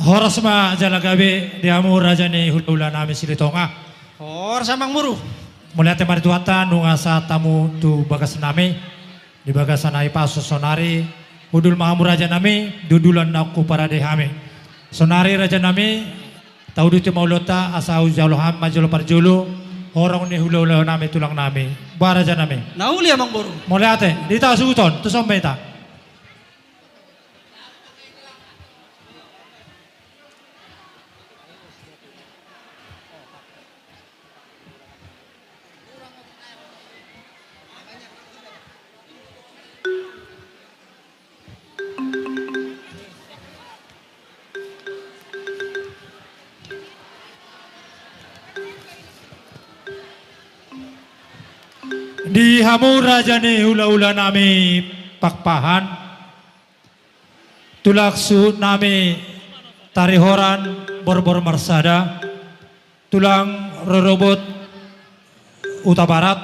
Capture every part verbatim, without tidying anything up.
Horas ma jala gabe di hamu raja ni hulahula nami Silitonga. Horas amang boru. Mauliate ma di Tuhanta nunga sahat hamu tu bagas nami. Di bagasan ai pasu sonari, hundul ma hamu raja nami, di hundulan naung huparade hami. Sonari raja nami, tauduti ma ulaonta asa hujalo hami ma jolo parjolo, horong ni hulahula nami tulang nami. Boha raja nami. Na uli amang boru. Mauliate, di hita suhuton, tu son ma hita. Di hamu raja ni hulahula nami Pakpahan, tulang suhut nami Tarihoran Borbor Marsada, tulang rorobot Hutabarat,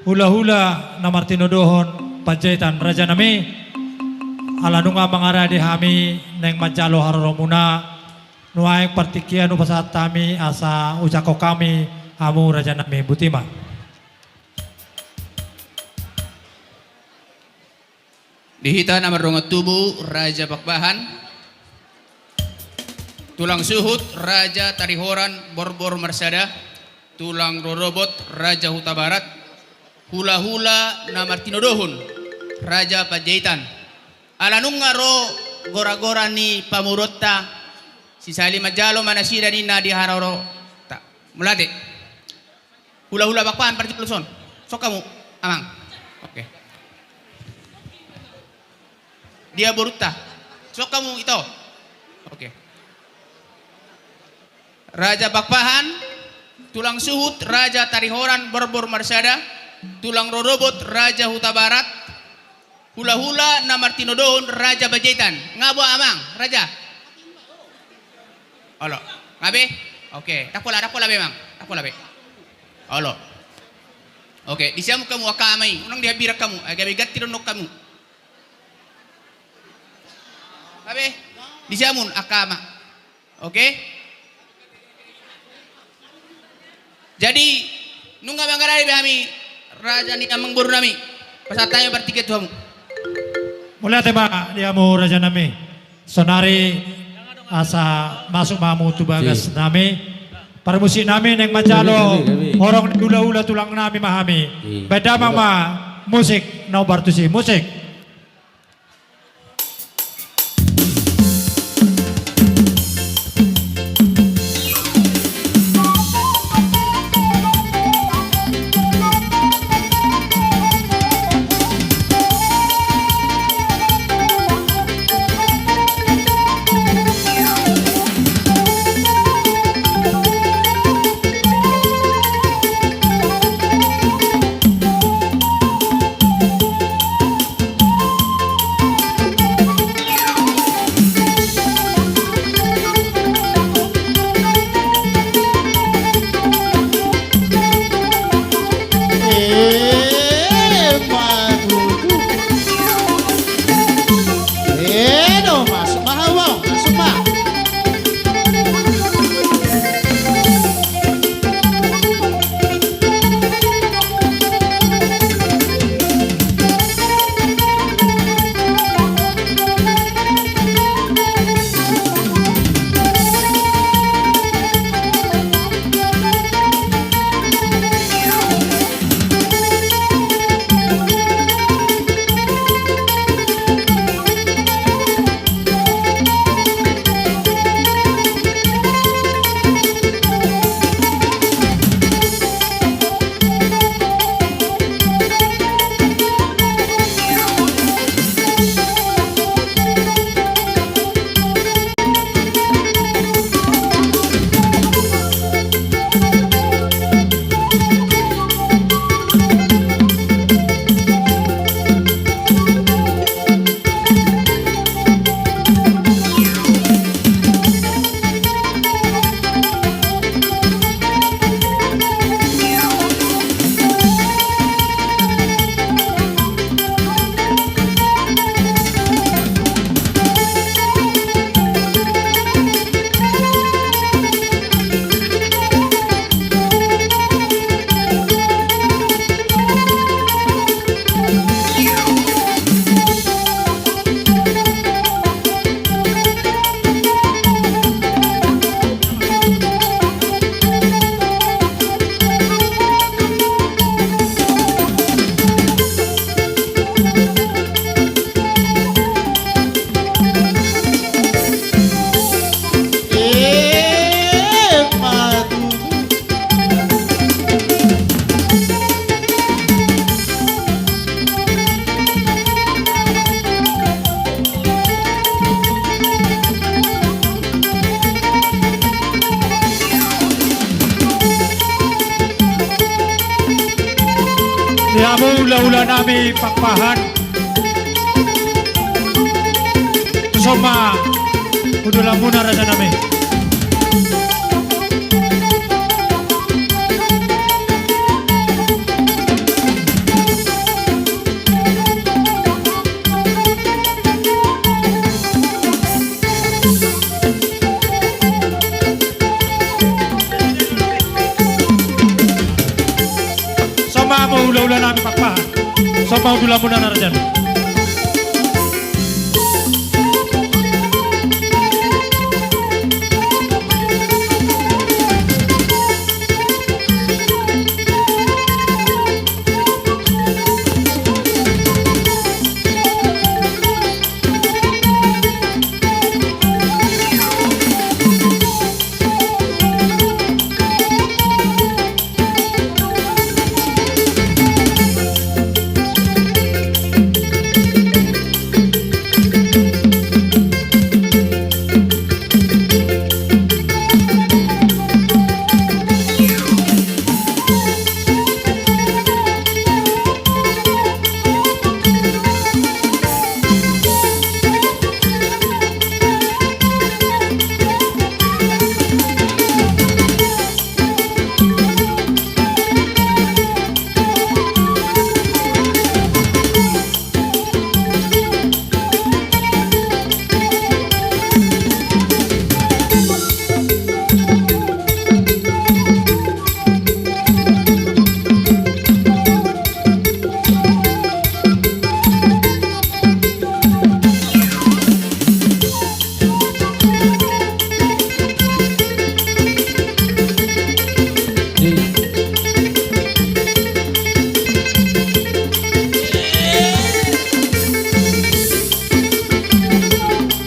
hulahula na martinodohon Panjaitan raja nami, ala nunga mangarade hami naeng manjalo haroromuna, nuaeng partingkian hupasahat hami asa hujangkon hami hamu raja nami, boti ma. Di hita na mardongan tubu raja Pakpahan, tulang suhut raja Tarihoran Borbor Marsada, tulang rorobot raja Hutabarat, hulahula na martinodohon raja Panjaitan. Ala nunga ro goragora ni pamoruonta, sisali manjalo ma nasida ninna di haroromuna. Mauliate. Hulahula Pakpahan parjolo son. Son hamu amang. Oke. Dia borunta. Son hamu ito. Oke. Raja Pakpahan, tulang suhut raja Tarihoran Borbor Marsada, tulang rorobot raja Hutabarat, hulahula na martinodohon raja Panjaitan. Nga boha amang raja? Olo. Nga be? Oke. Ndang pola, ndang pola be amang. Ndang pola be. Olo. Oke. Disi hamu hamu angka ama i. Unang dihambirang hamu. Ai gabe ganti do annon hamu. Nga be? Disi hamu angka ama. Oke. Jadi nunga mangarade be hami raja ni amang boru nami. Pasahat hami partingkian tu hamu. Mauliate ma di hamu raja nami. Sonari asa masuk ma hamu tu bagas nami. Parmusik nami naeng manjalo horong ni hulahula tulang nami ma hami. Baen damang ma musik na umbar tusi, musik. Hulahula nami Pakpahan. Tuson ma tu hulahula muna raja nami. Tuson ma hamu hulahula nami Pakpahan. Tuson ma tu hulahula muna raja nami.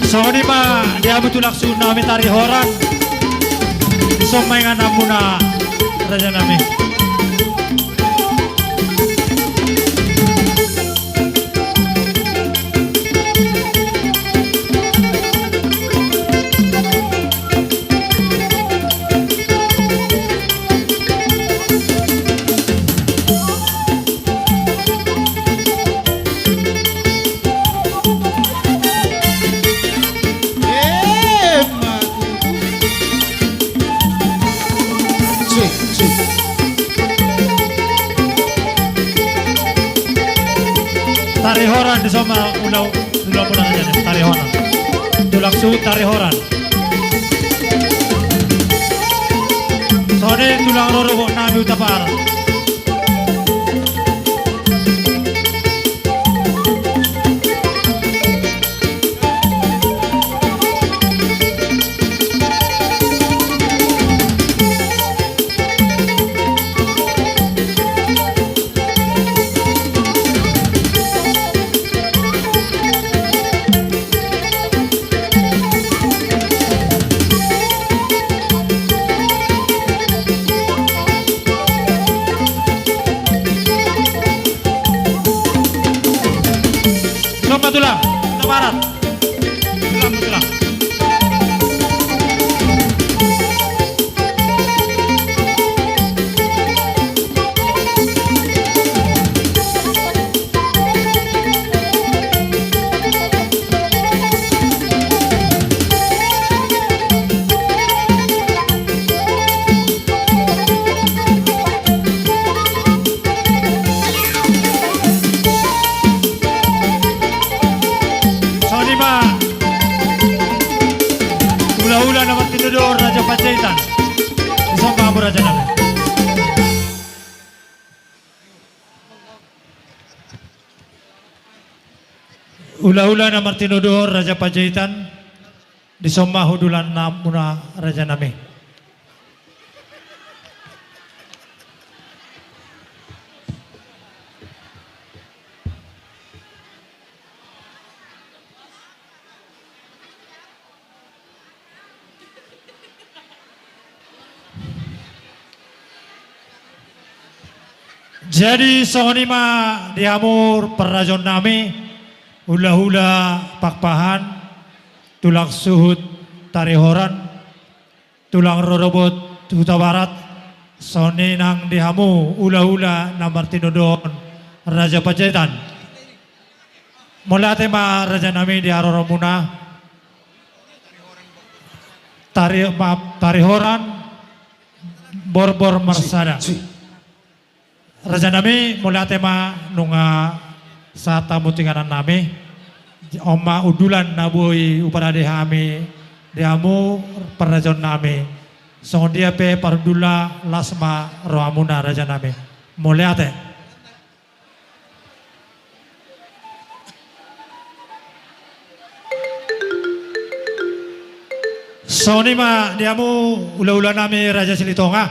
Songon i ma di hamu tulang suhut nami Tarihoran. Tuson ma inganan muna raja nami. Tarihoran, tuson ma hulahula muna raja nami, Tarihoran. Tulang suhut Tarihoran. Songon i tulang rorobot nami Hutabarat. Tuson ma tulang, Hutabarat. Tulang, tulang. Songon i ma hulahula na martinodohon Raja Panjaitan. Tuson ma hamu raja nami. Hulahula na martinodohon Raja Panjaitan. Tuson ma tu hulahula muna raja nami. Jadi songon i ma di hamu parrajaon nami, hulahula Pakpahan, tulang suhut Tarihoran, tulang rorobot Hutabarat, songon i nang di hamu hulahula na martinodohon Raja Panjaitan. Mauliate ma raja nami di haroromuna. Tari, maaf, Tarihoran Borbor Marsada. Raja nami, mauliate ma nunga sahat hamu tu inganan nami. On ma undulan na boi huparade hami di hamu parrajaon nami. Songon dia pe parhundulna, las ma rohamuna raja nami. Mauliate. Songon i ma di hamu hulahula nami Raja Silitonga.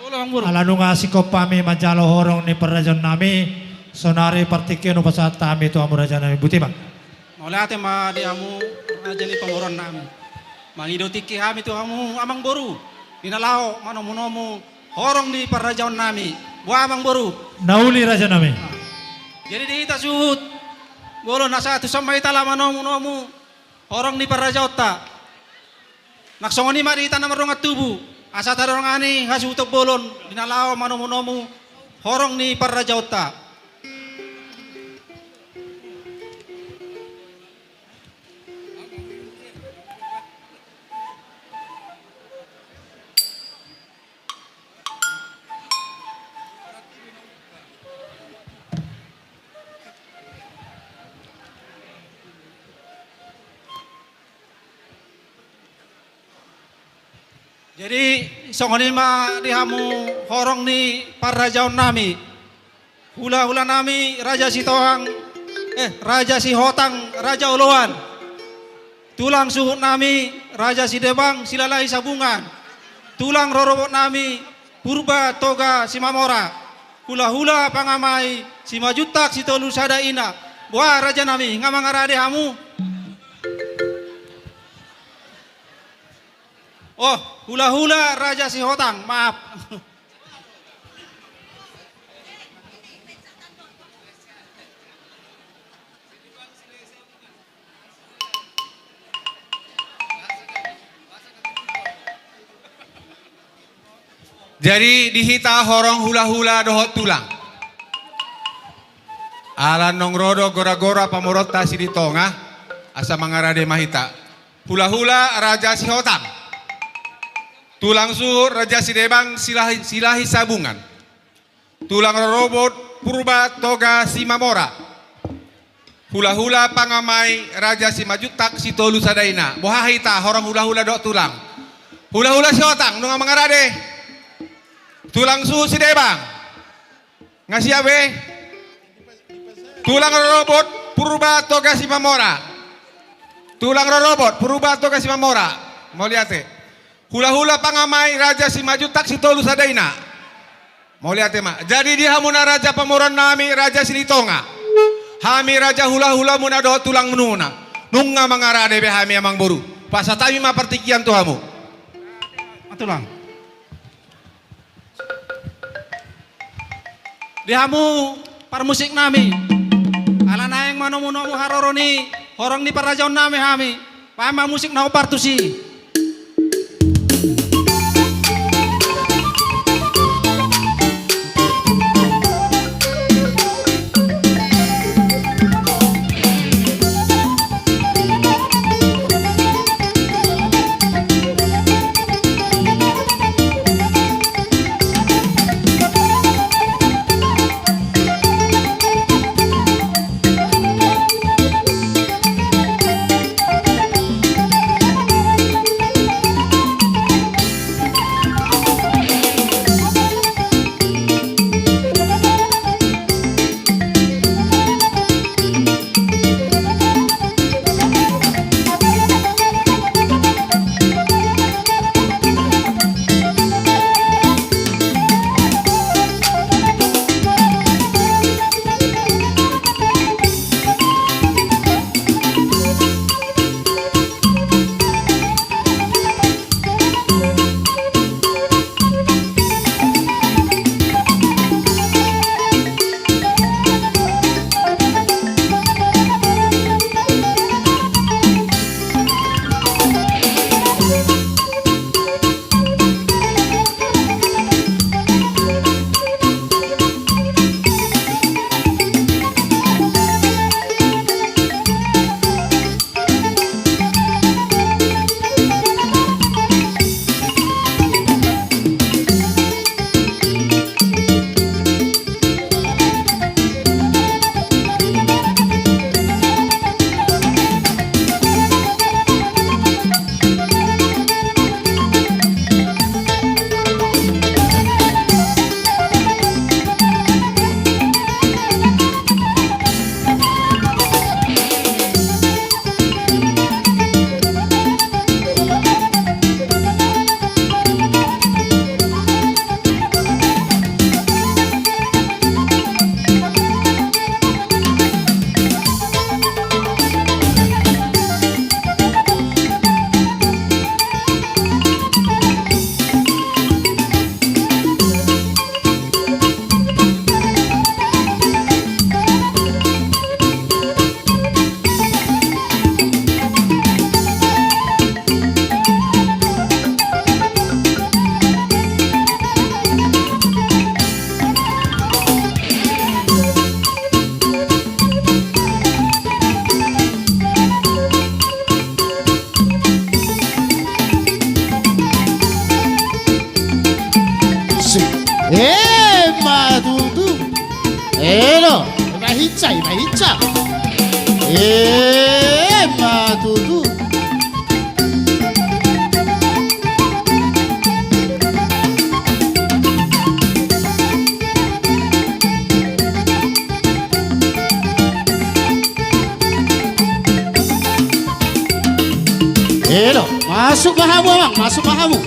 Olo, Amang Boru. Ala nunga singkop hami manjalo horong ni parrajaon nami, saonari partingkian hupasahat hami tu hamu raja nami, botima. Mauliate ma di hamu raja ni pamoruon nami. Mangido tingki hami tu hamu Amang Boru, di na laho manomunomu horong ni parrajaon nami. Boha Amang Boru? Na uli raja nami. Jadi di hita suhut bolon, asa tuson ma hita laho manomunomu horong ni parrajaonta. Nang songon i ma di hita na mardongan tubu, asa tadongani hasuhuton bolon di na laho manomunomu horong ni parrajaonta. Jadi songon i ma di hamu horong ni parrajaon nami. Hulahula nami Raja Sitohang, eh, Raja Sihotang, Raja Oloan. Tulang suhut nami Raja Sidebang, Silalahi Sabungan. Tulang rorobot nami Purba Toga Simamora. Hulahula pangamai Simanjuntak Sitolu Sada Ina. Boha raja nami, nga mangarade hamu? Oh, hulahula Raja Sihotang, maaf. Jadi di hita horong hulahula dohot tulang. Ala nunga ro do goragora pamoruonta Silitonga, asa mangarade ma hita. Hulahula Raja Sihotang. Tulang suhut Raja Sidebang Silahi, Silahi Sabungan. Tulang rorobot Purba Toga Simamora. Hulahula pangamai Raja Simanjuntak Sitolu Sada Ina. Boha hita horong hulahula dohot tulang? Hulahula Sihotang, nunga mangarade? Tulang suhut Sidebang. Nga siap be? Tulang rorobot Purba Toga Simamora. Tulang rorobot Purba Toga Simamora. Mauliate. Hulahula pangamai Raja Simanjuntak Sitolu Sada Ina. Mauliate ma. Jadi di hamuna raja pamoruon nami Raja Silitonga, hami raja hulahulamuna dohot tulangmuna, nunga mangarade be hami Amang Boru. Pasahat hami ma partingkian tu hamu. Tulang. Di hamu parmusik nami, ala naeng manomunomu haroro ni horong ni parrajaon nami hami, bahen ma musik na hombar tusi. Elo, ima hinsa, ima hinsa. Ima tutu. Elo, masuk ma hamu, Amang, masuk ma hamu.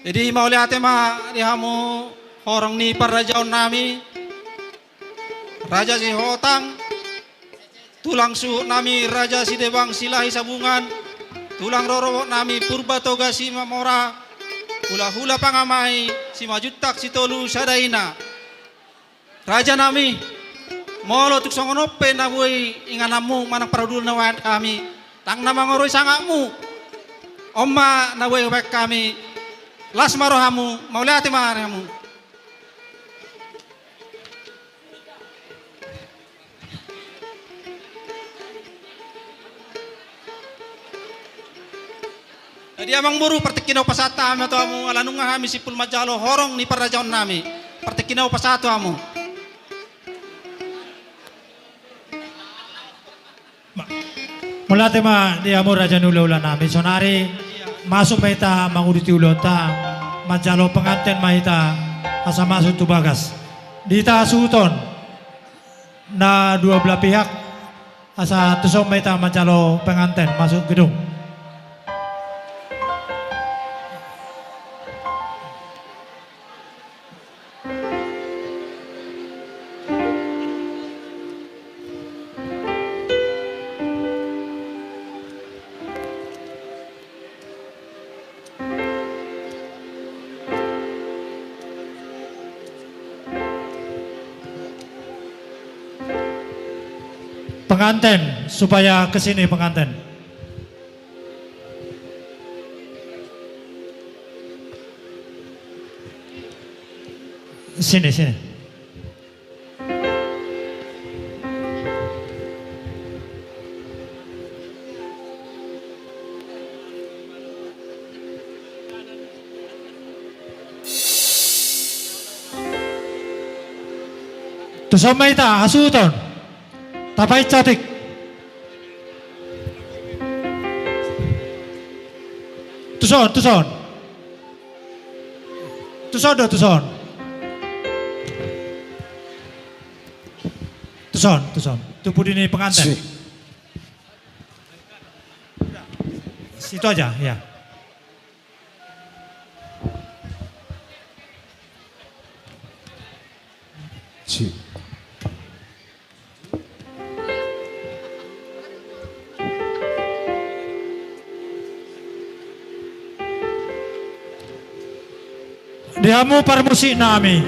Jadi mauliate ma di hamu horong ni parrajaonnami, Raja Sihotang, tulang suhutnami Raja Sidebang Silahi Sabungan, tulang rorobotnami Purba Toga Simamora, hulahula pangamai Simanjuntak Sitolu Sadaina. Rajanami, molo tung songon on pe na boi ingananmu manang parhundulna hubaen hami, ndang na mangorui sangapmu. On ma na boi hubaen hami, las ma rohamu, mauliate ma di hamu. Jadi amangboru, partingkian na hupasahat hami ma tu hamu, ala nunga hami simpul manjalo horong ni parrajaonnami. Partingkian na hupasahat tu hamu. Ma-, mauliate ma di hamu raja ni hulahulanami. Saonari masuk ma hita manguduti ulaonta, manjalo penganten ma hita asa masuk tu bagas. Di hita hasuhuton na dua belah pihak, asa tuson ma hita manjalo penganten masuk gedung. Penganten, supaya ke sini penganten. Sini, sini. Tuson ma hita, hasuhuton. Tapainsa otik. Tuson, tuson. Tuson do, tuson. Tuson, tuson. Tu pudi ni penganten. Si. Situ aja, ya. Si. Di hamu parmusiknami,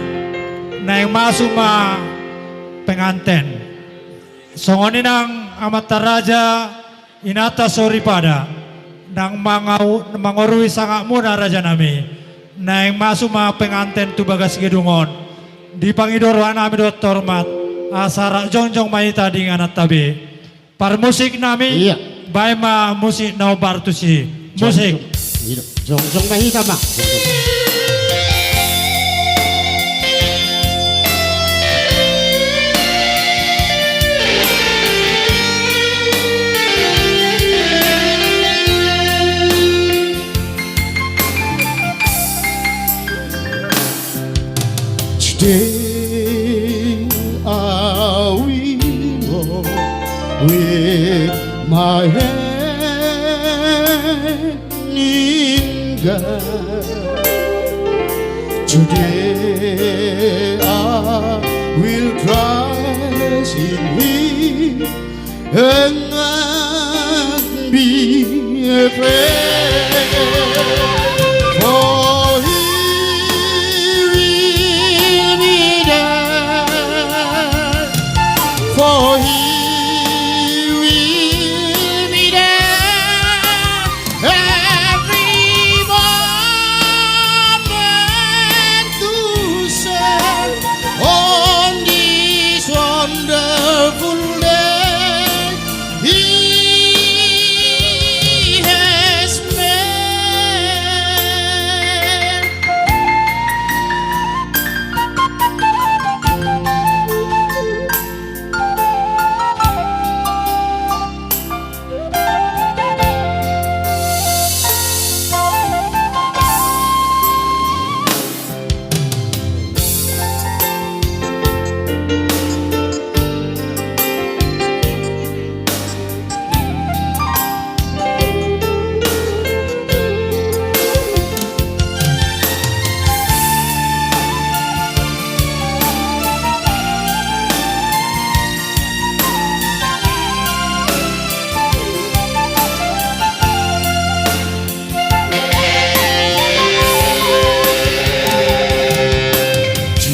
naeng masuk ma penganten. Songon i nang amanta raja, inanta soripada, ndang mangau-, mangorui sangapmuna rajanami, naeng masuk ma penganten tu bagas gedung on. Dipangido rohanami dohot hormat, asa rap jongjong ma hita di ingananta be. Parmusiknami, iya, baen ma musik na hombar tusi. Musik. Jongjong. Iya, jongjong ma hita ma. Today I will walk with my hand in God. Today I will trust in Him and not be afraid. For He will be there. For He will be there. Every moment to serve on this wonderful day He has made.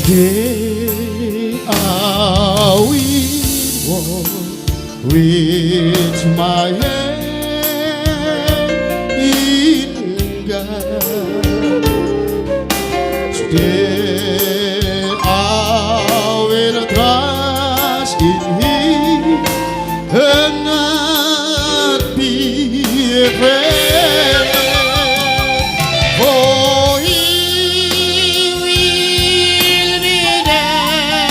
Today I will wash with my hand in God. Today I will trust in Him and not be afraid. For He will be there.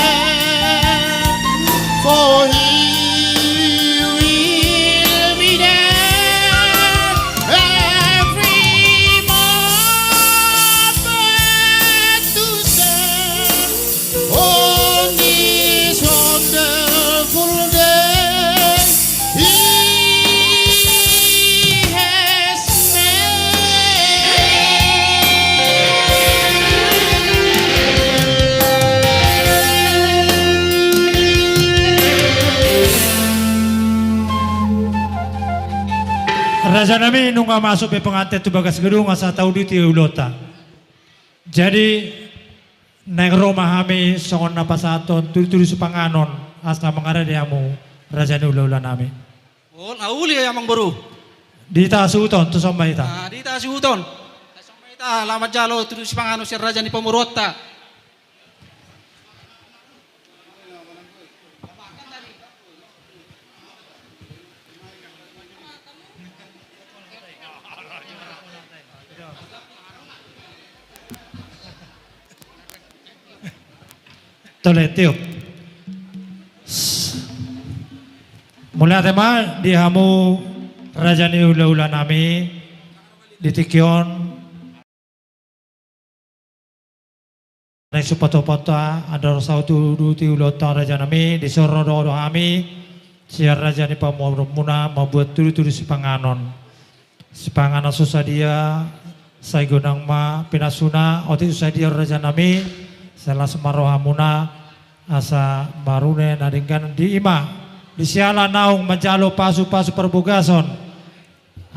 For He will be there every moment to save. On this wonderful day He has made. Raja nami, nunga masuk be pengantin tu bagas gedung, asa tauduti ulaonta. Jadi, naeng ro ma hami songon na pasahathon tudutudu sipanganon, asa mangarade hamu raja ni hulahula nami. Ol, na uli, amangboru. Di hita suhuton, tuson ma hita. Ah, di hita suhuton. Tuson ma hita laho manjalo tudutudu sipanganon sian raja ni pamoruonta. Tole, tiop. Mauliate ma di hamu raja ni hulahula nami, di tingki on. Naeng supasahathon andor saut tu ulaonta raja nami, dison ro do hami sian raja ni pamoruonmuna mambuat tudutudu sipanganon. Sipanganon so sadia, sai godang ma pinasuna, otik so sadia raja nami, sai las ma rohamuna, asa marune na denggan. Di i ma, di siala naung manjalo pasupasu parbagason,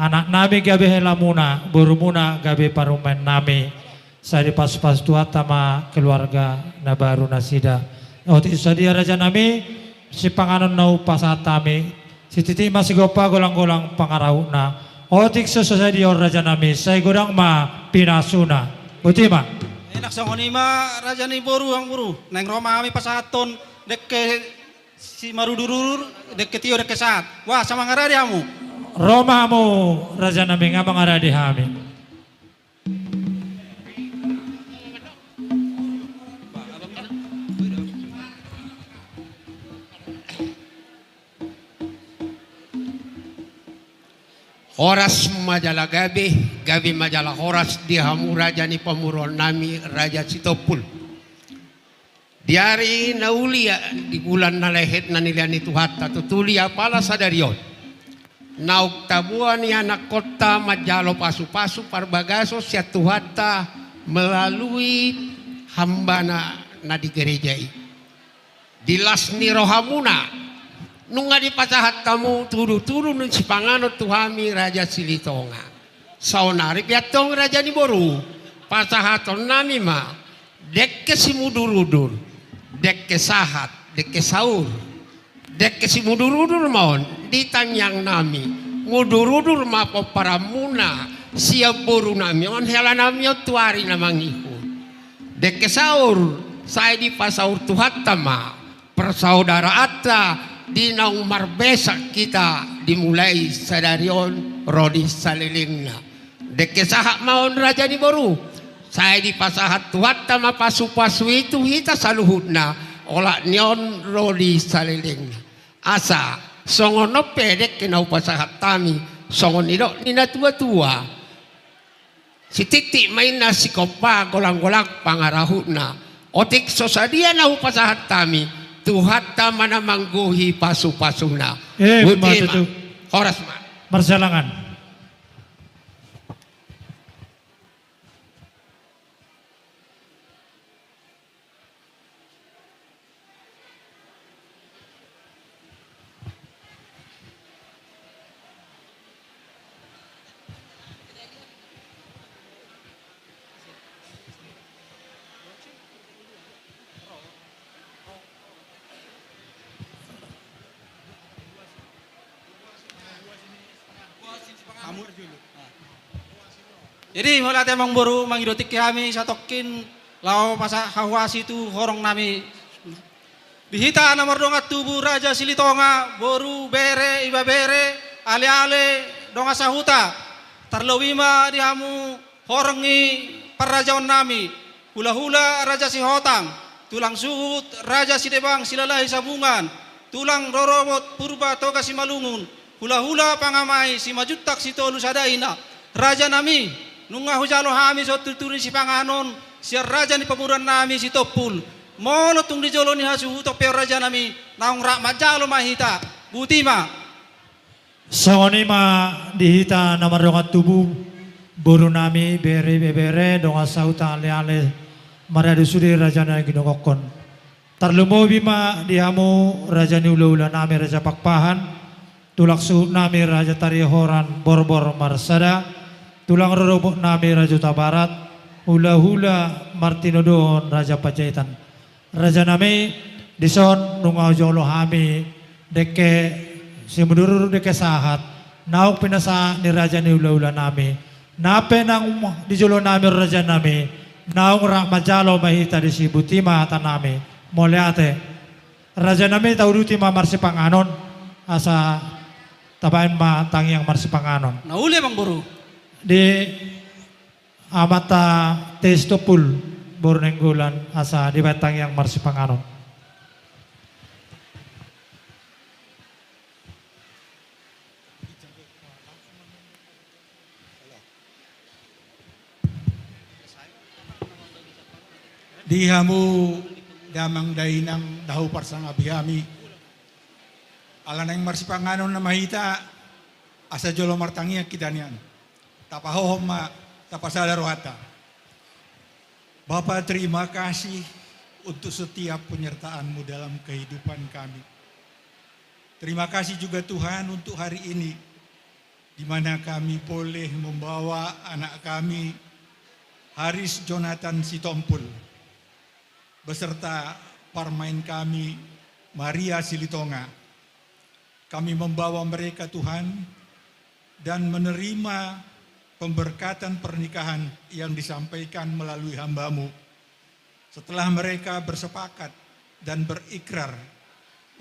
anak nami gabe helamuna, borumuna gabe parumaen nami. Sai dipasupasu Tuhanta ma keluarga na baru nasida. Otik so sadia raja nami, sipanganon na hupasahat hami. Sititi ma sigompa, golanggolang pangarahutna. Otik so sadia on raja nami, sai godang ma pinasuna. Boti ma. Enak songon i ma raja ni boru, amangboru. Naeng ro ma hami pasahathon dengke simarudurudur, dengke tio, dengke sahat. Wah, asa mangarade hamu. Ro ma hamu raja nami, nga mangarade hami. Horas ma jala gabe, gabe ma jala horas di hamu raja ni pamoruon nami, Raja Sitompul. Di ari na uli, di bulan na lehet na nilehon ni Tuhanta, tutuli apala sadari on, naung taboan ianakkonta manjalo pasupasu parbagason sian Tuhanta melalui hambana na di gereja i. Di las ni rohamuna, nunga dipasahat hamu tudutudu ni sipanganon tu hami Raja Silitonga. Saonari pe antong raja ni boru, pasahaton nami ma dengke simudurudur, dengke sahat, dengke saur. Dengke simudurudur ma on di tangiang nami, mudurudur ma pomparanmuna sian boru nami on, hela nami on tu ari na mangihut. Dengke saur, sai dipasaur Tuhanta ma parsaudaraanta di naung marmesak hita dimulai sadari on ro di salelengna. Dengke sahat ma on raja ni boru, sai dipasahat Tuhanta ma pasupasu i tu hita saluhutna, olat ni on ro di salelengna. Asa songon on pe dengke na hupasahat hami, songon nidok ni natuatua. Sititi ma inna, sigompa golanggolang pangarahutna. Otik so sadia na hupasahat hami, Tuhanta ma na manggohi pasupasuna. Emma tutu. Horas ma. Marsialangan. Jadi, mauliate amangboru, mangido tingki hami satongkin laho pasahat hahuasi tu horong nami. Di hita na mardongan tubu Raja Silitonga, boru, bere, ibebere, aleale, dongan sahuta. Tarlobi ma di hamu horong ni parrajaon nami, hulahula Raja Sihotang, tulang suhut Raja Sidebang Silalahi Sabungan, tulang rorobot Purba Toga Simalungun, hulahula pangamai Simanjuntak Sitolu Sada Ina. Raja nami, nunga hujalo hami songon tutu ni sipanganon sian raja ni pamoruon nami Sitompul. Molo tung di jolo ni hasuhuton pe on, raja nami, naung rap manjalo ma hita. Boti ma. Songon i ma di hita na mardongan tubu, boru nami, bere, ibebere, dongan sahuta, aleale, maradu sude raja na ginonggokkon. Tarlumobi ma di hamu raja ni hulahula nami Raja Pakpahan, tulang suhut nami Raja Tarihoran Borbor Marsada, tulang rorobot nami Raja Hutabarat, hulahula martinodohon Raja Panjaitan. Raja nami, dison nunga hujolo hami dengke simudurudur, dengke sahat, naung pinasahat ni raja ni hulahula nami. Nang pe naung di jolo nami on, raja nami, naung rap manjalo ma hita disi. Boti ma hata nami. Mauliate. Raja nami, tauduti ma marsipanganon, asa tabaen ma tangiang marsipanganon. Na uli, amangboru. Di amanta Sitompul, boru Nainggolan, asa dibaen tangiang marsipanganon. Di hamu damang dainang na huparsangapi hami, ala naeng marsipanganon nama hita, asa jolo martangiang hita nian. Tapahohom ma, tapasada rohanta. Bapa, terima kasih untuk setiap penyertaan-Mu dalam kehidupan kami. Terima kasih juga, Tuhan, untuk hari ini, di mana kami boleh membawa anak kami, Haris Jonathan Sitompul, beserta parmaen kami, Maria Silitonga. Kami membawa mereka, Tuhan, dan menerima pemberkatan pernikahan yang disampaikan melalui hamba-Mu. Setelah mereka bersepakat dan berikrar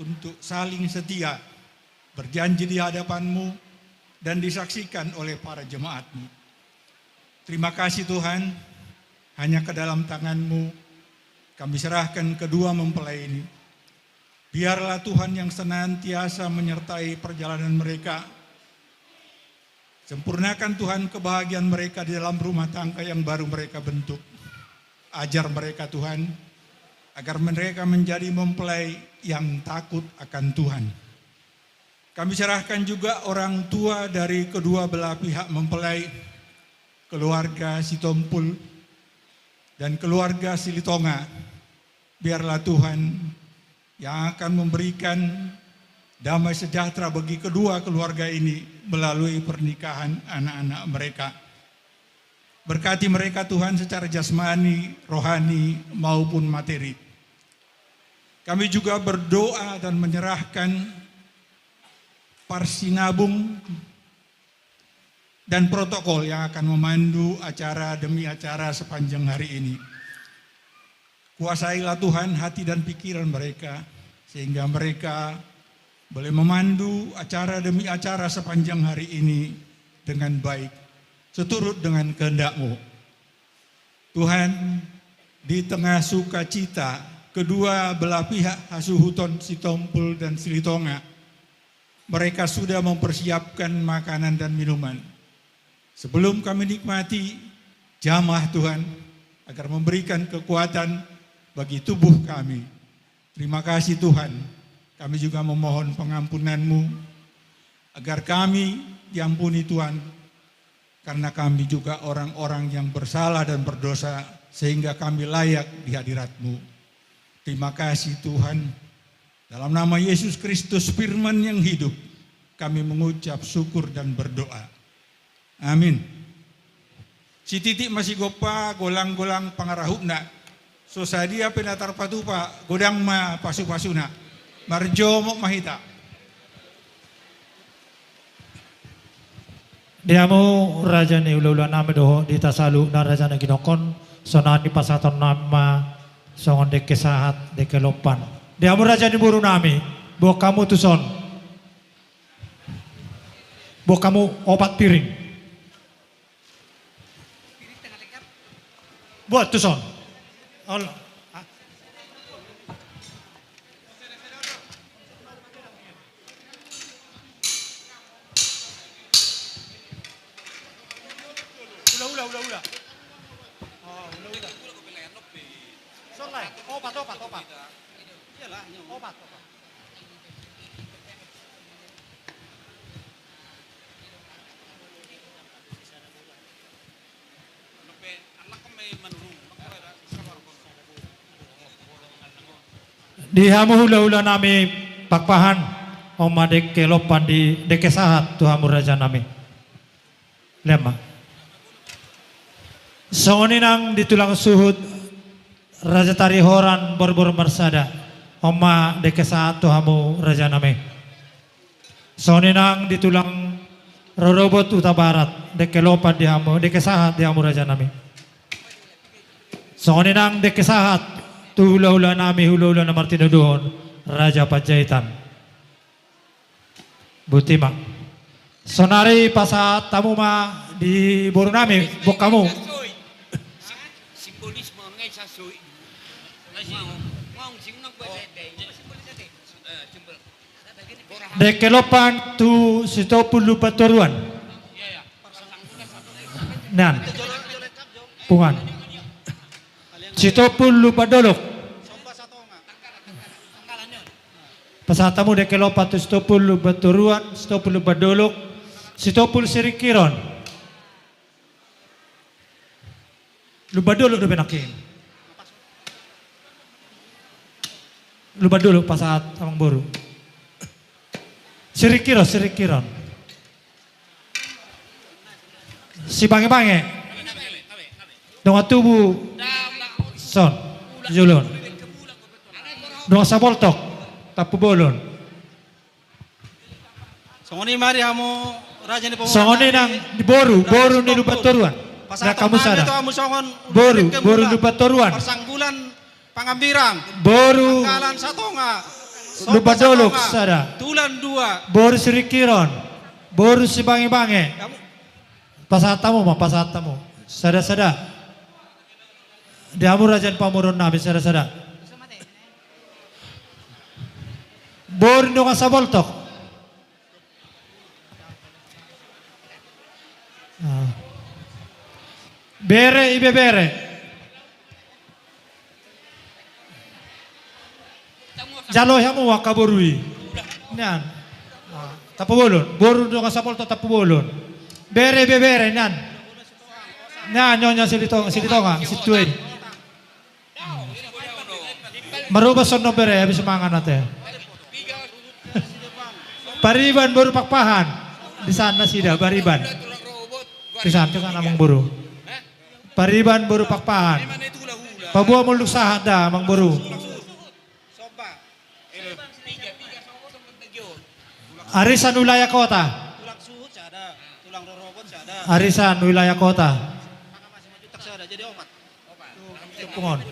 untuk saling setia, berjanji di hadapan-Mu, dan disaksikan oleh para jemaat-Mu. Terima kasih, Tuhan, hanya ke dalam tangan-Mu kami serahkan kedua mempelai ini. Biarlah Tuhan yang senantiasa menyertai perjalanan mereka. Sempurnakan, Tuhan, kebahagiaan mereka di dalam rumah tangga yang baru mereka bentuk. Ajar mereka, Tuhan, agar mereka menjadi mempelai yang takut akan Tuhan. Kami serahkan juga orang tua dari kedua belah pihak mempelai, keluarga Sitompul dan keluarga Silitonga. Biarlah Tuhan yang akan memberikan damai sejahtera bagi kedua keluarga ini melalui pernikahan anak-anak mereka. Berkati mereka, Tuhan, secara jasmani, rohani, maupun materi. Kami juga berdoa dan menyerahkan parsinabung dan protokol yang akan memandu acara demi acara sepanjang hari ini. Kuasailah, Tuhan, hati dan pikiran mereka, sehingga mereka boleh memandu acara demi acara sepanjang hari ini dengan baik, seturut dengan kehendak-Mu. Tuhan, di tengah sukacita kedua belah pihak hasuhuton Sitompul dan Silitonga, mereka sudah mempersiapkan makanan dan minuman. Sebelum kami nikmati, jamah, Tuhan, agar memberikan kekuatan bagi tubuh kami. Terima kasih, Tuhan. Kami juga memohon pengampunan-Mu, agar kami diampuni, Tuhan, karena kami juga orang-orang yang bersalah dan berdosa, sehingga kami layak di hadirat-Mu. Terima kasih, Tuhan. Dalam nama Yesus Kristus, Firman yang hidup, kami mengucap syukur dan berdoa. Amin. Sititik ma sigompa, golang-golang pangarahutna. So sadia pe na tarpatupa, godang ma pasu-pasuna. Marjomok ma hita. Di hamu raja ni hulahula nami dohot di hita saluhutna raja na ginongkon, sonari pasahaton nami ma songon dengke sahat, dengke lompan. Di hamu raja ni boru nami, boan hamu tuson. Boan hamu opat piring. Boan tuson. Ol-, ah. Hula, hula, hula, hula. Oh, hula, hula. Son, Lae. Opat, opat, opat. Opat, opat. Di hamu hulahula nami Pakpahan, on ma dengke lompan di dengke sahat tu hamu raja nami. Lean ma. Songon i nang di tulang suhut Raja Tarihoran Borbor Marsada, on ma dengke sahat tu hamu raja nami. Songon i nang di tulang rorobot Hutabarat, dengke lompan di hamu, dengke sahat di hamu raja nami. Songon i nang dengke sahat tu hulahula nami, hulahula na martinodohon Raja Panjaitan. Boti ma. Sonari pasahat hamu ma di boru nami, boan hamu. Dengke lompan tu Sitompul Lumbantoruan. Nian. Punguan. Sitompul Lumban Dolok. Pasahat hamu dengke lompan tu Sitompul Lumbantoruan, Sitompul Lumban Dolok, Sitompul Siringkiron. Lumban Dolok dope nangkin. Lumban Dolok pasahat amangboru. Siringkiron, Siringkiron. Sibangebange. Dongan tubu. Son. Jolon. Dongan saboltok. Tampubolon. Songon i ma di hamu raja ni pamoruan. Songon i nang di boru, boru ni Lumbantoruan. Pasahat hamu sada. Boru, boru Lumbantoruan. Parsanggulan Pangambirang. Boru Pangkalan Satonga. Lumban Dolok sada. Tulan dua. Boru Siringkiron. Boru Sibangebange. Pasahat hamu ma, pasahat hamu. Sada-sada. Di hamu raja ni pamoruon nami sada-sada. Boru ni dongan saboltok. Bere, ibebere. Jalo hamu angka boru i. Nian. Tampubolon. Boru dongan saboltok Tampubolon. Bere, ibebere nian. Nian, nyonya Silitonga, Silitonga, situa i. Marubas on bere, habis mangan ate. Pariban boru Pakpahan. Di sana sida Pariban. Di sana, di sana amangboru. Pariban boru Pakpahan. Paboa molo dung sahat da amangboru. Arisan wilayah kota. Arisan wilayah kota. Punguan.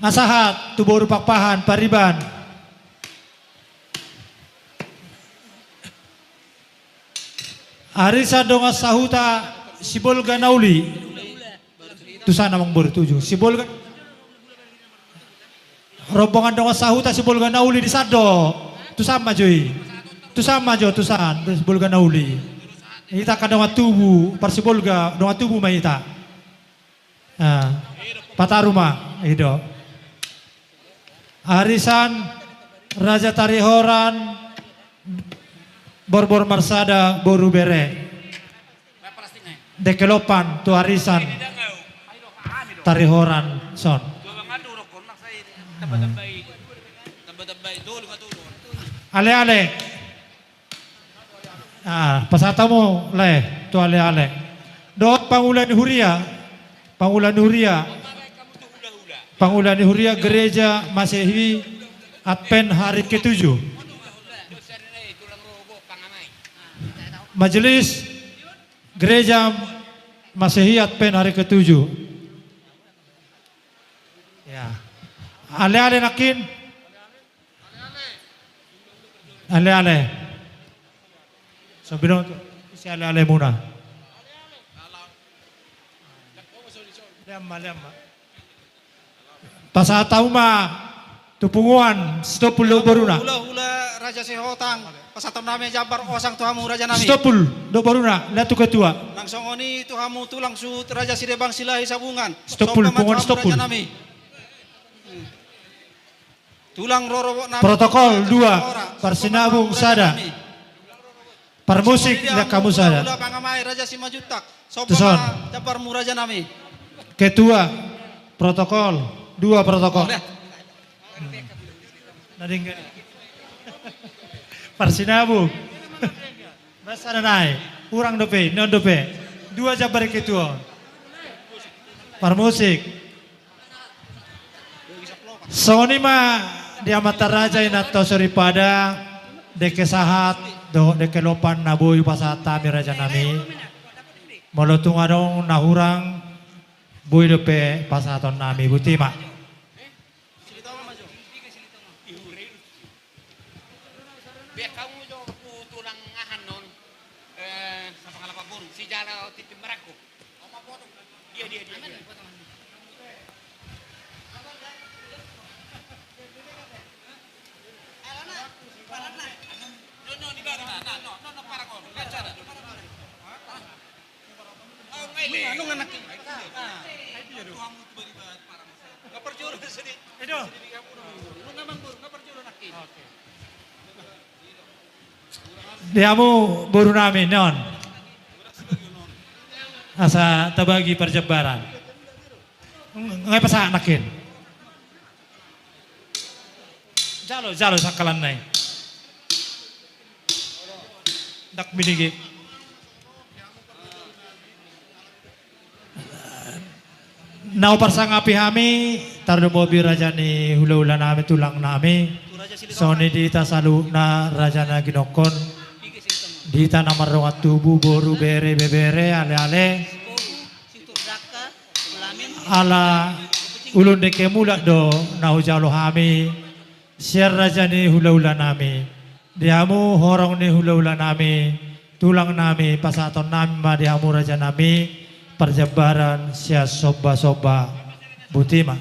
Nga sahat tu boru Pakpahan, Pariban. Arisan dongan sahuta Sibolga na uli. Tu sana amangboru tuju. Sibolga. Rombongan dongan sahuta Sibolga na uli di san do. Tu san ma jo i. Tu san ma jo, tu san. Sibolga na uli. Hita angka dongan tubu, parsibolga, dongan tubu ma hita. Ah, pataru ma, i do. Arisan Raja Tarihoran Borbor Marsada boru bere. Dengke lompan tu arisan Tarihoran son. Ale-ale. Ah, pasahat hamu, Lae, tu ale-ale. Dohot pangula ni huria, pangula ni huria, pangula ni huria Gereja Masehi Advent Hari Ketujuh. Majelis Gereja Masehi Advent hari ketujuh. Ya. Ale-ale nangkin. Ale-ale. So binoto, ise ale-alemuna? Lean ma, lean ma. Pasahat hamu ma tu punguan, sitompul dohot boruna. Hula-hula Raja Sihotang, pasahaton nami jambar osang tu hamu raja nami. Sitompul dohot boruna, lean tu ketua. Nang songon i tu hamu tulang suhut Raja Sirebang Silahi Sabungan. Sitompul, somba ma punguan tu hamu sitompul. Raja nami. Tulang rorobot nami. Protokol dua, parsinabung sada. Parmusik, lean hamu sada. Hula-hula pangamai Raja Simanjuntak. Somba ma jambarmu raja nami. Ketua, protokol dua, protokol. Udah. Hmm. Na denggan. Parsinabung. Basa na nai. Hurang dope, non dope. Dua jambar ketua. Parmusik. Songon i ma di amanta raja, inanta soripada, dengke sahat dohot dengke lompan na boi hupasahat hami raja nami. Molo tung adong na hurang, boi dope pasahaton nami, botima. Be hamu jo tu tulang aha on, eh, Sampang Alapak Boru, sijalo tintin marangkup. Dia, dia, dia, dia. No, no, di bawah, no, no, no, no, parang on. Baca dah. Anu nganaki. Di hamu boru nami, non. Asa tabagi parjambaran. Nga pasahat nangkin. Jalo, jalo sangkalanna i. Dak binege. Na huparsangapi hami, tarlumobi raja ni hula-hula nami, tulang nami. Songon i di hita saluhutna raja na ginokkon. Di hita na mardongan tubu, boru, bere, ibebere, ale-ale. Ala ulu ni dengke mulak do na hujalo hami sian raja ni hula-hula nami. Di hamu horong ni hula-hula nami, tulang nami, pasahaton nami ma di hamu raja nami parjambaran sian somba-somba, botima.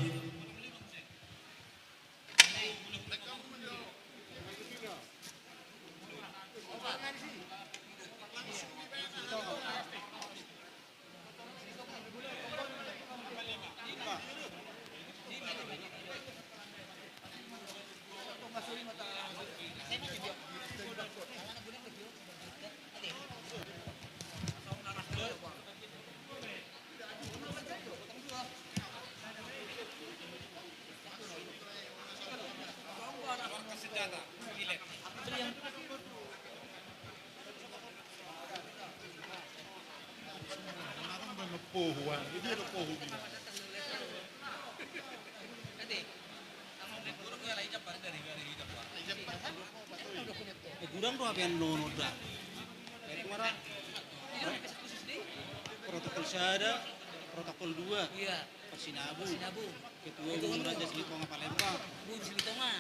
Protokol sada, protokol dua. Iya. Parsinabung. Parsinabung. Ketua Umum Raja Silitonga Palembang. Boru Silitonga.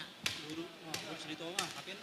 Boru, ah, Boru Silitonga. Apa ini?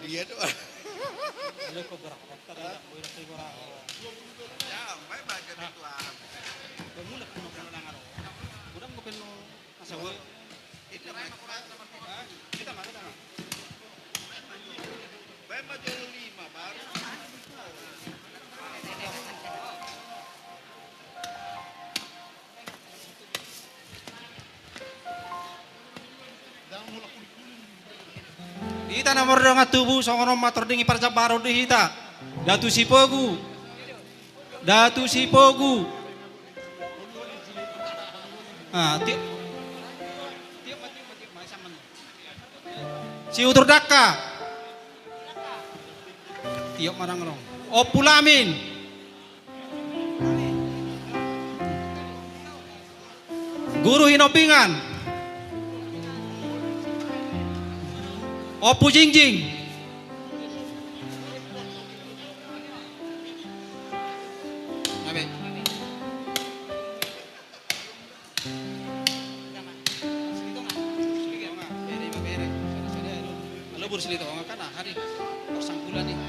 Dia do. Ada kau gerak, gerak, gerak, gerak, gerak. Ya, baik, baik, itu, ah. Bermula, bermula, bermula, bermula. Udah, mau penuh. Masa gua. Ini mah kurang sama. Hah? Kita mah, kita mah. Baik, mah jolo lima, baru. Hita na mardongan tubu, songon on ma tording i parjambaron di hita. Datu Sipogu. Datu Sipogu. Ah, ti-, Siutur Dangka. Tiop manang rong. Ompu Lamin. Guru Hinombingan. Ompu Jingjing. Alo, Bur Silitonga kan, ah, hari. Persangkulan nih.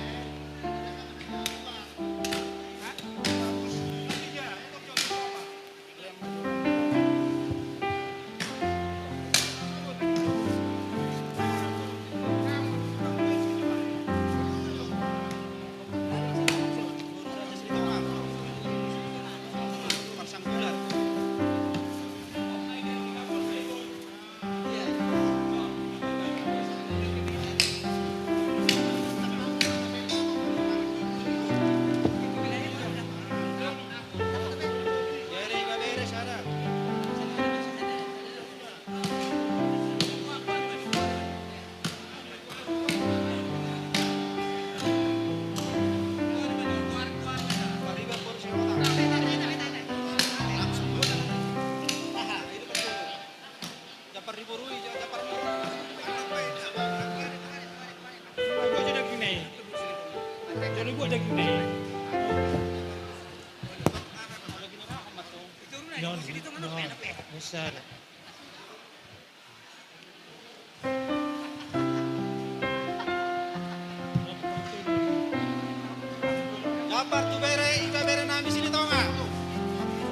Jambar tu bere, ibebere nami Silitonga.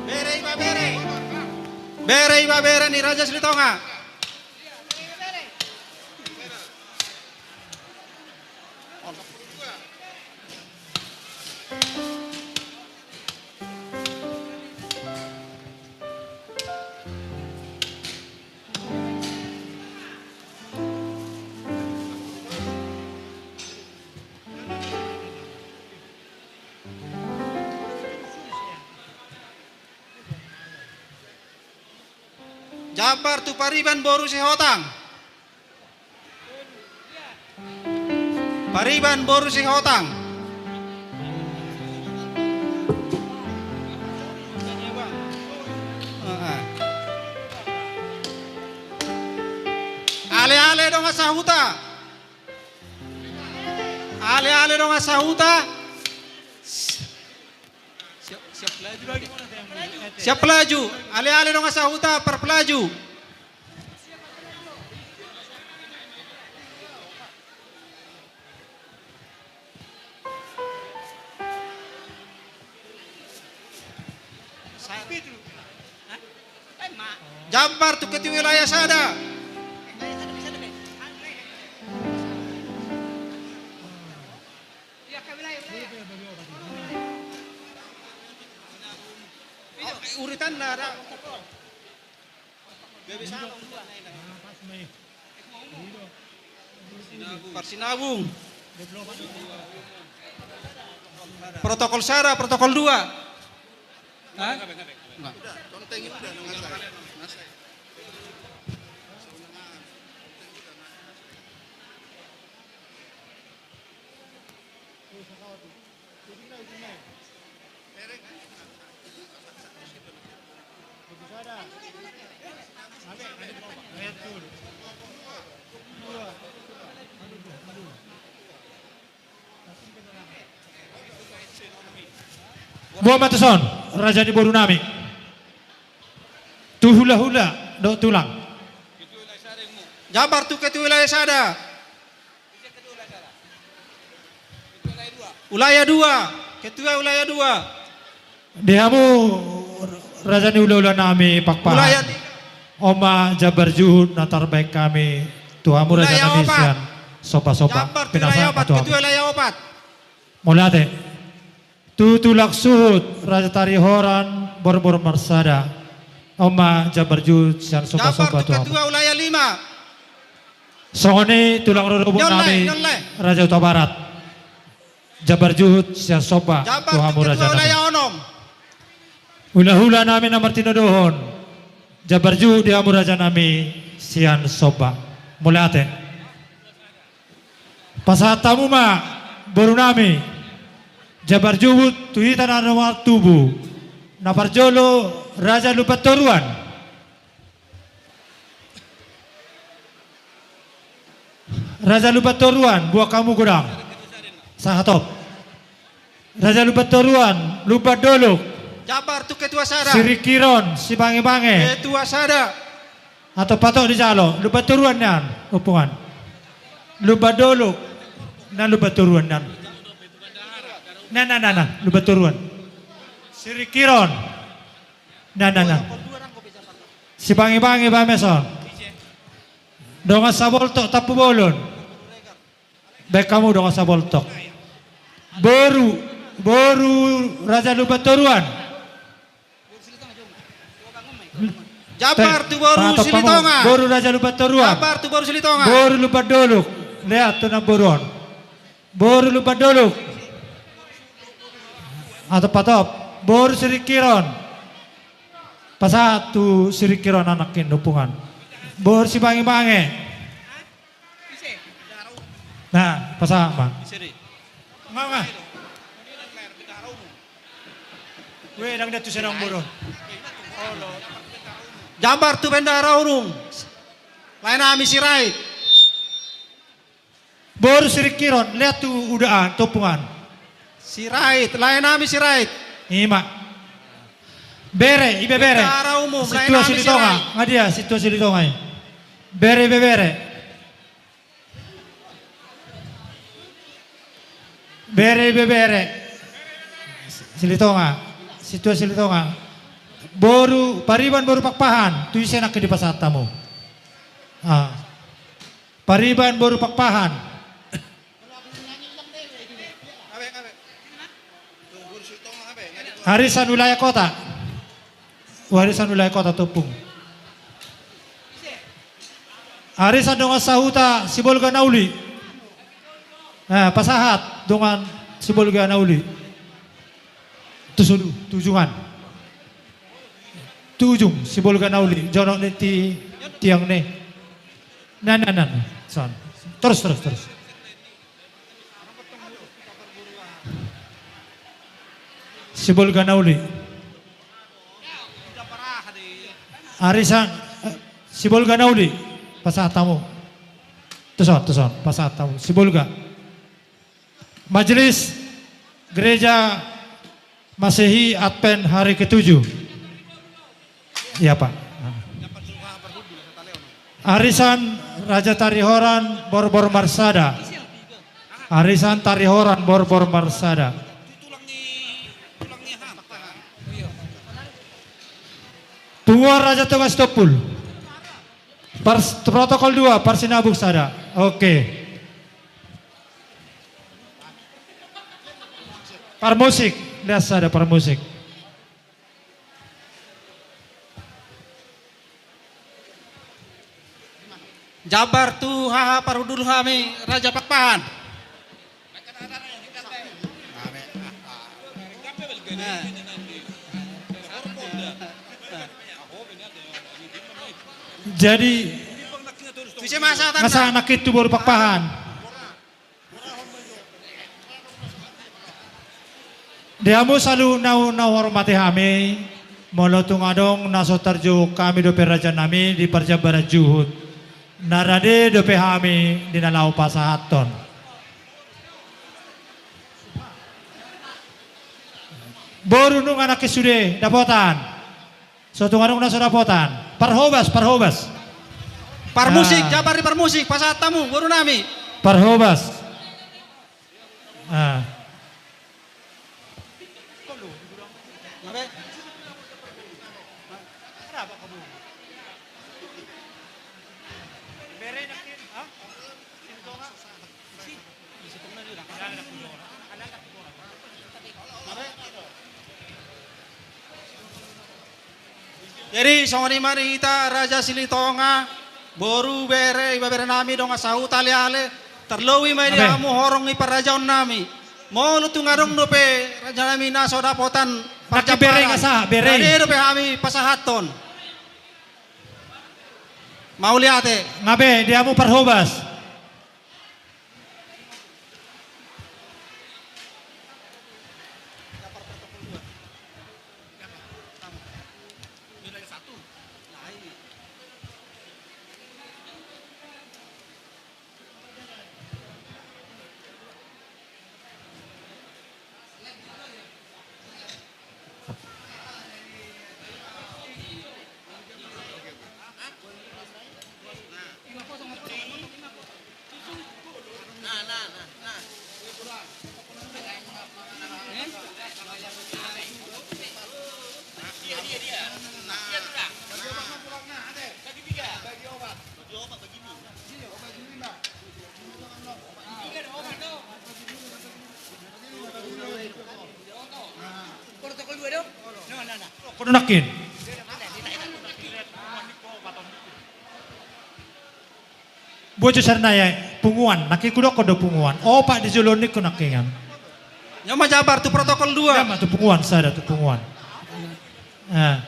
Bere, ibebere. Bere, ibebere ni Raja Silitonga. Jambar tu Pariban boru Sihotang. Pariban boru Sihotang. Ale-ale dongan sahuta. Ale-ale dongan sahuta. Siap, siap pelaju lagi. Siap pelaju. Ale-ale dongan sahuta, parpelaju. Jambar tu ketua wilayah sada. Uritan na ada. Parsinabung. Protokol sada, protokol dua. Hah? Enggak. Boha ma tuson, raja ni boru nami. Tu hulahula dohot tulang. Jambar tu ketua wilayah sada. Wilayah dua, ketua wilayah dua. Di hamu raja ni hulahula nami Pakpahan. Wilayah tiga. On ma jambar juhut na tarbahen hami tu hamu raja nami sian Somba-somba. Jambar tu wilayah opat, ketua wilayah opat. Mauliate. Tu tulang suhut Raja Tarihoran Borbor Marsada. On ma jambar juhut sian Somba-somba tu hamu. Jambar tu ketua wilayah lima. Songon i tulang rorobot nami Raja Hutabarat. Jambar juhut sian Somba tu hamu raja nami. Jambar tu ketua wilayah onom. Hulahula nami na martinodohon. Jambar juhut di hamu raja nami sian Somba. Mauliate. Pasahat hamu ma boru nami. Jambar juhut tu hita na martubu. Na parjolo Raja Lumbantoruan. Raja Lumbantoruan, boan hamu godang. Sahatop. Raja Lumbantoruan, Lumban Dolok. Jambar tu ketua sada. Siringkiron, Sibangebange. Ketua sada. Atau patok dijalo, Lumbantoruan nian, Ompungan. Lumban Dolok, na Lumbantoruan nian. Na, na, na, na, Lumbantoruan. Siringkiron. Na, na, na. Sibangebange, Bameson. Dongan Saboltok, Tampubolon. Baen hamu dongan Saboltok. Boru, boru Raja Lumbantoruan. Jambar tu boru Silitonga. Boru Raja Lumbantoruan. Jambar tu boru Silitonga. Boru Lumban Dolok. Leat tu namboru on. Boru Lumban Dolok. Atop, atop. Boru Siringkiron. Pasahat tu Siringkiron anakkin, Ompungan. Boru Sibangebange. Na, pasahat ma. Nga, nga. Weh, dang dia tu senang boru. Jambar tu bendahara umum. Lae nami Sirait. Boru Siringkiron, leat tu uda an, tu Ompungan. Sirait, lae nami Sirait. Ima. Bere, ibebere. Bendahara umum, lae nami Sirait. Sintua Silitonga. Nga dia, sintua Silitonga i. Bere, ibebere. Bere, ibebere. Silitonga. Sintua Silitonga. Boru, pariban boru Pakpahan. Tu ise nangkin dipasahat hamu. Ah. Pariban boru Pakpahan. Arisan wilayah kota. Arisan wilayah kota, Ompung. Arisan dongan sahuta Sibolga na uli. Nah, pasahat dongan Sibolga na uli. Tu sude, tu ujungan. Tu ujung, Sibolga na uli. Jonok ni ti-, tiang ni. Na, na, na, na. Son. Terus, terus, terus. Sibolga na uli. Arisan, eh, Sibolga na uli. Pasahat hamu. Tuson, tuson. Pasahat hamu. Sibolga. Majelis Gereja Masehi Advent hari ketujuh. Iya, Pak. Arisan Raja Tarihoran Borbor Marsada. Arisan Tarihoran Borbor Marsada. Punguan Raja Toga Sitompul. Pars-, protokol dua, parsinabung sada. Oke. Parmusik, leat sada parmusik. Jambar tu haha parhundul hami Raja Pakpahan. Jadi, tu ise ma sahat nangkin tu boru Pakpahan. Di hamu saluhutna na huhormati hami, molo tung adong na so tarjou hami dope raja nami di parjambaran juhut, na rade dope hami di na laho pasahathon. Boru nunga nangkin sude dapotan. So tung adong na so dapotan. Parhobas, parhobas. Parmusik, ah, jabar ni parmusik, pasahat hamu, boru nami. Parhobas. Ah. Jadi songon i ma di hita Raja Silitonga, boru, bere, ibebere nami, dongan sahuta, aleale, tarlobi ma i di hamu horong ni parrajaon nami. Molo tung adong dope raja nami na so dapotan parjamparan, rade dope hami pasahathon. Mauliate. Nga be di hamu parhobas. Bojo sernaya punguan, nangkin kudokkon do punguan. Opat di jolo ningku nangkiningan. Ia ma jabar tu protokol dua. Ia ma tu punguan sada, tu punguan. Ah.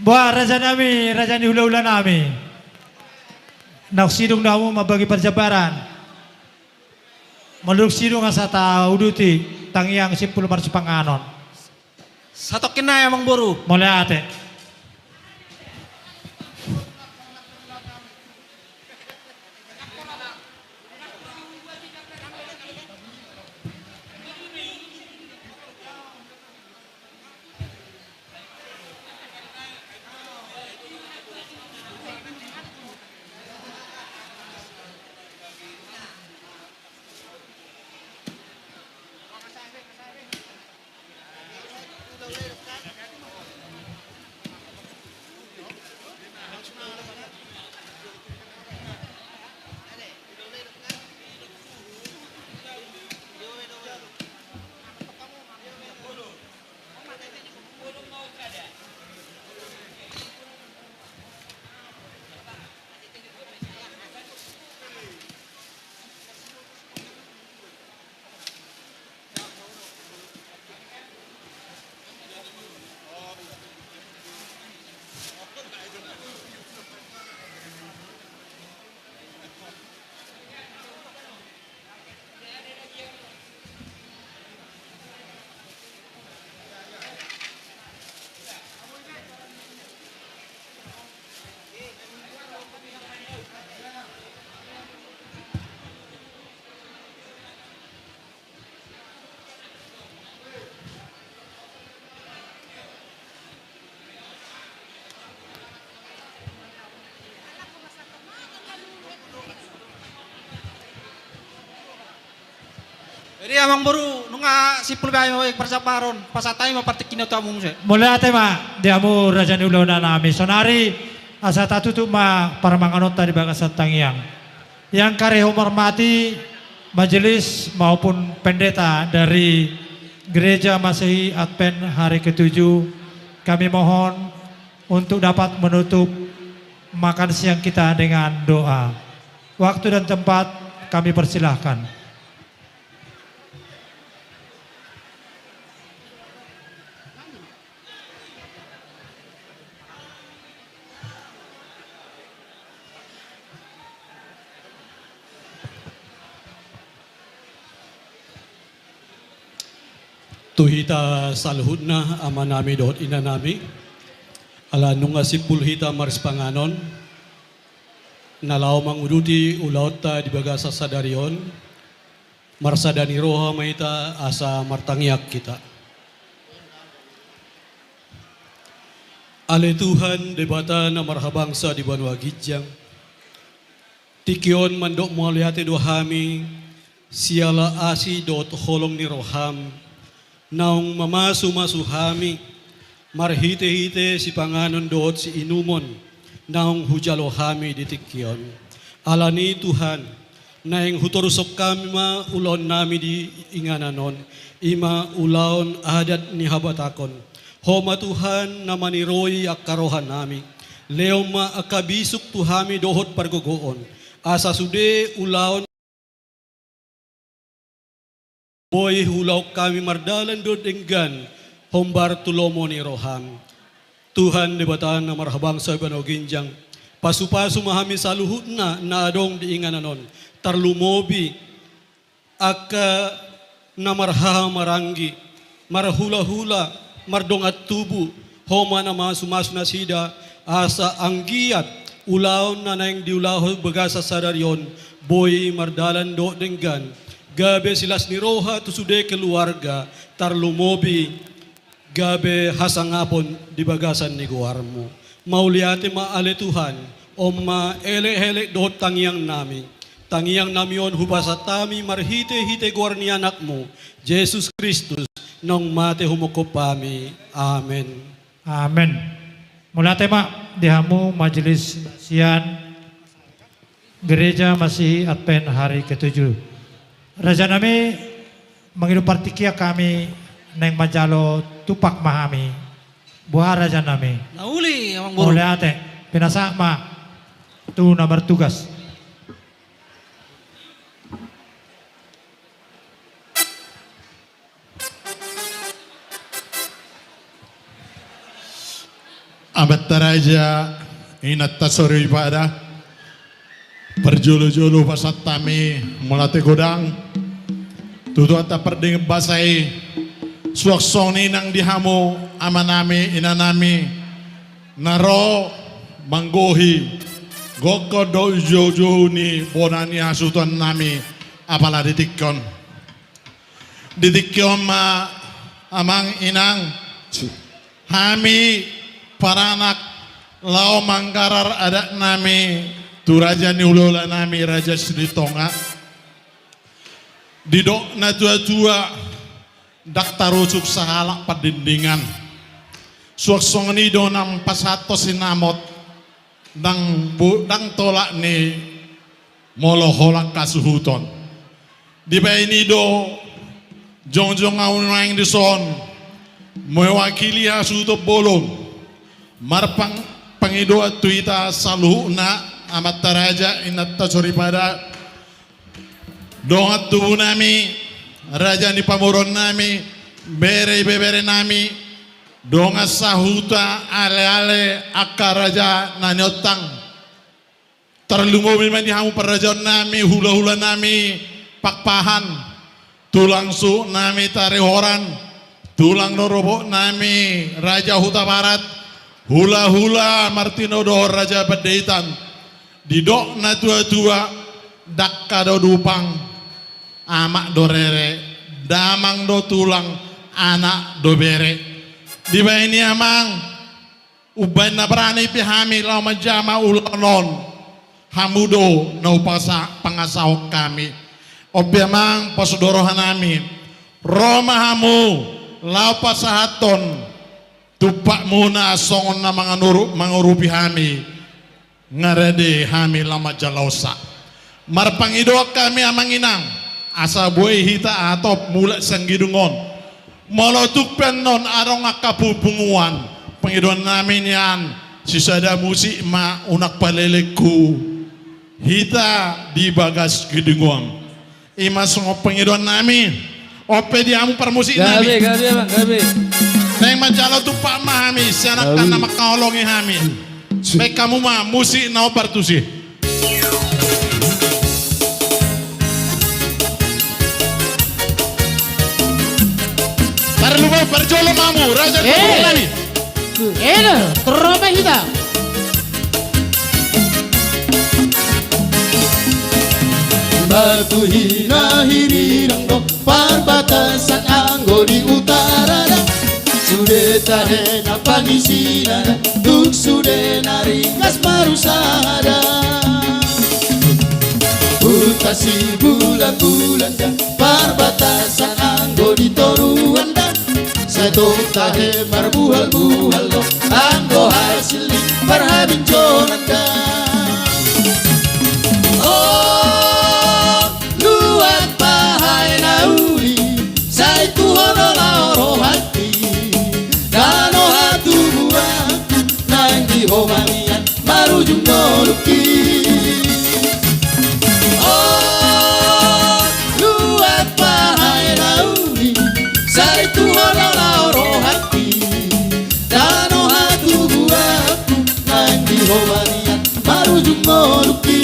Boha raja nami, raja ni hulahula nami. Naung sidung do hamu mambagi parjamparan. Molo dung sidung asa tauduti tangiang simpul marsipanganon. Satongkin nai amang boru. Mauliate. Jadi amang boru, nunga simpul be hami mambagi parjamparan, pasahat hami ma partingkian tu hamu muse. Mauliate ma di hamu raja ni hulahula nami. Sonari asa tatutup ma parmanganonta di bagasan tangiang. Yang kami hormati majelis maupun pendeta dari Gereja Masehi Advent Hari Ketujuh, kami mohon untuk dapat menutup makan siang kita dengan doa. Waktu dan tempat kami persilahkan. Tu hita saluhutna, amanami dohot inanami, ala nunga simpul hita marsipanganon, na laho manguduti ulaonta di bagasan sadari on, Marsada ni roha ma hita asa martangiang hita. Ale Tuhan, Debata na marhabangsa di banua ginjang, tingki on mandok mauliate do hami, siala asi dohot holong ni roham, naung mamasumasu hami, marhitehite sipanganon dohot siinumon, naung hujalo hami di tingki on. Alani Tuhan, naeng hutorushon hami ma ulaonnami di inganan on, i ma ulaon adat ni habatahon. Ho ma Tuhan na maniroi angka rohanami. Lehon ma angka bisuk tu hami dohot pargogoon, asa sude ulaon boi huulahon hami mardalan dohot denggan, hombar tu lomo ni roham. Tuhan Debata na marhabangsa di banua ginjang, pasupasu ma hami saluhutna na adong di inganan on, tarlumobi angka na marhahamaranggi, marhulahula, mardongan tubu, ho ma na masumasu nasida, asa anggiat ulaon na naeng diulahon bagasan sadari on boi mardalan dohot denggan, gabe silas ni roha tu sude keluarga, tarlumobi gabe hasangapon di bagasan ni goarmu. Mauliate ma ale Tuhan, on ma elekelek dohot tangiangnami. Tangiangnami on hupasahat hami marhitehite goar ni Anakmu, Jesus Kristus, naung mate humongkop hami. Amen. Amen. Mauliate ma di hamu majelis sian Gereja Masihi Advent hari ketujuh. Rajanami, mangido partingkian hami, naeng manjalo tumpak ma hami. Boha rajanami? Na uli, amangboru. Mauliate, pinasahat ma tu na martugas. Amanta raja, inanta soripada, parjolo-jolo pasahat hami mauliate godang tu Tuhanta pardenggan basa i, suang songon i nang di hamu amanami, inanami, na ro manggohi gokhon dohot joujou ni bona ni hasuhutonnami apala di tingki on. Di tingki on ma, amang inang, hami paranak laho manggarar adatnami tu raja ni hulahulanami, Raja Silitonga. Didok na tuatua, ndang tarusuk sahalak pandindingan. Suang songon i do naung pasahathon sinamot, ndang bo-, ndang tolap ni molo holan hasuhuton. Dibaen i do jongjong ahu nuaeng dison mewakili hasuhuton bolon, marpang-, pangidoan tu hita saluhutna, amanta raja, inanta soripada, dongan tubunami, raja ni pamoruonnami, bere ibeberenami, dongan sahuta, aleale, angka raja na niontang. Tarlumobi ma di hamu parrajaonnami, hulahulanami, Pakpahan, tulang suhutnami Tarihoran, tulang rorobotnami Raja Hutabarat, hulahula Martino dohot Raja Pandaitan. Didok na tuatua, dangka do dupang, amak do rere, damang do tulang, anak do bere. Dibaen i amang, umbaen na barani pe hami laho manjama ulaon on, hamu do na hupasa-, pangasahon hami. On pe amang, pasudoro hanami, ro ma hamu laho pasahathon tumpakmuna songon na manganuru-, mangurupi hami, nga rade hami laho manjalahosa. Marpangidoan hami amang inang, asa boi hita hatop mulak sian gedung on. Molo tung pe annon adong angka pu-, punguan, pangidoannami nian, sisada musik ma unang palelenghu hita di bagas gedung on. I ma songon pangidoannami. On pe di hamu parmusiknami. Gabe, gabe, amang, gabe. Naeng manjalo tumpak ma hami, sian angka na mangkaholongi hami. Baen hamu ma musik na hombar tusi. Tarlumobi parjolo ma hamu, raja ni pamoruonnami. Eda, toro ma hita. Batu hina hirirang do parbatasan anggo di utara da. Sude tahe na pangisina da, tung sude na ringgas marusaha da. Huta Sibulan-bulan da parbatasan anggo di toruan da. Sai tong tahe marbuhal-buhal do anggo hasil ni parhabinsonan da. O luat bahae na uli, sai tu ho do laho rohangki. Dano hatubuanku naeng di ho ma nian marujung ngolungki. O luat bahae na uli, sai tu ho do laho rohangki. Dano hatubuanku naeng di ho ma nian marujung ngolungki.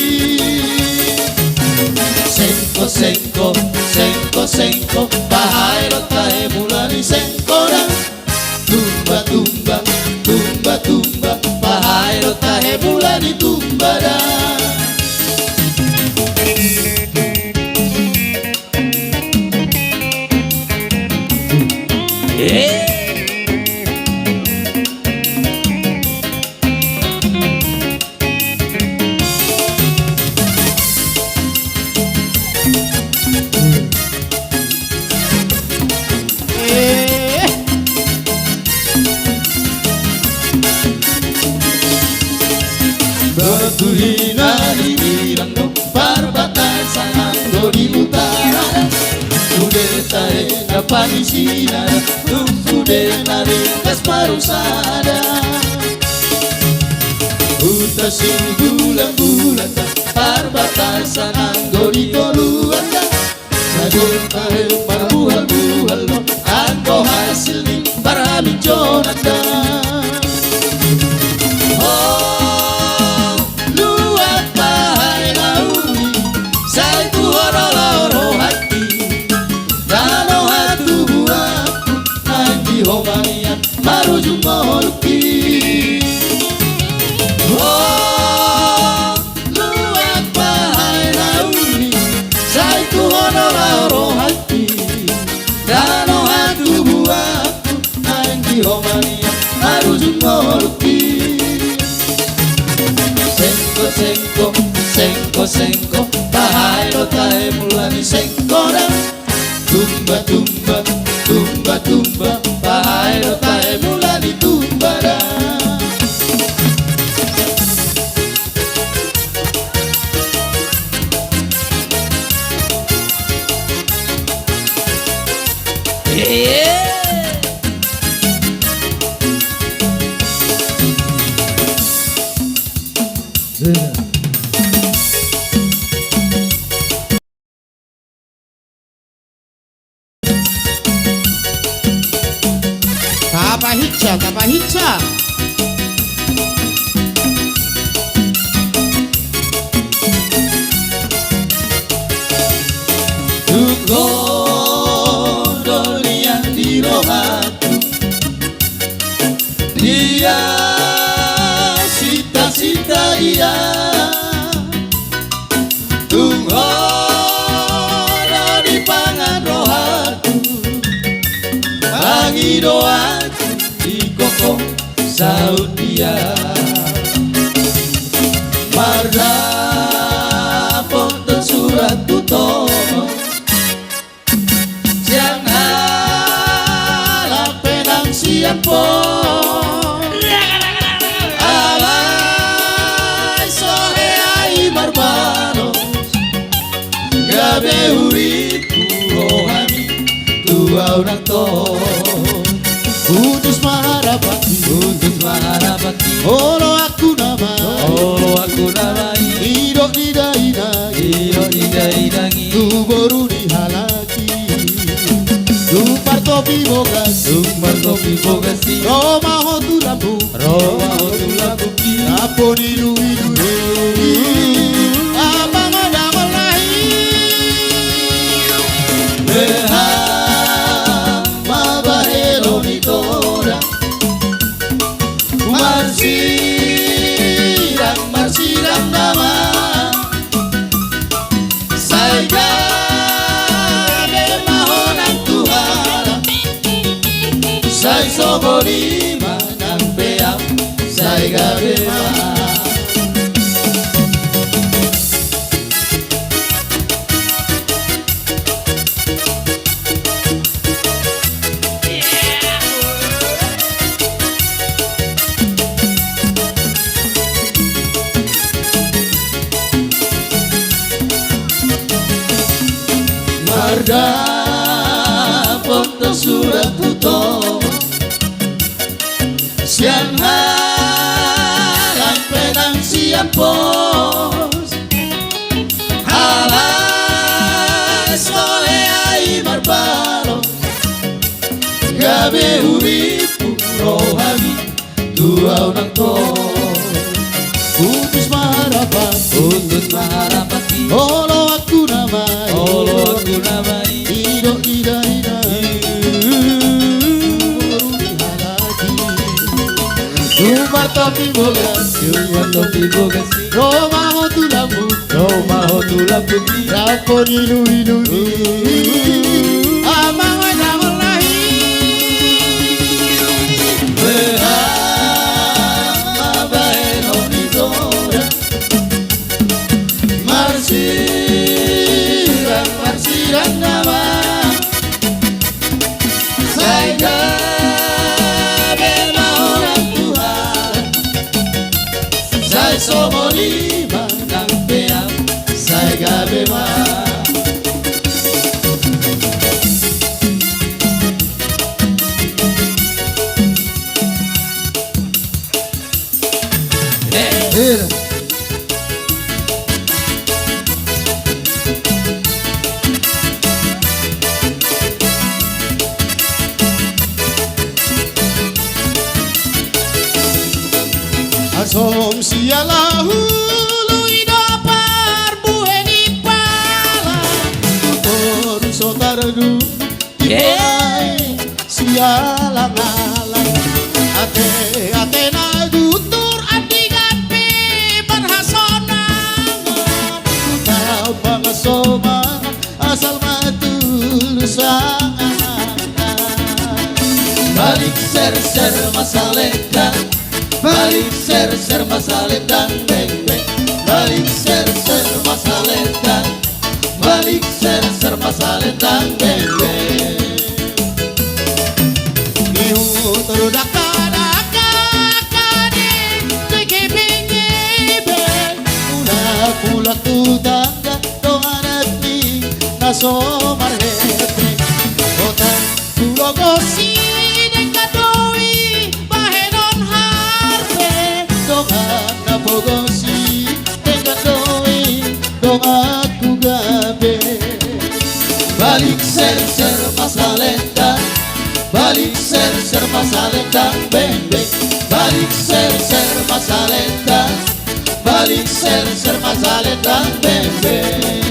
Sengko, sengko, sengko, sengko, bahae do tahe mula ni sengko da. Tumba, tumba, tumba, tumba, bahae do tahe mula ni tumba da. Batu hina hirirang do parbatasan anggo di utara. Sude tahe na pangisina da, tung sude na ringgas marusaha da. Huta Sibulan-bulan da parbatasan anggo di toruan da. Sai tong tahe marbuhal-buhal do anggo hasil ni parhabinsonan da. O luat bahae na uli, sai tu ho do laho rohangki. Dano hatubuanku naeng di ho ma nian marujung ngolungki. O luat bahae na uli, sai tu ho do laho rohangki. Dano hatubuanku naeng di ho ma nian marujung ngolungki. Sengko, sengko, sengko, sengko, bahae do tahe mula ni sengko da. Tumba, tumba, tumba, tumba, bahae do tahe mula ni tumba da. Tapahinsa, tapahinsa. Tung ho do nian di rohangku. Dia sita-sita dia. Tung ho do di pangan rohangku. Pangidoanku di ho saut dia. Mardapothon surat tu tohon. Sian halak pe nang sian pos. Alai so hea i marbalos. Gabe hurippu rohami tu au nang tong. Utus ma harapanki. Utus ma harapanki. Oloanku nama i. Oloanku nama i. Didok ni dainang i. Didok ni dainang i. Tu boru ni halak i. Tung martopi bogas. Tung martopi bogas i. Ro ma ho tu lambung. Ro ma ho tu lambung i. Napo ni dui-dui. Apa nga damal lahi. Beha ma bahelo ni toda. Marsirang, marsirang nama. Sa Sai gabe ma ho nang tu halak, sai songon i ma nang pe au, sai gabe ma. Mardapothon surat tu tomo sian halak pe nang sian pos. Halak solea i marbalos, gabe urippu roha ni tu au nang to. Putus ma harapan, putus ma harapan, oloanku na ma i, oloanku na ma i, didok ni dainang, boru ni halak i. Tung martopi bogas, tung martopi bogas i, ro ma ho tu lambung, ro ma ho tu lambung i, rap dohot ilumilu i. Amang, amang lahi, beha ma bahenon ni godang, marsirang, marsirang nama. Sai gabe ma ho nang tu halak, sai songon i ma nang pe au, sai gabe ma. Asomsi ala hulu i do parbue ni pala, tu toru so tardu. Ye, sialang-alang. Ate, ate na guntur andigan pe parhasonangan. Huta pangasoma asal ma tulus angan. Balik serser ma salendang. Balik serser ma salendang, beng, beng. Balik serser ma salendang. Balik serser ma salendang, beng, beng. Nihutor dangka-dangka, dangka di, di keping i, beng. Mulak-mulak tu tangga, dongan ni na so marhepeng. Otak Hulogosi denggan do i bahenon harpe, dongan na pogosi denggan do i donganku gabe. Balik serser ma salendang, balik serser ma salendang, beng, beng. Balik serser ma salendang, balik serser ma salendang, beng, beng.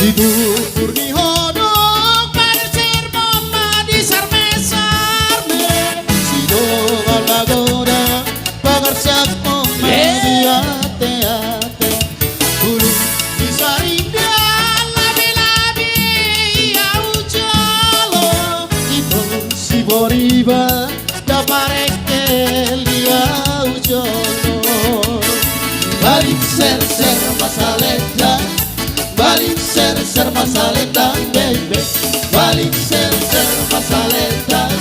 Situpur ni hodok, parsirmon ma di sarme-sarme. Sidongan magodang, pangarsak ma di ate-ate. Bulung ni sarindean, labe-labe i au jolo. Ito si Boriba, da parengkel i au jolo. Balik serser ma salendang, balik serser ma salendang, beng, beng. Balik serser ma salendang,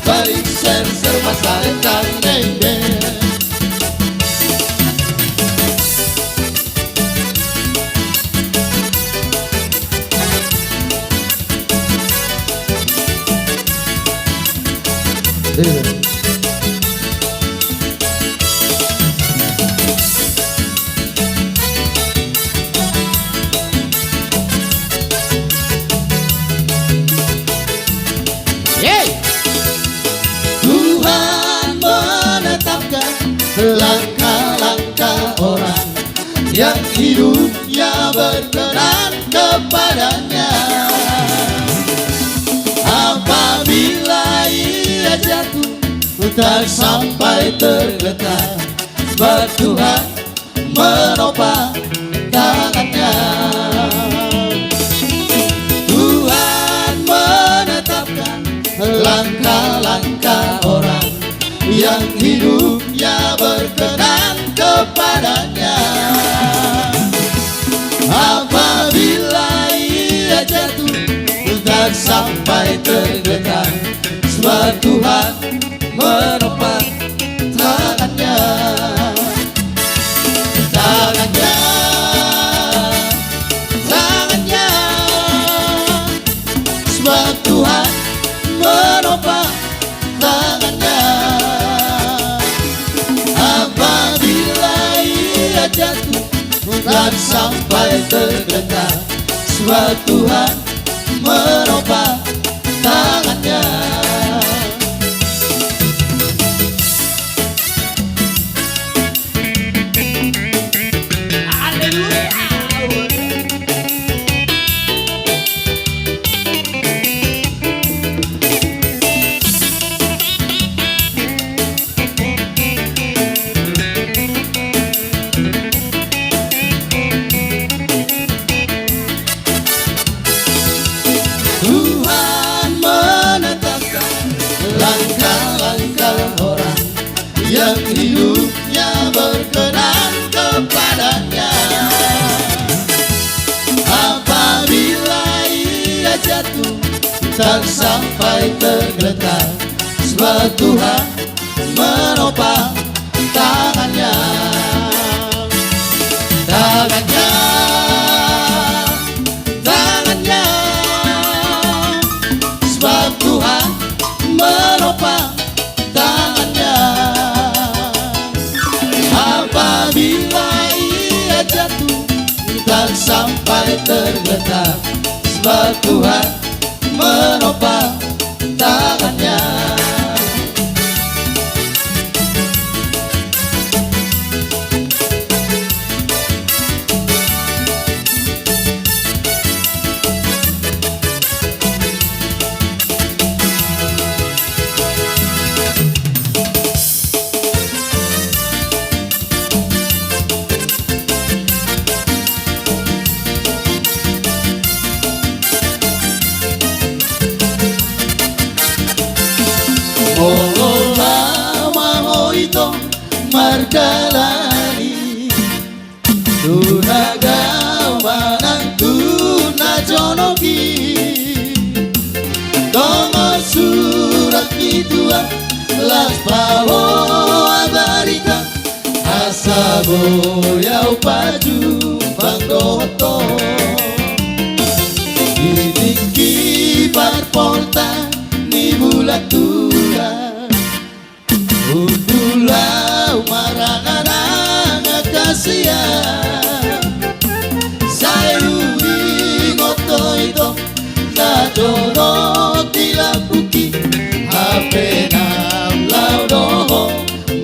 balik serser ma salendang, beng, beng. Tuhan, bona hidupnya berkenan kepada-Nya. Apabila ia jatuh, tak sampai tergeletak, sebab Tuhan menopa tangan-Nya. Tuhan menetapkan langkah-langkah orang yang hidupnya berkenan kepada-Nya. Apabila ia jatuh, tak sampai tergeletak, sebab Tuhan menopa tangan-Nya. Tangan-Nya, tangan-Nya, sebab Tuhan menopa tangan-Nya. Apabila ia jatuh, tak sampai tergeletak, sebab Tuhan menopa tangan-Nya. Tuhan menetapkan langkah-langkah orang yang hidupnya berkenan kepada-Nya. Apabila ia jatuh, tak sampai tergeletak, sebab Tuhan menopa tangan-Nya. Tangan-Nya, tangan-Nya, sebab Tuhan menopa tangan-Nya. Apabila ia jatuh, tak sampai tergeletak, sebab Tuhan menopa tangan-Nya. Molo laho ma ho ito mardalani tu na gau manang tu na jonok i, tongon surat ni Tuhan laos paboa barita, asa boi ahu pajumpang dohot ho. Di tingki parpoltak ni bulan Tulan, hundul ahu marangan-angan hasian. Sai huingot ho ito na jonok di lambungki, hape na laho do ho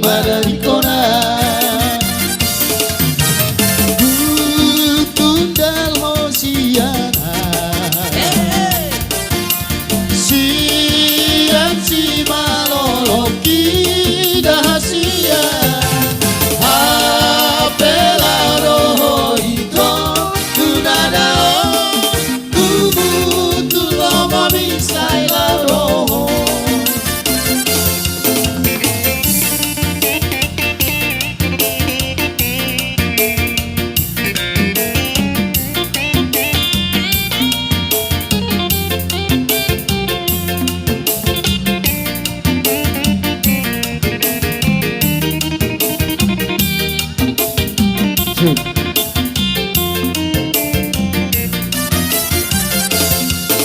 manadingkon ahu. Hutundal ho sian ahu sian simalolongki da hasian. Hape laho do ho ito tu na dao, tu butuh lomo ni sai laho do ho.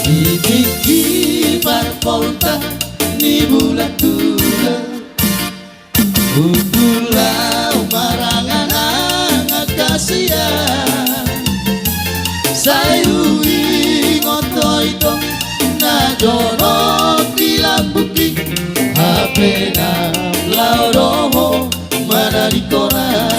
Di tingki parpoltak ni bulan Tulan, hundul ahu marangan-angan hasian. Sai huingot ho ito na jonok di lambungki, hape na laho do ho manadingkon ahu.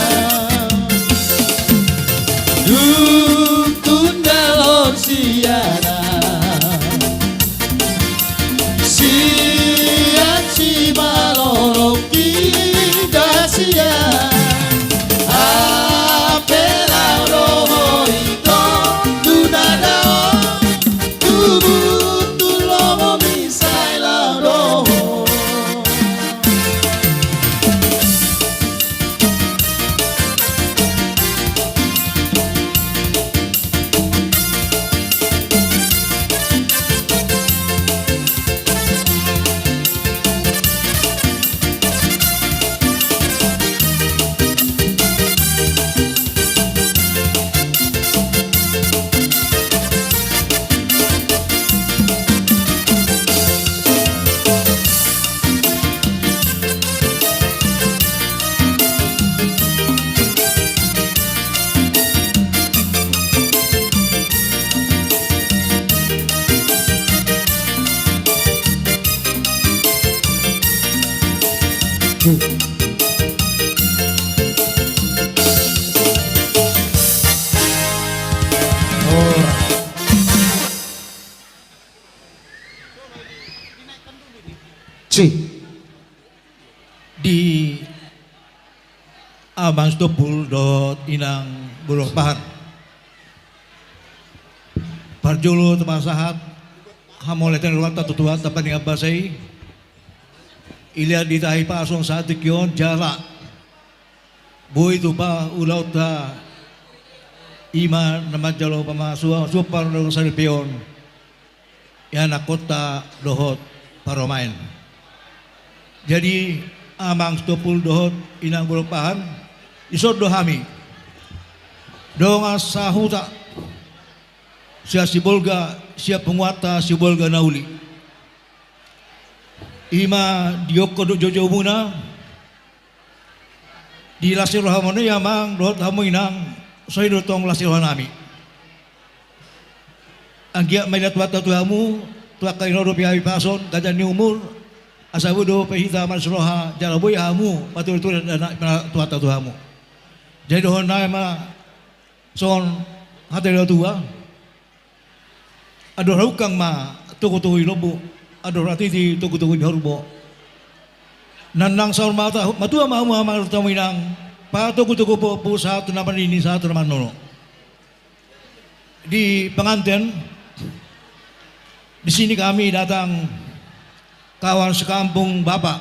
Di Amang Sitompul dohot Inang Bolon Pahan. Parjolo tapasahat hamauliateon ni rohanta tu Tuhanta Pardenggan Basa i. Dilehon hita hipason saat tingki on jala boi tupa ulaonta, i ma na manjalo pamasumasu, sumpah na dosa ni peon, ianakhonta dohot parumaen. Jadi, Amang Sitompul dohot Inang Bolon Pahan, dison do hami dongan sahuta, sian Sibolga, sian punguanta Sibolga na uli. I ma di ongkon dohot joujou muna, di las ni roha muna i Amang dohot hamu Inang, songon i do tong las ni roha nami. Anggiat ma diida Tuhanta tu hamu, tu angka i na dope hami pason, ganjang ni umur, asa boi dope hita mansai roha, jala boi hamu paturi-turi na diida Tuhanta tu hamu. Jadi dohonon nami ma songon hata ni natua-tua: Andor hahungkang ma togu-togu ni lombu, andor hatiti togu-togu ni horbo. Nang, nang saur matua, matua ma hamu Amang dohot hamu Inang, patogu-togu pahompu sahat tu na marnini, sahat tu na marnono. Di pengantin, di sini kami datang kawan sekampung Bapak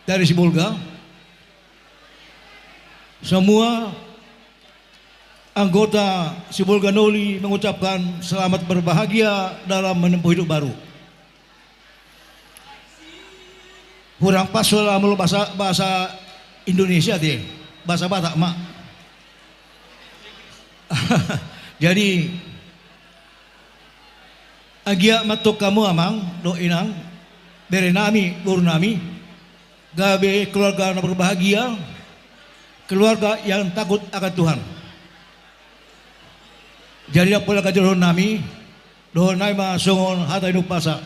dari Sibolga. Semua anggota Sibolga na uli mengucapkan selamat berbahagia dalam menempuh hidup baru. Hurang pas sola molo bahasa, bahasa Indonesia te, bahasa Batak ma. Jadi, anggiat ma tong hamu Amang dohot Inang, bere nami, boru nami, gabe keluarga na berbahagia, keluarga yang takut akan Tuhan. Jadi, ndang pola ganjang dohonon nami, dohonon nami ma songon hata ni umpasa: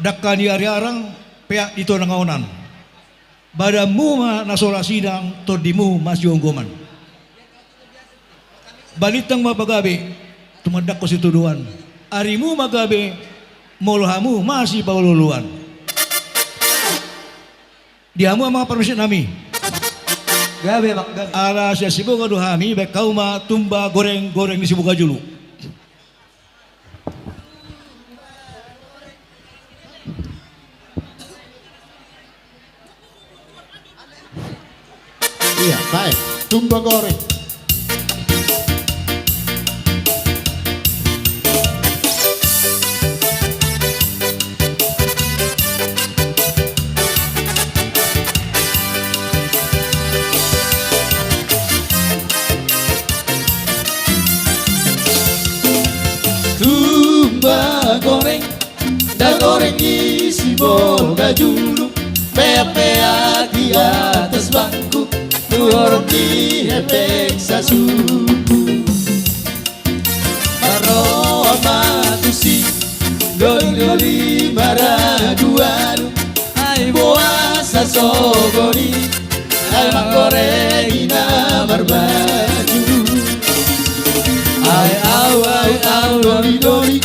Dangka ni ari arang, peak di tona nga onan. Badanmu ma na so ra sinang, tondimu ma sionggoman. Balintang ma pagabe, tumandangkon situdoan. Arimu ma gabe, molo hamu masipaolo-oloan. Di hamu Amang parmusik nami. Gabe, Amang, gabe. Ala sian Sibolga do hami, baen hamu ma Tumba Goreng, Goreng ni Sibolga Julu. Iya, baik. Tumba Goreng. Tumba goreng, da goreng ni Sibolga Julu, peak-peak di atas bangku, tu horong ni hepeng sasuku. Marroha ma tusi, doli-doli maradu-adu, ai boasa sogot i, ai manggoreng i na marbaju. Ai au, ai au, doli-doli,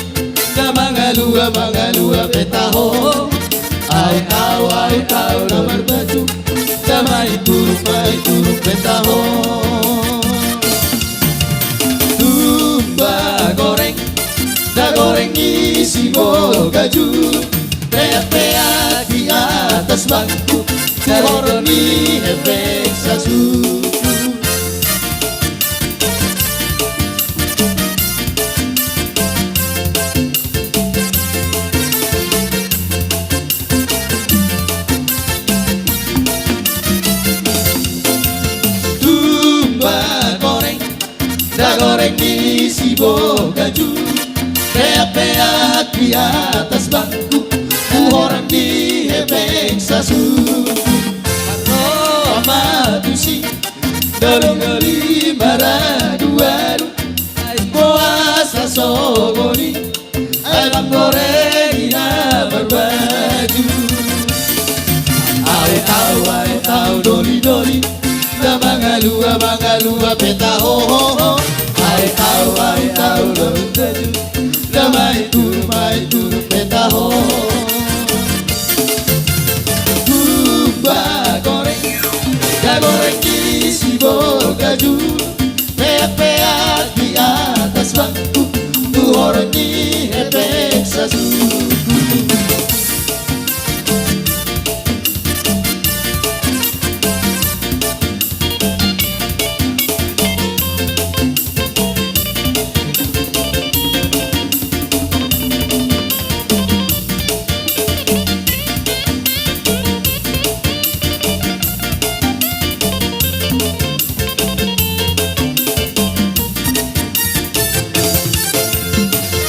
na mangalua, mangalua pe taho. Ai au, Tahu na marbaju, damai turuk, mai turuk petaho. Tumba goreng, da goreng ni si bogaju, peak-peak di atas bangku, tu horong ni hepeng sasuku. Tumba goreng, da goreng ni si bogaju, peak-peak di atas bangku, tu horong ni hepeng sasuku. Marroha ma tusi, doli-doli maradu-adu, ai boasa so goni, ai manggoreng i na marbaju. Ahu tahu, ahu tahu, doli-doli, da mangalua, mangalua petaho. Ahu tahu, ahu tahu, doli-doli, da mai turuk, mai turuk petaho. Tumba goreng, da goreng ni si bogaju, peak-peak di atas bangku, tu horong ni hepeng sasuku.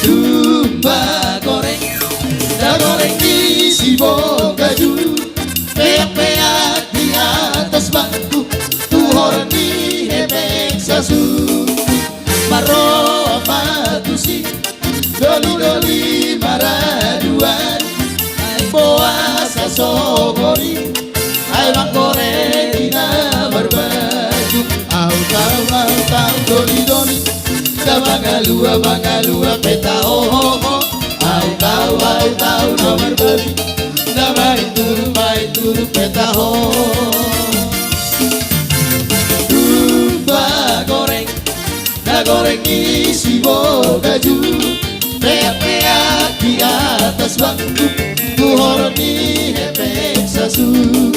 Tumba goreng, da goreng ni si bogaju, peak-peak di atas bangku, tu horong ni hepeng sasuku. Marroha ma tusi, doli-doli maradu-adu, ai boasa so goni, ai manggoreng i na marbaju. Ahu tahu, ahu tahu, doli-doli, da mangalua, mangalua petaho. Ahu tahu, ahu tahu, na marbaju, da mai turuk, mai turuk petaho. Tumba goreng, da goreng ni si bogaju, peak-peak di atas bangku, tu horong ni hepeng sasuku.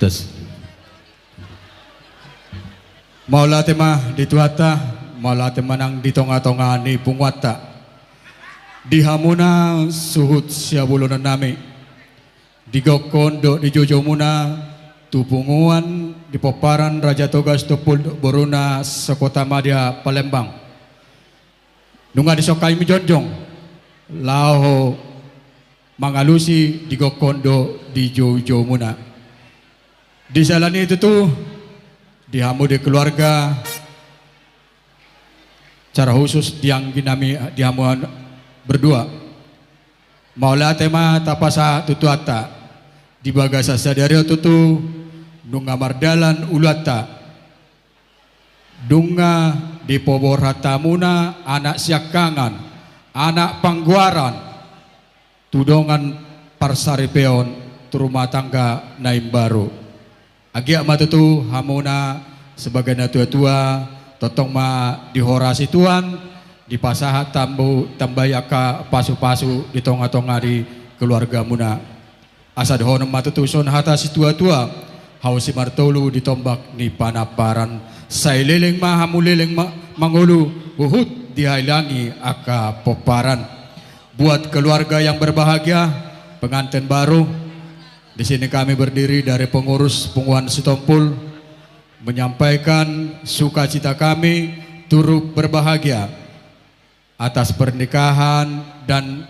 Tes. Mauliate ma di Tuhanta, mauliate ma nang di tonga-tonga ni punguanta. Di hamuna suhut sihabolononnami, di gokhon dohot di joujoumuna, tu punguan di pomparan Raja Toga Sitompul dohot boruna se-Kotamadya Palembang. Nunga dison hami jongjong laho mangalusi di gokhon dohot di joujoumuna. Di siala ni i tutu, di hamu di keluarga, secara khusus di angginami, di hamu berdua, mauliate ma tapasahat tu Tuhanta. Di bagasan sadari on tutu nunga mardalan uluanta. Nunga dipaborhat hamuna anak siangkangan, anak panggoaran, tu dongan parsaripeon, tu rumah tangga na imbaru. Anggiat ma tutu hamuna sebagai natua-tua, tongtong ma dihorasi Tuhan, dipasahat tambu-, tambai angka pasu-pasu di tonga-tonga ni keluargamuna. Asa dohonon ma tutu songon hata situa-tua, hau simartolu di tombak ni panamparan, sai leleng ma hamu leleng ma-, mangolu, huhut dihailangi angka pomparan. Buat keluarga yang berbahagia, pengantin baru, di sini kami berdiri dari pengurus Punguan Sitompul, menyampaikan sukacita kami turut berbahagia atas pernikahan dan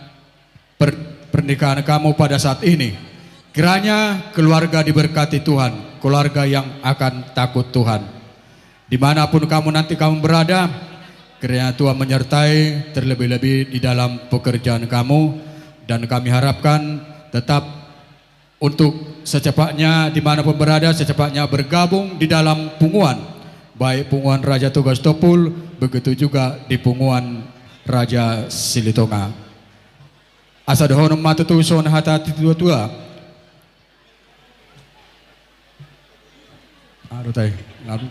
per-, pernikahan kamu pada saat ini. Kiranya keluarga diberkati Tuhan, keluarga yang akan takut Tuhan. Di mana pun kamu nanti kamu berada, kiranya Tuhan menyertai, terlebih-lebih di dalam pekerjaan kamu. Dan kami harapkan tetap untuk secepatnya, di mana pun berada, secepatnya bergabung di dalam punguan. Baik punguan Raja Toga Sitompul, begitu juga di punguan Raja Silitonga. Asa dohonon ma tutu songon hata ni tua-tua. Aduh, tai. Aduh.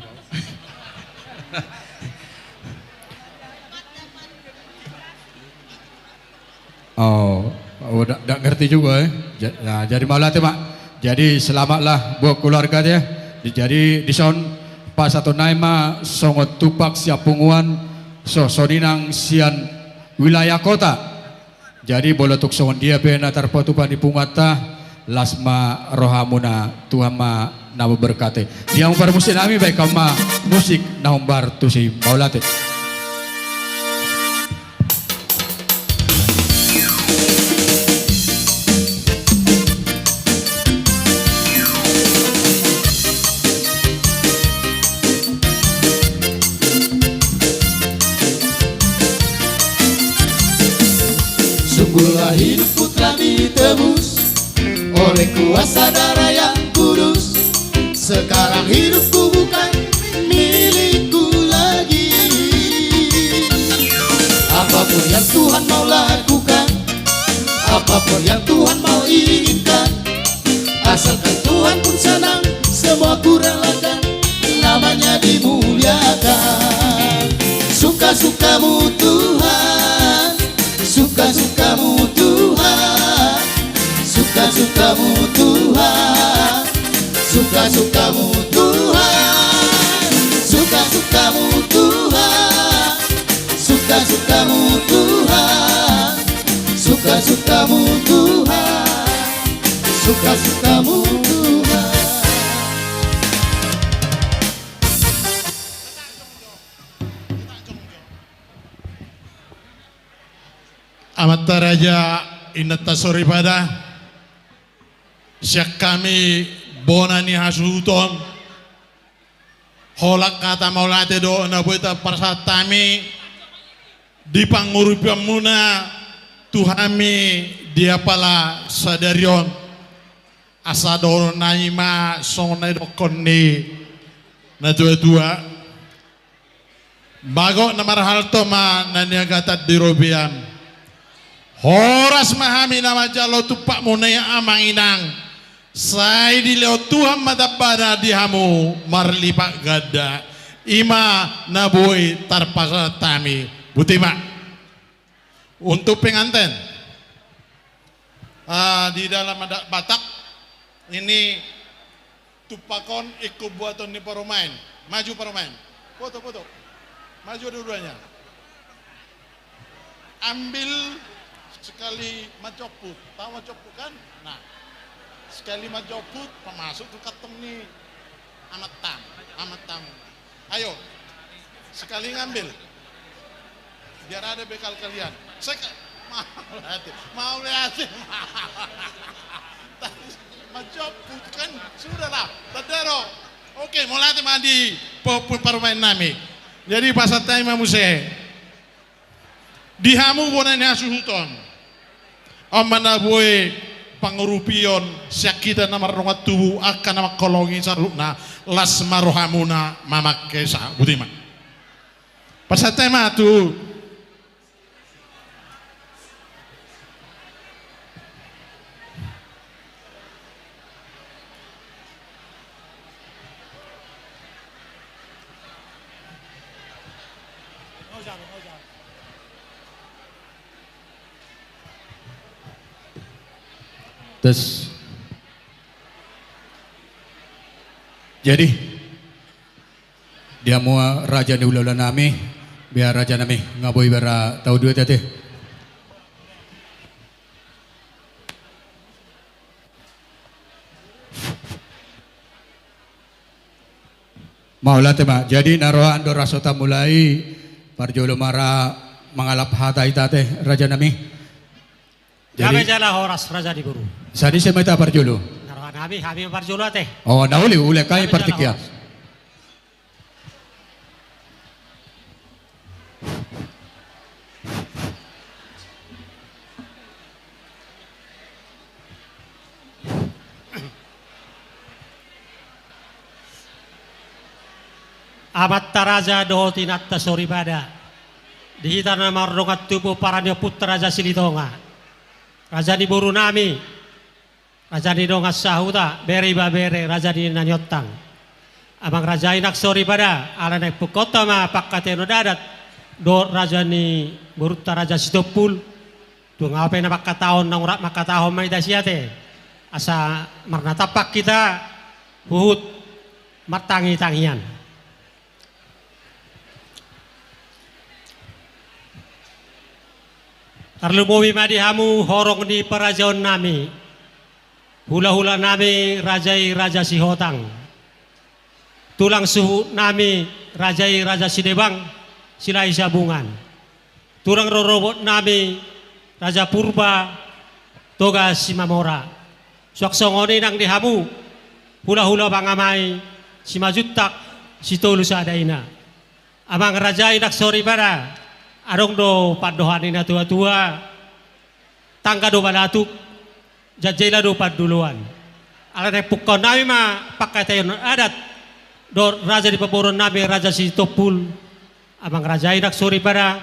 Oh, oh, dak, dak ngerti juga, eh. Ja-, ya, jadi mauliate, Mak. Jadi selamatlah buat keluarga dia. Jadi dison pasahaton nami ma songon tumpak sian punguan, so, songon i nang sian wilayah kota. Jadi molo tung songon dia pe na tarpatupa di punguanta, las ma rohamuna, Tuhan ma na memberkati. Di hamu parmusik nami, baen hamu ma musik na hombar tusi, mauliate. Sungguhlah hidupku telah ditebus oleh kuasa darah yang kudus. Sekarang hidupku bukan milikku lagi. Apapun yang Tuhan mau lakukan, apapun yang Tuhan mau inginkan, asalkan Tuhan pun senang, semua kurelakan, namanya dimuliakan. Suka-sukamu Tuhan, suka-sukamu Tuhan, suka-sukamu Tuhan, suka-sukamu Tuhan, suka-sukamu Tuhan, suka-sukamu Tuhan, suka-sukamu Tuhan, suka-sukamu Tuhan. Amanta raja, inanta soripada, sian hami bona ni hasuhuton, holan hata mauliate do na boi tapasahat hami di pangurupionmuna tu hami di apala sadari on. Asa dohonon nami ma songon na nidokkon ni na tua-tua. Bagot na marhalto ma na niagatan di robean. Horas ma hami na manjalo tumpakmuna i, amang inang. Sai dilehon Tuhan ma tambana di hamu marlipat ganda. I ma na boi tarpasahat hami. Boti ma. Untuk pengantin. Ah, di dalam adat Batak, ini tumpak on ingkon buaton ni parumaen. Maju parumaen. Foto, foto. Maju dua-duanya. Ambil sekali manjomput. Tahu manjomput kan? Nah. Sekali manjomput, pamasuk tu kantong ni amantam. Amantam. Ayo, sekali ngambil. Biar ada bekal kalian. Sek-, mauliate, mauliate. Manjomput kan, sudahlah. Tanda ro. Oke, mauliate ma di po-, po-, parumaen nami. Jadi pasahat hami ma muse. Di hamu bona ni hasuhuton. On ma na boi pangurupion sian hita na mardongan tubu, angka na mangholongi saluhutna, las ma rohamuna mamangke sahat. Boti ma. Pasahat hami ma tu. Tes. Jadi, di hamu raja ni hulahula nami, biar raja nami, nga boi bara tau duit ate. Mauliate ma. Jadi na roha do raja, so tamulai, parjolo ma ra mangalap hata hita ate, raja nami. Jadi, gabe jala horas, raja ni boru. Sadi se ma hita parjolo. Na roha nami, hami ma parjolo ate. O, na uli, uli hami partingkian. Amanta raja dohot inanta soripada, di hita na mardongan tubu, parani ompunta Raja Silitonga, raja ni boru nami, raja ni dongan sahuta, bere ibebere, raja ni na niontang. Amang raja, inang soripada, ala naeng pungkaonta ma pangkataion adat dohot raja ni borunta Raja Sitompul. Tung aha pe na mangkatahon, naung rap mangkatahon ma hita sian i ate, asa marnatampak hita huhut martangitangian. Tarlumobi ma di hamu horong ni parajaon nami, hulahula nami raja i Raja Sihotang, tulang suhut nami raja i Raja Sidebang Silahi Sabungan, tulang rorobot nami Raja Purba Toga Simamora. Suang songon i nang di hamu hulahula pangamai Simanjuntak Sitolu Sada Ina. Amang raja, inang soripada, adong do pandohan ni natuatua, tangga do balatuk, janjela do panduloan. Ala naeng pungkaon nami ma pangkataion adat dohot raja ni pamoruon nami Raja Sitompul. Amang raja, inang soripada,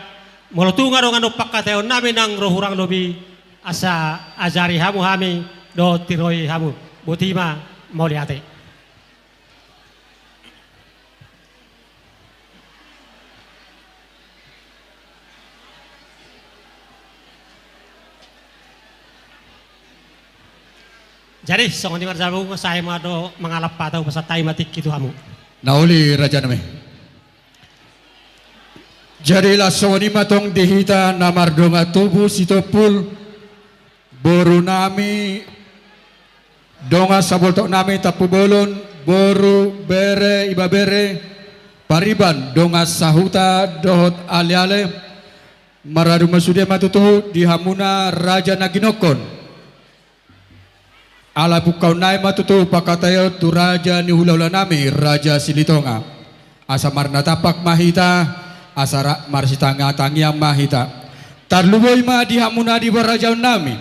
molo tung adong annon pangkataion nami nang ro hurang lobi, asa ajari hamu hami dohot tiroi hamu. Boti ma, mauliate. Jadi songon i ma raja, sai ma do mangalap hata, hupasahat hami ma tingki tu hamu. Na uli, raja nami. Jadi laos songon i ma tong di hita na mardongan tubu Sitompul, boru nami, dongan saboltok nami Tampubolon, boru, bere, ibebere, pariban, dongan sahuta dohot aleale. Maradu ma sude ma tutu di hamuna raja na ginokkon. Ala pungkaon nami ma tutu pangkataion tu raja ni hulahula nami Raja Silitonga, asa marnatampak ma hita, asa ra-, marsitangiangian ma hita. Tarlumobi ma di hamuna di parajaon nami,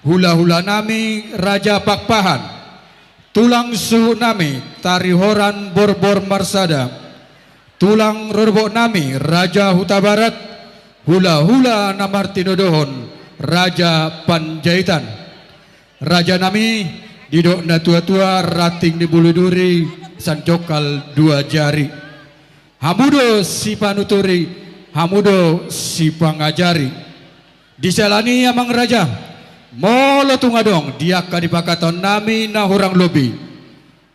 hulahula nami Raja Pakpahan, tulang suhut nami Tarihoran Borbor Marsada, tulang rorobot nami Raja Hutabarat, hulahula na martinodohon Raja Panjaitan. Raja nami, didok natuatua, ranting ni bulu duri, sanjongkal dua jari. Hamu do sipanuturi, hamu do sipangajari. Di siala ni i, amang raja, molo tung adong di angka di pangkataion nami na hurang lobi,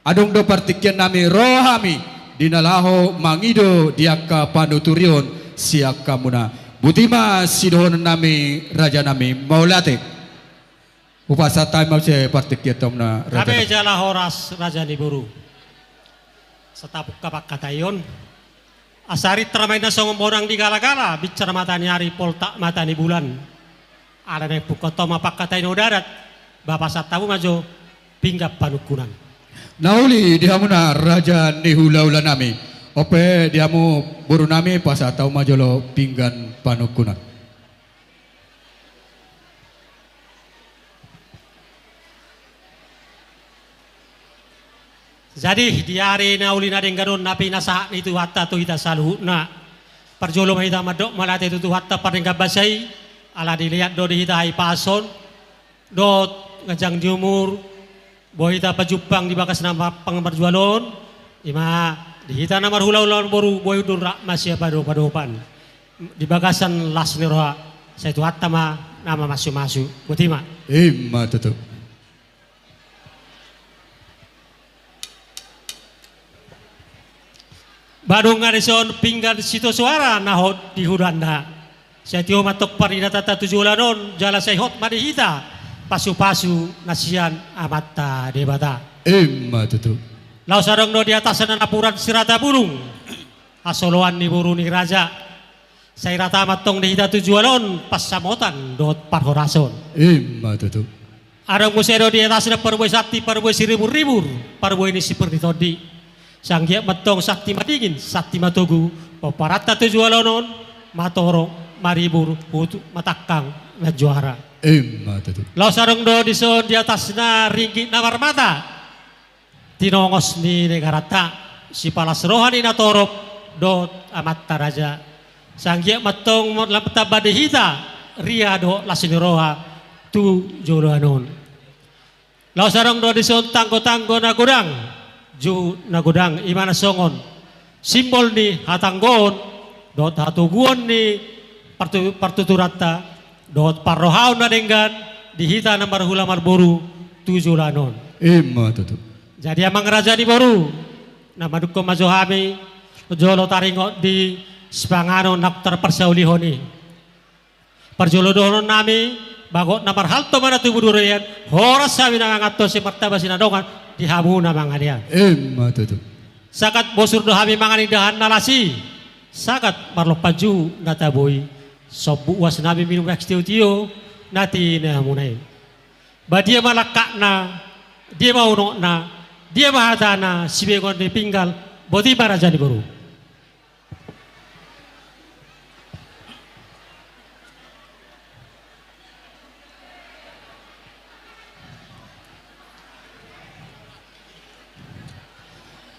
adong do partingkian nami, ro hami di na laho mangido di angka panuturion sian hamuna. Boti ma sidohonon nami, raja nami, mauliate. Hupasahat hami ma muse partingkian tu hamuna, raja nami. Gabe jala horas, raja ni boru. Satapungka pangkataion. Asa ritra ma inna songon bonang di galagala, binsar mata ni ari, poltak mata ni bulan. Ala naeng pungkaonta ma pangkataion adat, ba pasahat hamu ma jo pinggan panungkunan. Na uli di hamuna raja ni hulahula nami. On pe di hamu boru nami, pasahat hamu ma jolo pinggan panungkunan. Jadi di ari na uli na denggan on, na pinasahat ni Tuhanta tu hita saluhutna, parjolo ma hita mandok mauliate tu Tuhanta pardenggan basa i, ala dilehon do di hita hahipason dohot ganjang ni umur, boi hita pajumpang di bagas na marpang marjual on, i ma di hita na marhulahula, boru, boi undun rap ma sipadopadopan di bagasan las ni roha, sai Tuhanta ma na mamasumasu. Boti ma. I ma tutu. Ba dung na dison pinggan sitio soara na hot di hudana, sai tio ma tong parindatta tu joloan on, jala sai hot ma di hita pasupasu na sian Amanta Debata. I ma tutu. Laos adong do di atasna napuran sirata bulung, hasoloan ni boru ni raja. Sai rata ma antong di hita tu joloan on pansamotan dohot parhorason. I ma tutu. Adong muse do di atasna parbue santi, parbue siriburribur, parbue ni sipir ni tondi. Sai anggiat ma antong santi madingin, santi matogu, pomparanta tu joloan on, matorop, maribur, huhut matangkang, manjuara. I ma tutu. Laos adong do dison di atasna ringgit na marmata, tinongos ni negaranta, sipalas roha ni natorop dohot amanta raja. Sai anggiat ma antong lam tamba di hita ria dohot las ni roha tu joloan on. Laos adong do dison tanggotanggo na godang, juhut na godang, i ma na songon simbol ni hatanggoon dohot hatoguon ni partu-, partuturanta dohot parrohaon na denggan di hita na marhula marboru tu joloan on. I ma tutu. Jadi amang raja ni boru, na manungkun ma jo hami jolo taringot di sipanganon na tarparsaulihon i. Parjolo dohonon nami, bagot na marhalto ma na tubu di robean, horas hami na mangan, tong sai martamba sinadongan di hamu na manganean. I ma tutu. Sagat bosur do hami mangan indahan na las i, sagat marlompan juhut na tabo i, sombut uas nami minum es tiotio na tinamu na i. Ba dia ma langkatna, dia ma unokna, dia ma hatana, sibegoan ni pinggan, boti ma raja ni boru.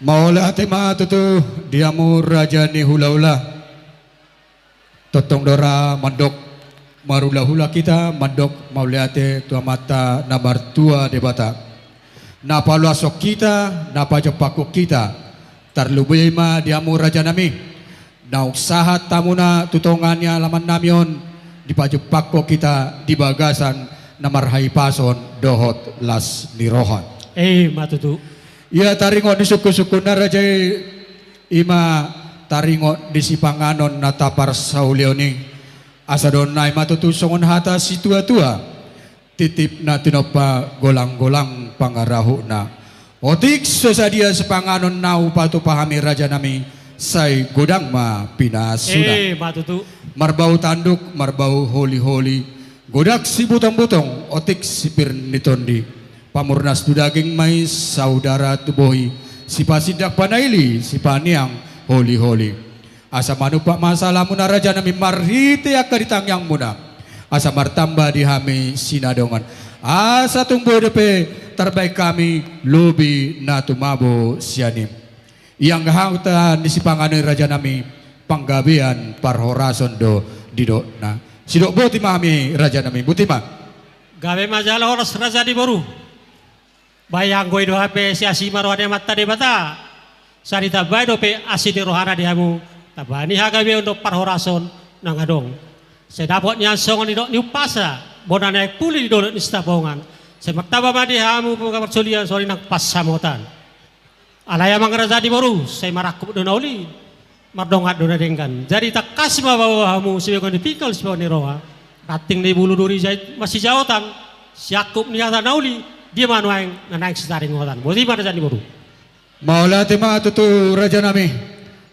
Mauliate ma tutu di hamu raja ni hulahula. Tongtong do ra mandok marhulahula hita, mandok mauliate tu Amanta na martua Debata. Na paluashon hita, na pajompakhon hita, tarlumobi ma di hamu raja nami. Naung sahat hamuna tu tonga ni alaman nami on, dipajompakhon hita di bagasan na marhahipason dohot las ni roha. I ma tutu. Ia taringot ni sungkunsungkunna raja i, i ma taringot ni sipanganon na taparsaulihon i. Asa dohonon nami ma tutu songon hata situatua. Titip na tinompa, golanggolang pangarahutna. Otik so sadia sipanganon na hupatupa hami raja nami, sai godang ma pinasuna. I ma tutu. Marbau tanduk, marbau holiholi, godang sibutongbutongan, otik sipir ni tondi. Pamurnas tu daging ma i, saudara tu bohi, sipasindak panaili, sipaneang holiholi. Asa manumpak ma salamuna raja nami marhite angka di tangiangmuna. Asa martamba di hami sinadongan. Asa tung boi dope tarbahen hami lobi na tumabo sian i. Ia angka hata ni sipanganon i raja nami, panggabean parhorason do didokna. Sidok boti ma hami raja nami, boti ma. Gabe ma jala horas raja ni boru. Ba ia anggo i do hape siasi ma roha ni Amanta Debata, sai ditambai dope asi ni rohana di hamu, tamba ni hagabeon dohot parhorason nang adong. Sai dapot nian songon nidok ni umpasa, bona na naeng puli di dolok ni Sitapongan. Sai martamba ma di hamu angka parsaulian songon i nang pansamotan. Alai amang raja ni boru, sai marangkup do na uli, mardongan do na denggan. Jadi tangkas ma bahen hamu sibegoan ni pinggan, sibegoan ni roha, ranting ni bulu duri jait masijaotan, siangkup ni hata na uli, dia ma nuaeng na naeng sitaringotan. Boti ma raja ni boru. Mauliate ma tutu raja nami.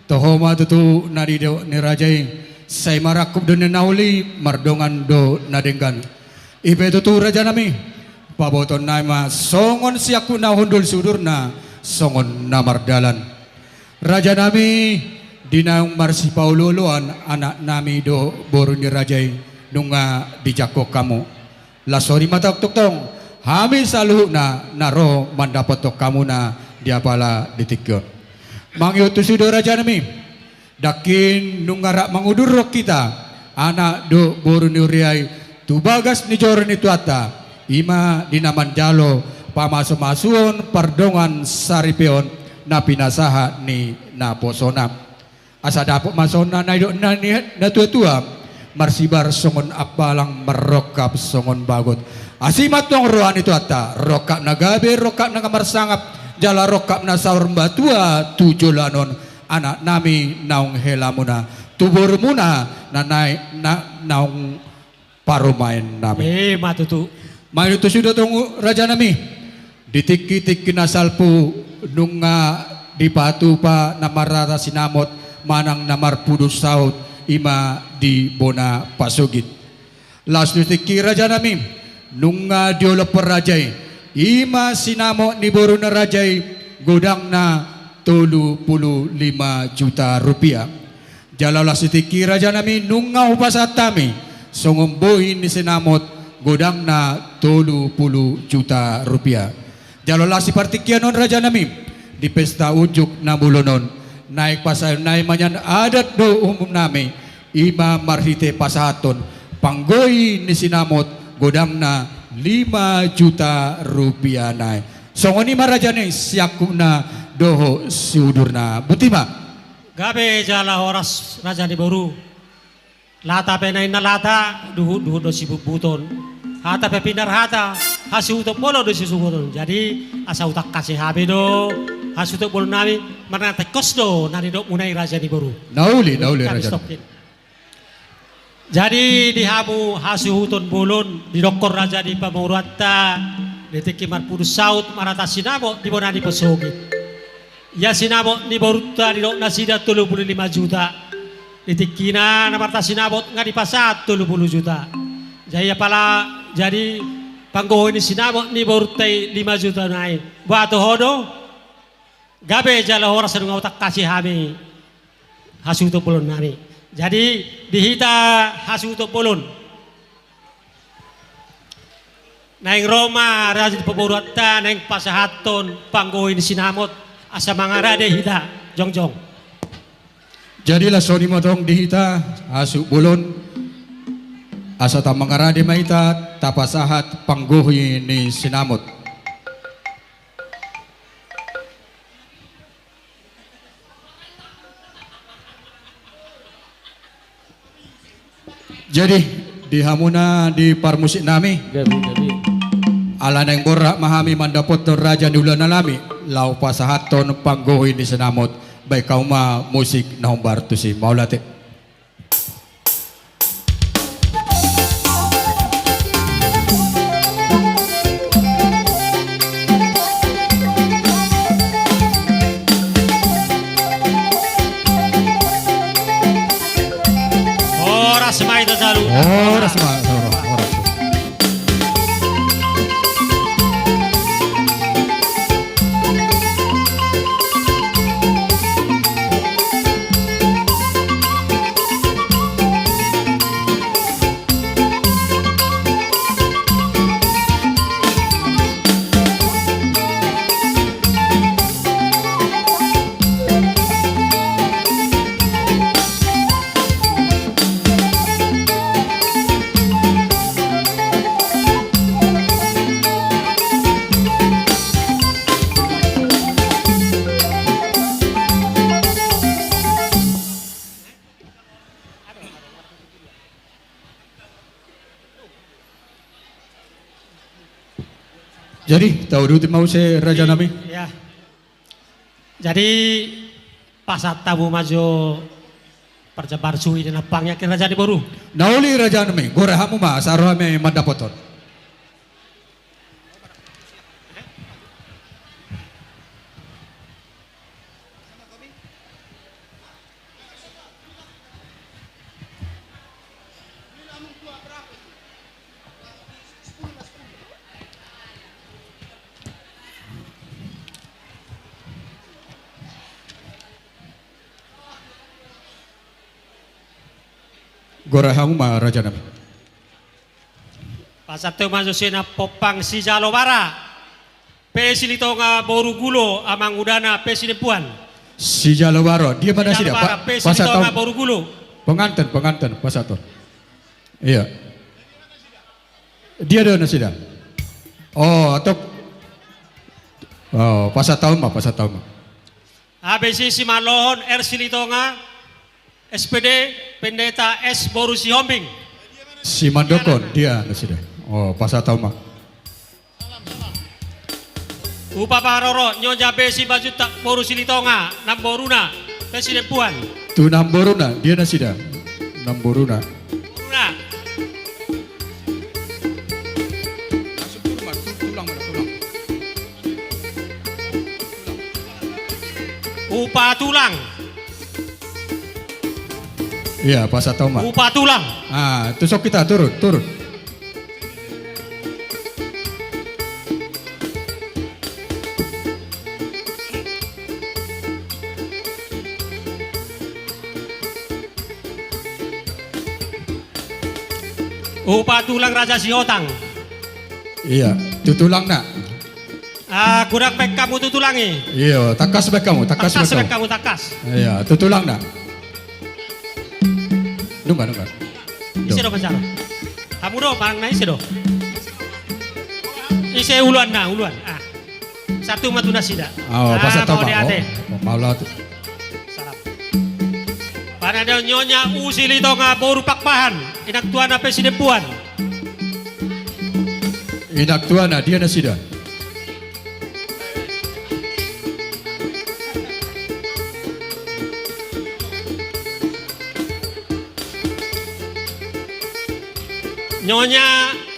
Toho ma tutu na nidok ni raja i, sai marangkup do na uli, mardongan do na denggan. I pe tutu raja nami, pabotoon nami ma songon siangkup na hundul sudurna, songon na mardalan. Raja nami, di naung marsipaolooloan anak nami dohot boru ni raja i, nunga dijangkon hamu. Las songon i ma tongtong hami saluhutna na ro mandapothon hamuna di apala di tingki on. Mangihut tusi do raja nami. Nangkin nunga rap mangudurhon hita, anak dohot boru ni huria i, tu bagas ni joro ni Tuhanta, i ma di na manjalo pamasumasuon pardongan saripeon na pinasahat ni naposona. Asa dapot ma songon na nidok ni natuatua, marsibar songon ampalang, marrongkap songon bagot. Asi ma antong roha ni Tuhanta, rongkap na gabe, rongkap na marsangap, jala rongkap na saur matua tu joloan on, anak nami naung helamuna, tu borumuna na naeng, na naung parumaen nami. I ma tutu. Mangihut tusi do tong raja nami. Di tingki-tingki na salpu, Nunga dipatupa na marhata sinamot manang na marpudun saut, i ma di bona pasogit. Laos di tingki rajanami, nunga diolop raja i, i ma sinamot ni boru ni raja i, godangna tolu pulu lima juta rupiah. Jala laos di tingki rajanami, nunga hupasahat hami songon bohi ni sinamot, godangna tolu pulu juta rupiah. Jala laos di partingkian on rajanami, di pesta unjuk na bolon on, naeng pasahaton nai ma nian, adat do umumnami, i ma marhite pasahathon panggohi ni sinamot, godangna lima juta rupiah nai. Songon i ma rajanami, siangkupna dohot siudurna. Boti ma. Gabe jala horas raja ni boru. Lata pe na inna lata, duhut-duhut do sibutbuton. Hata pe pinarhata, hasuhuton bolon do sisuhuton. Jadi asa hutangkasi hami do hasuhuton bolonnami, marnatangkos do na nidokmuna i raja ni boru. Na uli, na uli raja. Jadi di hamu hasuhuton bolon, didokkon raja ni pamoruonta, di tingki marpudun saut marhata sinamot di bona ni pasogit. Ia sinamot ni borunta didok nasida tolu pulu lima juta. Di tingkina na marhata sinamot nga dipasahat tolu pulu juta. Jadi apala, jadi panggohi ni sinamot ni borunta i lima juta nai. Boha toho do? Gabe jala horas, nunga hutangkasi hami hasuhuton bolonnami. Jadi di hita hasuhuton bolon, naeng ro ma raja ni pamoruonta naeng pasahathon panggohi ni sinamot, asa mangarade hita jongjong. Jadi laos songon i ma tong di hita hasuhut bolon, asa tamangarade ma hita tapasahat panggohi ni sinamot. Jadi di hamuna di parmusik nami, gabe, gabe, ala naeng borhat ma hami mandapothon raja ni hulahula nami, laho pasahathon panggohi ni sinamot, baen hamu ma musik na hombar tusi, mauliate. Horas ma hita saluhutna. Horas ma, horas, horas. Jadi tauduti ma muse raja nami. Iya. Jadi pasahat hamu ma jo parjambar suhi di nampang i, raja ni boru. Na uli raja nami, goreng hamu ma asa ro hami mandapothon. Goreng hamu ma raja nami. Pasahat hamu ma jo sian Pompang Sijalo Bara, P. Silitonga boru Gulo, amangudana P. Sidempuan. Sijalo Bara, dia ma nasida? Sijalo Bara, P. Silitonga boru Gulo. Penganten, penganten, pasahat hamu. Iya. Dia do nasida. Oh, atau, oh, pasahat hamu ma, pasahat hamu ma. Habis i Simandohon R. Silitonga, S P D, Pendeta S. boru Sihombing. Simandohon, dia nasida. Oh, pasahat hamu ma. Upa parorot, Nyonya B. Simanjuntak boru Silitonga, namboruna, P. Sidempuan. Tu namboruna, dia nasida. Namboruna. Namboruna. Tulang, tulang. Upa tulang. Iya, pasahat hamu ma. Upa tulang. Ah, tu son hita, turun, turun. Upa tulang Raja Sihotang. Iya, tu tulangna. Ah, godang baen hamu tu tulang i. Iya, tangkas baen hamu, tangkas baen hamu. Tangkas baen hamu, tangkas. Iya, tu tulangna. Nunga, nunga. Ise do manjalo? Hamu do, manang na ise do? Ise uluanna, uluan. Ah. Sahat ma tu nasida. Oh, ah, pasahat hamu ma. Mauliate. Oh, mauliate. Salam. Panandaion, Nyonya Usi Litonga boru Pakpahan, inang tuana pe Sidempuan. Inang tuana, dia nasida? Nyonya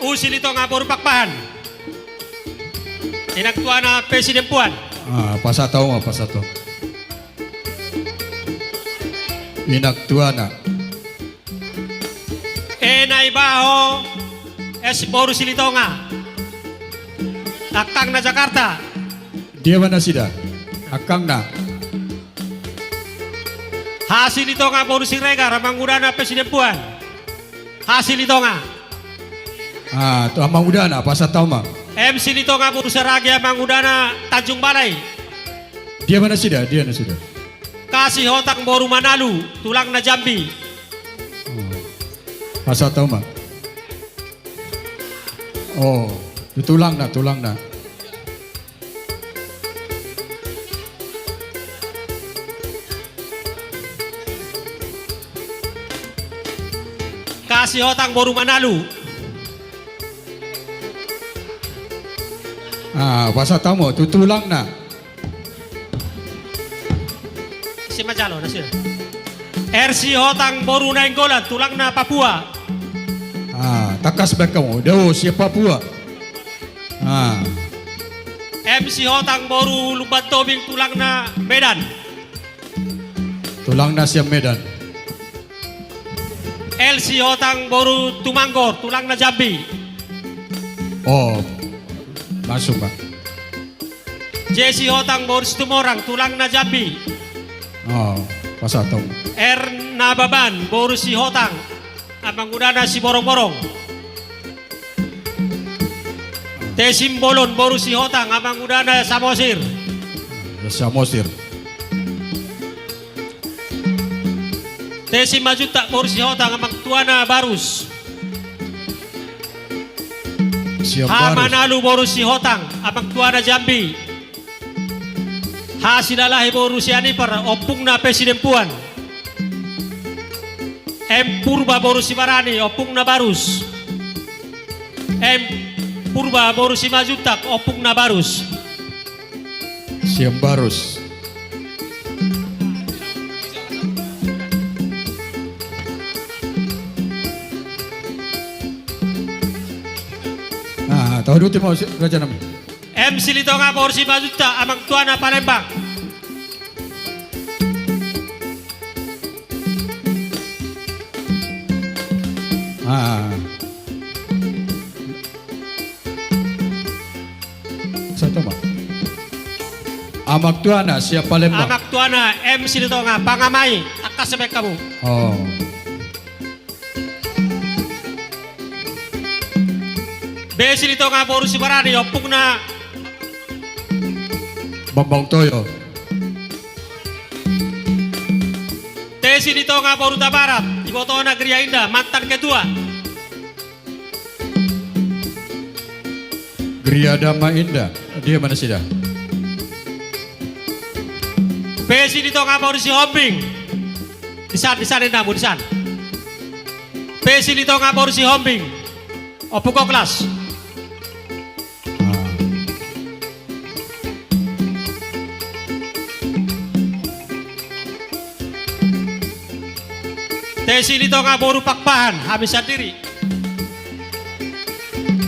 Usi Litonga boru Pakpahan, inang tuana pe Sidempuan. Ah, pasahat hamu ma, pasahat hamu. Inang tuana. E Naibaho S boru Silitonga, angkangna Jakarta. Dia ma nasida angkangna? H Silitonga boru Siregar, amangudana pe Sidempuan. H Silitonga. Ah, tu amangudana, pasahat hamu ma. M Silitonga boru Saragi, amangudana Tanjung Balai. Dia ma nasida, dia nasida? K Sihotang boru Manalu, tulangna Jambi. Oh. Pasahat hamu ma. Oh, tu tulangna, tulangna. K Sihotang boru Manalu. Ah, pasahat hamu ma, tu tulangna. Ise manjalo nasida? R Sihotang boru Nainggolan, tulangna Papua. Ah, tangkas baen hamu. Dao, sian Papua. Ah. M Sihotang boru Lumban Tobing, tulangna Medan. Tulangna sian Medan. L Sihotang boru Tumanggor, tulangna Jambi. Oh, langsung, Pak. J Sihotang boru Situmorang, tulangna Jambi. Oh, pasahat hamu. R Nababan boru Sihotang, amangudana Siborongborong. T Simbolon boru Sihotang, amangudana Samosir. Samosir. T Simanjuntak boru Sihotang, amangtuana Barus. Sian Barus. H Manalu boru Sihotang, amangtuana Jambi. H Silalahi boru Sianipar, ompungna pe Sidempuan. M Purba boru Sibarani, ompungna Barus. M Purba boru Simanjuntak, ompungna Barus. Sian Barus. Ah, tahu dulu mau si raja nami. M Silitonga boru Simanjuntak, amangtuana Palembang. Ah. Satu, Pak. Amangtuana sian Palembang. Amangtuana M Silitonga, pangamai, tangkas baen hamu. Oh. B Silitonga boru Sibarani, ompungna Bambang Toyo. T Silitonga boru Tabarat, ibotona Gria Indah, mantan ketua. Gria Dama Indah, dia mana sida? P Silitonga boru Sihombing. Disan, disan, indamu, disan. P Silitonga boru Sihombing. Ompung Koklas. Ah. T Silitonga boru Pakpahan, hami sandiri.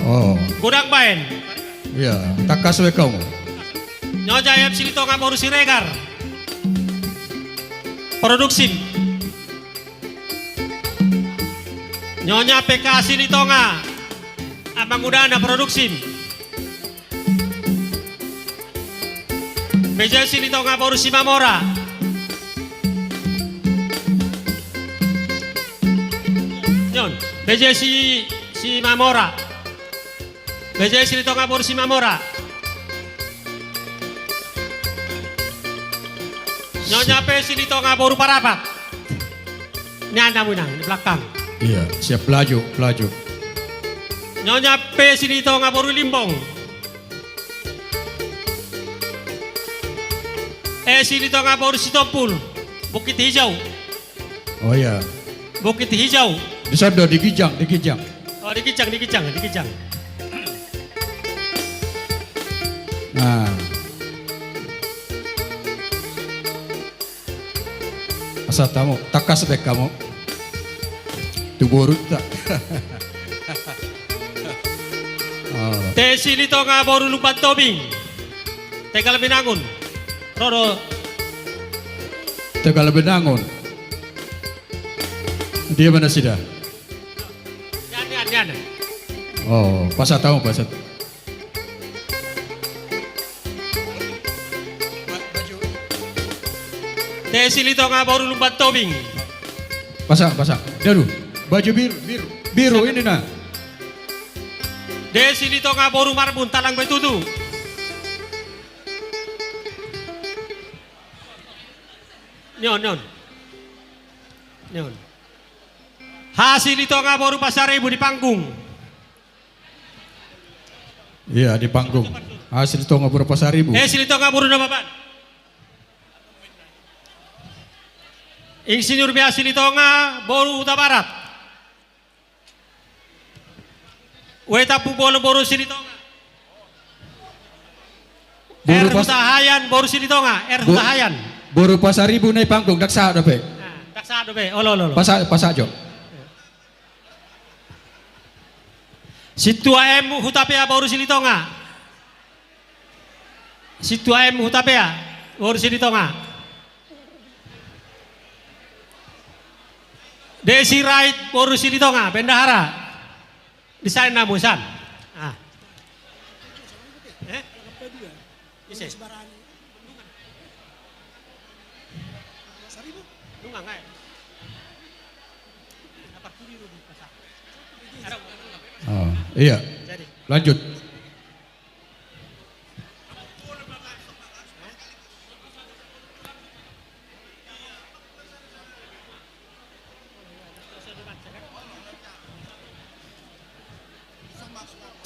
Oh. Godang baen. Iya, tangkas baen hamu. Nyonya M Silitonga boru Siregar. Produksi. Nyonya P K Silitonga, amangudana Produksi. B J Silitonga boru Simamora. Nyon, B J Si, Simamora. B J Silitonga boru Simamora. Nyonya P Silitonga boru Parapat. Ini anakmu, Inang, di belakang. Iya, siap, laju, laju. Nyonya P Silitonga boru Limbong. E Silitonga boru Sitompul, Bukit Hijau. Oh iya. Bukit Hijau. Di sono, di ginjang, di ginjang. Oh, di ginjang, di ginjang, di ginjang. Nah. Asa tamu, tangkas baen hamu tu borunta. Oh. T Silitonga boru Lumban Tobing. Tegal Binangun. Ro do. Tegal Binangun. Dia ma nasida? Nian, nian, nian. Oh, pasahat hamu, pasahat. T Silitonga boru Lumban Tobing. Pasahat, pasahat. Dadu, baju biru, biru, biru ini, nah. D Silitonga boru Marbun, Talang Betutu. Nion, nion. Nion. H Silitonga boru Pasaribu di panggung. Iya, di panggung. H Silitonga boru Pasaribu. E Silitonga boru Nababan. Insinyur B A Silitonga boru Hutabarat. W Tampubolon boru Silitonga. Boru R Pas-, Hutahaean boru Silitonga, R bo-, Hutahaean. Boru Pasaribu na di panggung, ndang sahat dope. Nah, ndang sahat dope. Olo, olo, olo. Pasahat, pasahat jo. Sintua M Hutapea boru Silitonga. Sintua M Hutapea boru Silitonga. Desi Rait boru Silitonga, bendahara. Di sana namu san. Ah. Eh? Ise? Nunga ngai. Oh, iya. Jadi. Lanjut.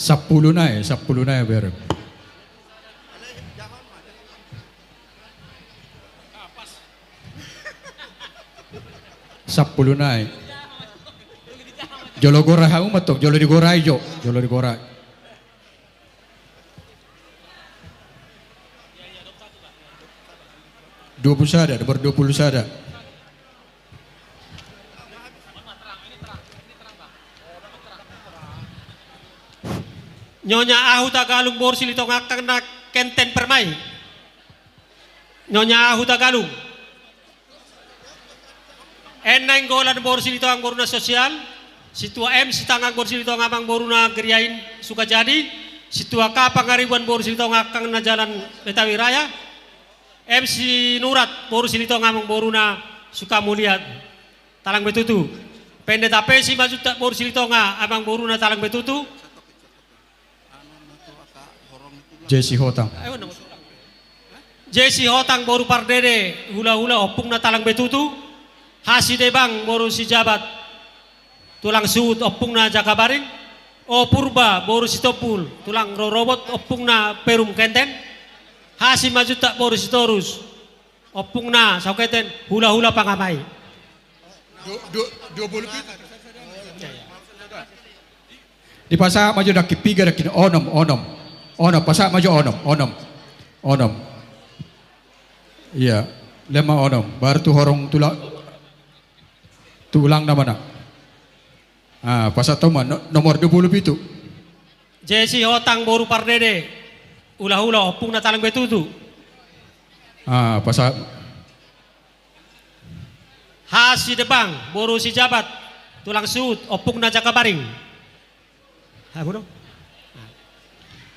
Sampulu nai, sampulu nai bereng. Sampulu nai. Jolo gora hamu ma tong, jolo digorai jo, jolo digorai. Dua pulu sada, nomor dua pulu sada. Nyonya A Hutagalung boru Silitonga, angkang na Kenten Permai. Nyonya A Hutagalung. N Nainggolan boru Silitonga, boruna Sosial. Sintua M Sitangan boru Silitonga, amang boruna Geriain Sukajadi. Sintua K Pangaribuan boru Silitonga, angkang na Jalan Betawi Raya. M Sinurat boru Silitonga, amang boruna Sukamulia, Talang Betutu. Pendeta P Simanjuntak boru Silitonga, amang boruna Talang Betutu. J Sihotang. J Sihotang boru Pardede, hulahula, ompungna Talang Betutu. H Sidebang boru Sijabat, tulang Suhut, ompungna Jakabaring. O Purba boru Sitompul, tulang rorobot, ompungna Perum Kenten. H Simanjuntak boru Sitorus, ompungna Sauketen, hulahula pangamai. Du-, du-, dua pulu pitu. Dipasahat ma jo dangkin piga, dangkin onom, onom. Onom, pasahat ma jo onom, onom. Onom. Iya, lema onom. Baru tu horong tula-, tulangna ma na. Ah, pasahat hamu ma, no-, nomor dua pulu pitu. J Sihotang boru Pardede, hulahula, ompungna Talang Betutu. Ah, pasahat. Ha Sidebang, boru Sijabat, tulang suhut, ompungna Jakabaring. Hamu do?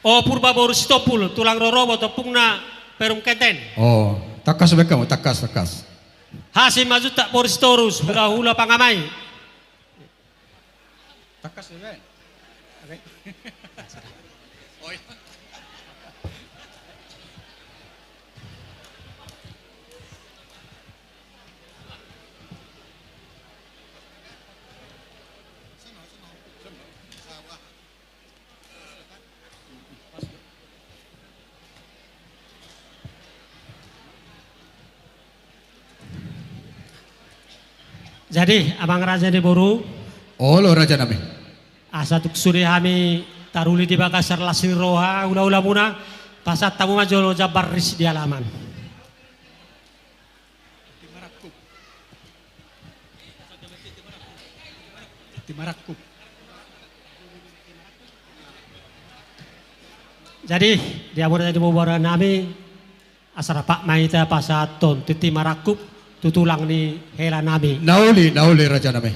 O Purba boru Sitompul, tulang rorobot, ompungna Perum Kenten. O, tangkas baen hamu, tangkas, tangkas. Ha Simanjuntak boru Sitorus, hulahula pangamai. Tangkas baen. Oke. Jadi, amang raja ni boru. Olo, raja nami. Asa tung sude hami taruli di bagasan las ni roha, hulahulamuna, pasahat hamu ma jolo jambar ris di alaman. Tintin Marakkup. Tintin Marakkup. Jadi, di hamu raja ni boru nami, asa rap ma hita pasahathon tintin marakkup tu tulang ni hela nami. Na uli, na uli raja nami.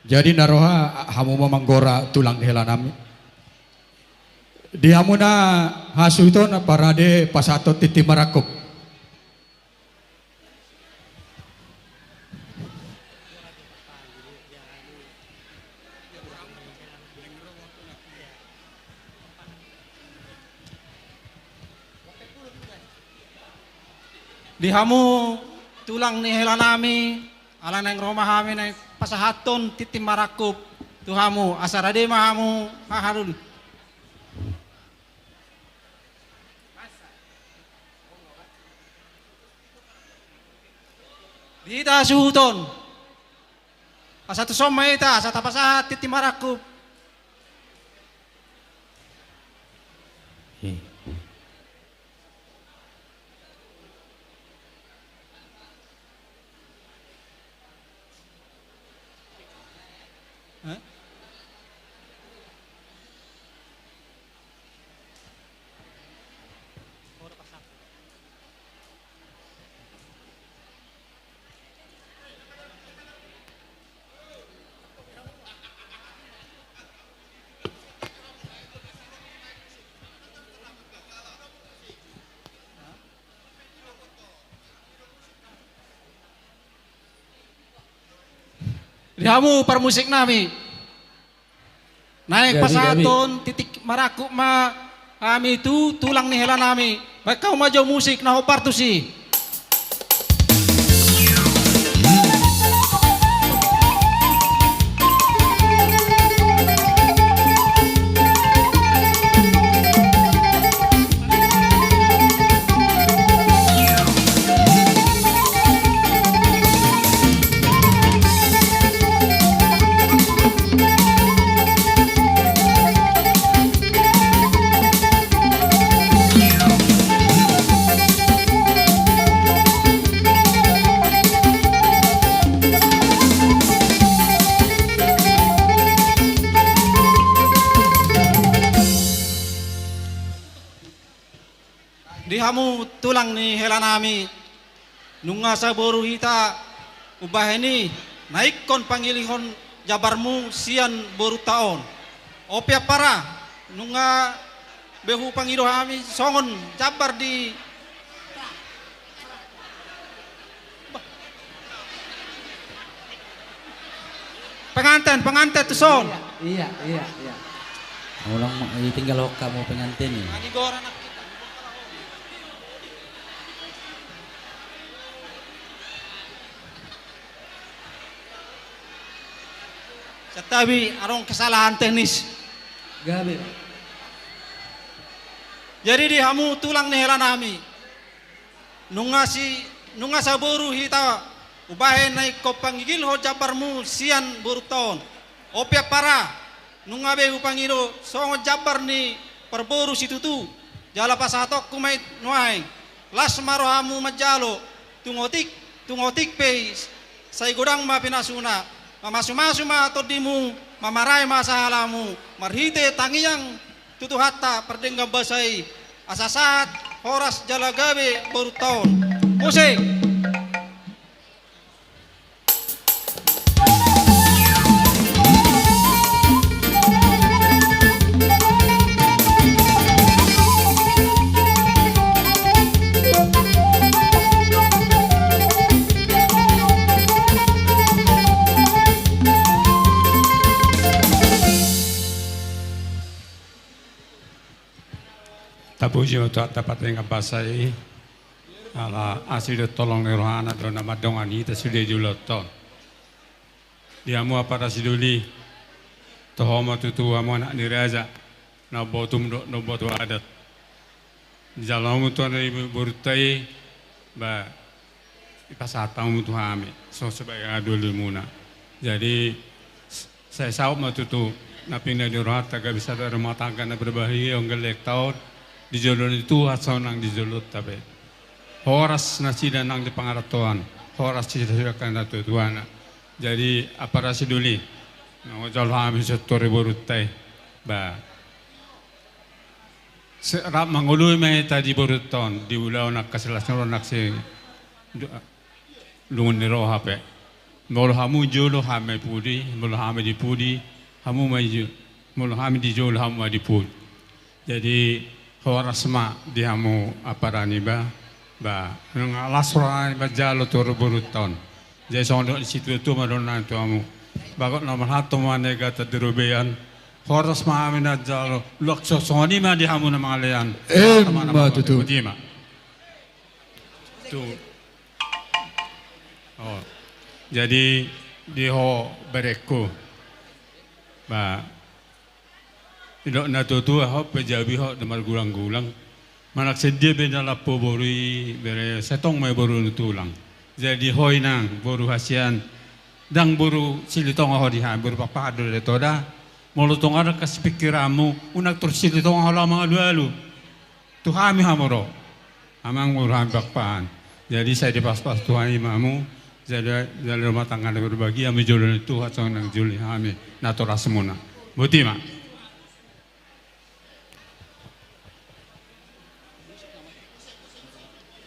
Jadi na roha hamu ma manggora tulang ni hela nami. Di hamuna hasuhuton parade pasahathon tintin marakkup. Di hamu tulang ni hela nami, ala naeng ro ma hami naeng pasahathon tintin marakkup tu hamu, asa rade ma hamu haharuhon. Di hita hasuhuton. Asa tuson ma hita, asa tapasahat tintin marakkup. Di hamu parmusik nami. Naeng pasahathon tintin marakkup ma hami tu tulang ni hela nami. Baen hamu ma jo musik na hombar tusi. Di hamu tulang ni hela nami, nunga saboru hita umbahen i na ingkon pangilihon jambarmu sian borunta on. On pe ampara, nunga be hupangido hami songon jambar di penganten, penganten tuson. Iya, iya, iya. Ulang ma, eh, tinggal hok hamu penganten i. Santabi, adong kesalahan teknis. Gabe. Jadi di hamu tulang ni hela nami. Nunga si, nunga saboru hita umbahen na ingkon pangilihon jambarmu sian borunta on. On pe ampara, nunga be hupangido songon jambar ni parboru situtu. Jala pasahatonku ma i nuaeng. Las ma rohamu manjalo, tung otik, tung otik pe i, sai godang ma pinasuna. Mamasumasu ma tondimu, mamarae ma sahalamu. Marhite tangiang tu Tuhanta pardenggan basa i, asa sahat horas jala gabe borunta on. Musik. Puji ma Tuhanta, patengan basa i. Ala asi dohot holong ni rohana do na mandongani hita sude di ulaon on. Di hamu apala sidoli, toho ma tutu hamu anak ni raja, na umbotom dohot na umboto adat. Dijalo hamu tu anak ni borunta i, ba, dipasahat hamu tu hami songon sibahen hadolimuna. Jadi, sai saut ma tutu na pinasahat ni rohanta, gabe sada rumah tangga na berbahagia on, gelleng taon, di jolo ni Tuhan songon nang di jolonta be. Horas nasida nang di pangarantoan, horas nasida sian angka natuatuana. Jadi, apala sidoli, manjalo hami sian tori borunta i, ba, se-, rap mangoloi ma hita di borunta on, di ulaon angka silas ni roha nang si, du-, lungun ni roha pe. Molo hamu di jolo, hami ma di pudi, molo hami di pudi, hamu ma di jo-, molo hami di jolo, hamu ma di pudi. Jadi, horas ma di hamu apala niba, ba, nunga las roha niba manjalo tori borunta on. Jadi songon dok ni situatua ma dohonon nami tu hamu. Bagot na marhalto ma na gata di robean. Horas ma hami na manjalo, luak so-, songon i ma di hamu na mangalean. Emma tutu. Boti ma. Tu. Oh. Jadi di ho berengku. Ba. Didok natuatua, ho pe jabu i ho na margulanggulang. Manang sian dia pe na lampu boru i, bere sai tong ma i boru ni tulang. Jadi ho inang, boru hasian, ndang boru Silitonga ho di hami, boru Pakpahan do da, to da. Molo tung adong angka sipingkiranmu, unang tor Silitonga ho laho mangalualu. Tu hami hamu ro. Amang, boru hami Pakpahan. Jadi sai dipaspas Tuhan i ma hamu, jadi, jadi rumah tangga na berbahagia, hamu di jolo ni Tuhan songon nang di jolo ni hami natorasmuna. Boti ma.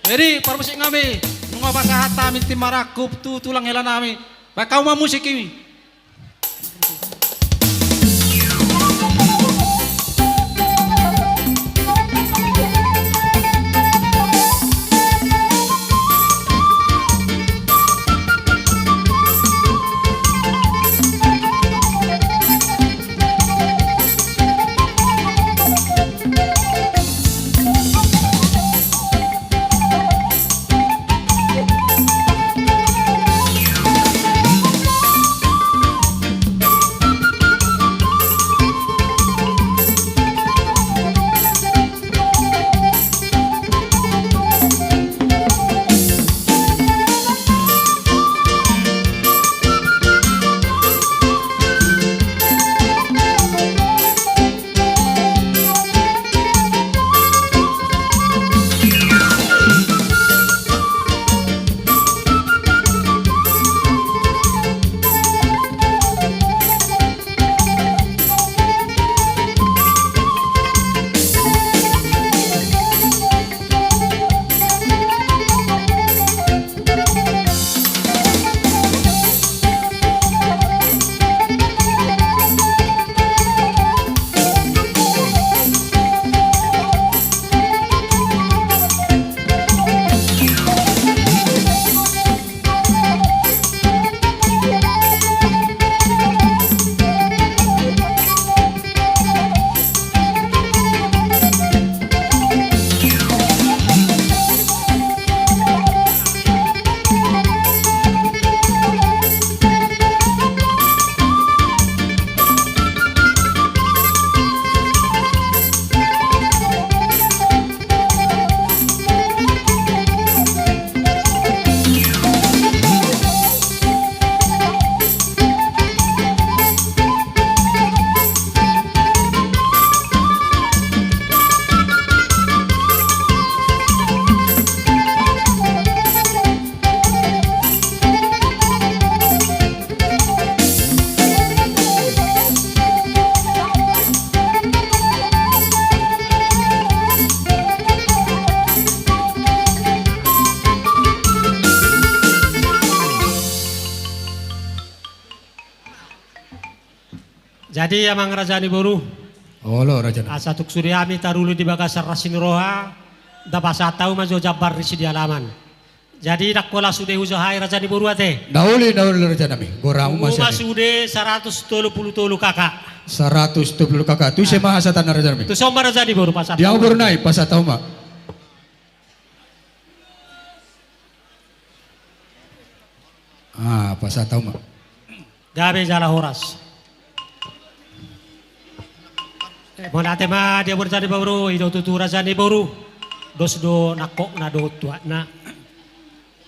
Jadi parmusik nami, nunga pasahat hami tim marangkup tu tulang hela nami. Baen hamu ma musik i. Jadi amang raja ni boru. Olo, raja. Asa tung sude hami taruli di bagasan las ni roha, nda pasahat hamu ma jo jambar ni si di alaman. Jadi ndang holan sude hujohai raja ni boru ate. Na uli, na uli raja nami. Goramu ma. Uma sude saratus tolu pulu tolu K K. Saratus tolu pulu K K. Tu ise ma hasatanna raja nami? Tu son ma raja ni boru, pasahat. Dia boru nai, pasahat hamu ma. Ah, pasahat hamu ma. Gabe jala horas. Eh, mauliate ma di hamu raja ni boru, i do tutu raja ni boru. Dos do nangkokna dohot tuatna.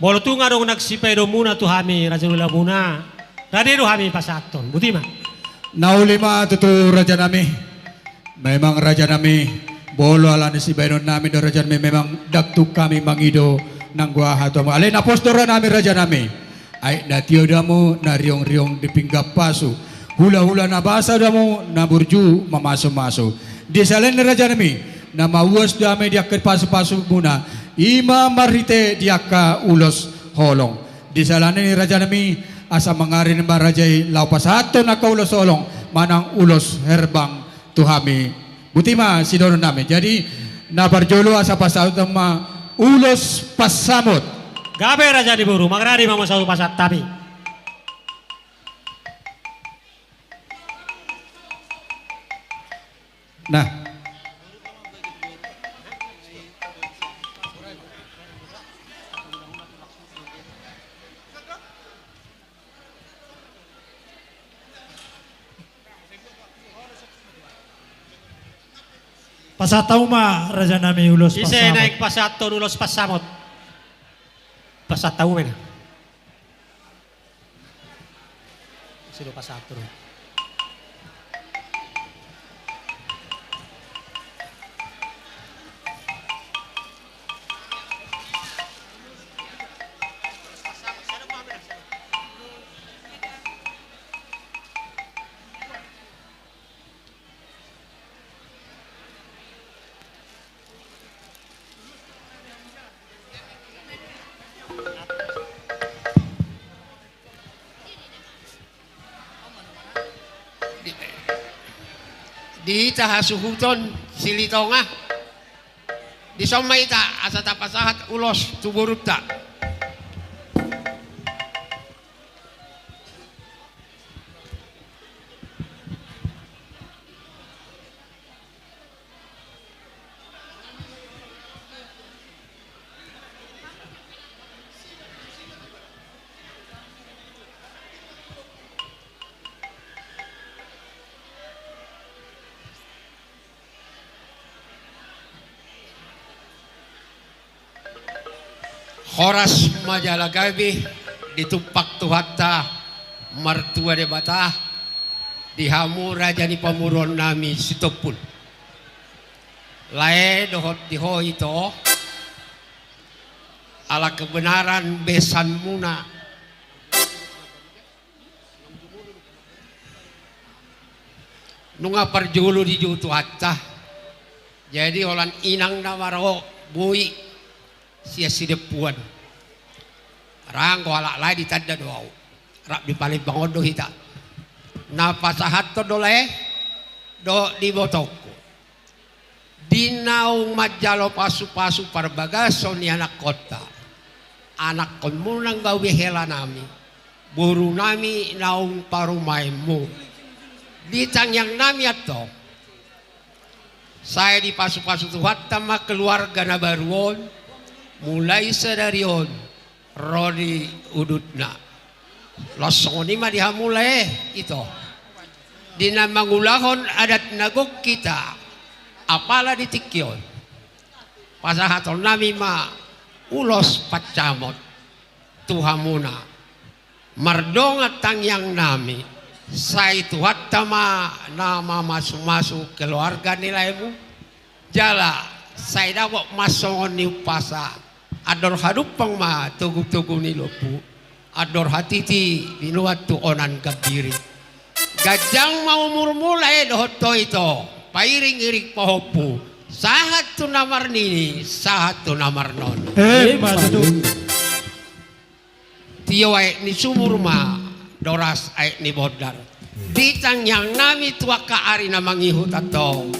Molo tung adong na sipaidonmuna tu hami raja ni ulaonmuna, rade do hami pasahathon. Boti ma. Na uli ma tutu raja nami. Memang raja nami, molo alani sibahenon nami do raja nami, memang ndang tung hami mangido nanggo aha tu hamu. Alai na pos do roha nami raja nami. Aek na tio do hamu, na riong-riong di pinggan pasu. Hula-hula na basa do hamu, na burju mamasu-masu. Di siala ni i raja nami, na mauas do hami di angka pasu-pasumuna. I ma marhite di angka ulos holong. Di siala ni i raja nami, asa mangaring ma raja i laho pasahathon angka ulos holong manang ulos herbang tu hami. Boti ma sidohonon nami. Jadi, na parjolo asa pasahathon ma ulos pansamot. Gabe raja ni boru, mangarade ma masa pasahat hami. Nah. Pasahat hamu ma raja nami ulos pansamot. Ise naeng pasahathon ulos pansamot? Pasahat hamu ma. Sudah pasahat hamu. Di, di hita hasuhuton Silitonga. Dison ma hita asa tapasahat ulos tu borunta. Horas ma jala gabe ditumpak Tuhanta martua Debata di hamu raja ni pamoruon nami Sitompul. Lae dohot di ho ito, ala kebenaran besanmuna. Nunga parjolo dijou Tuhanta. Jadi holan inang na maro boi sian sidempuan. Ra anggo halak lae ditanda do au. Rap di Palembang on do hita. Na pasahathon do lae dohot di ibotongku. Di naung manjalo pasu-pasu parbagason ni anakkonta, anakkonmuna nang gabe hela nami, boru nami naung parumaenmu. Di tangiang nami antong, sai dipasu-pasu Tuhanta ma keluarga na baru on, mulai sadari on ro di udutna. Laos songon i ma di hamu lae ito, di na mangulahon adat na gok hita, apala di tingki on, pasahaton nami ma ulos pansamot tu hamuna. Mardongan tangiang nami, sai Tuhanta ma na mamasu-masu keluarga ni laemu. Jala sai dapot ma songon ni umpasa, andor hadumpang ma togu-togu ni lombu, andor hatiti binoan tu onan gambiri. Ganjang ma umurmu lae dohot ho ito, pairing-iring pahompu, sahat tu na marnini, sahat tu na marnono. Emma tutu. Tio aek ni sumur ma, doras aek ni bondar. Di tangiang nami tu angka ari na mangihut antong,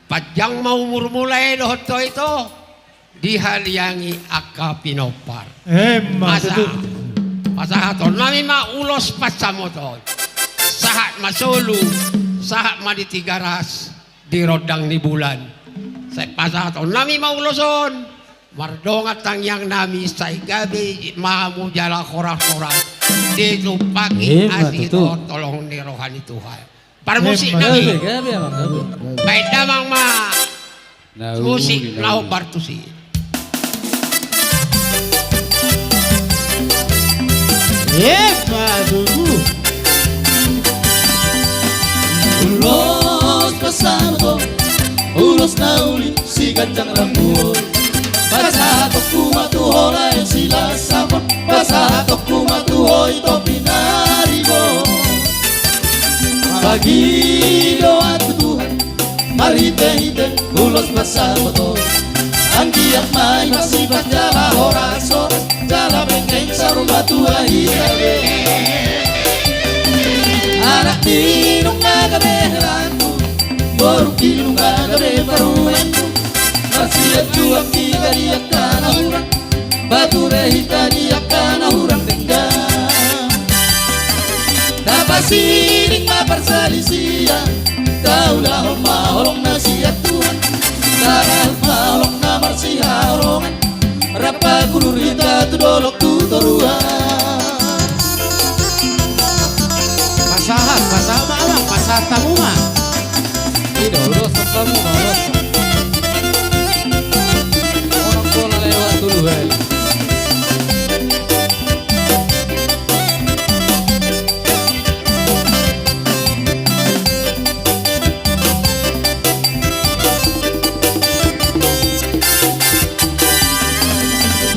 panjang ma umurmu lae dohot ho ito. dihaliangi angka pinompar. Emma tutu. Pasahaton nami ma ulos pansamot on. Sahat ma solu, sahat ma di Tigaras, di rondang ni bulan. Sai pasahaton nami ma ulos on. Mardongan tangiang nami, sai gabe ma hamu jala horas-horas ditumpahi asi dohot holong ni roha ni Tuhan. Parmusik nami. Gabe, gabe, amang, gabe. Baen damang ma. Musik na hombar tusi. Emma tutu. Ulos pansamot on, ulos na uli siganjang rambu on. Pasahatonku ma tu ho lae Silas Sampot, pasahatonku ma tu ho Ito Pinaribo. Bagidoan tu Tuhan marhite-hite ulos pansamot on. Anggiat ma i masipat jala horas-horas, jala penggeng saur matua hita be. Anak ni nunga gabe helangku, boru ni nunga gabe parumaenku. Marsianjuan hita di angka na hurang, pature hita di angka na hurang denggan. Na pasining ma parsalisian, taulahon ma holong na sian Tuhan. Taulahon ma holong na marsihaholongan. Rap pagudur hita tu dolok tu toruan. Pasahat, pasahat ma, amang, pasahat hamu ma. I do, ulos hamu ma, ulos. Orang tua lewat dulu, hei.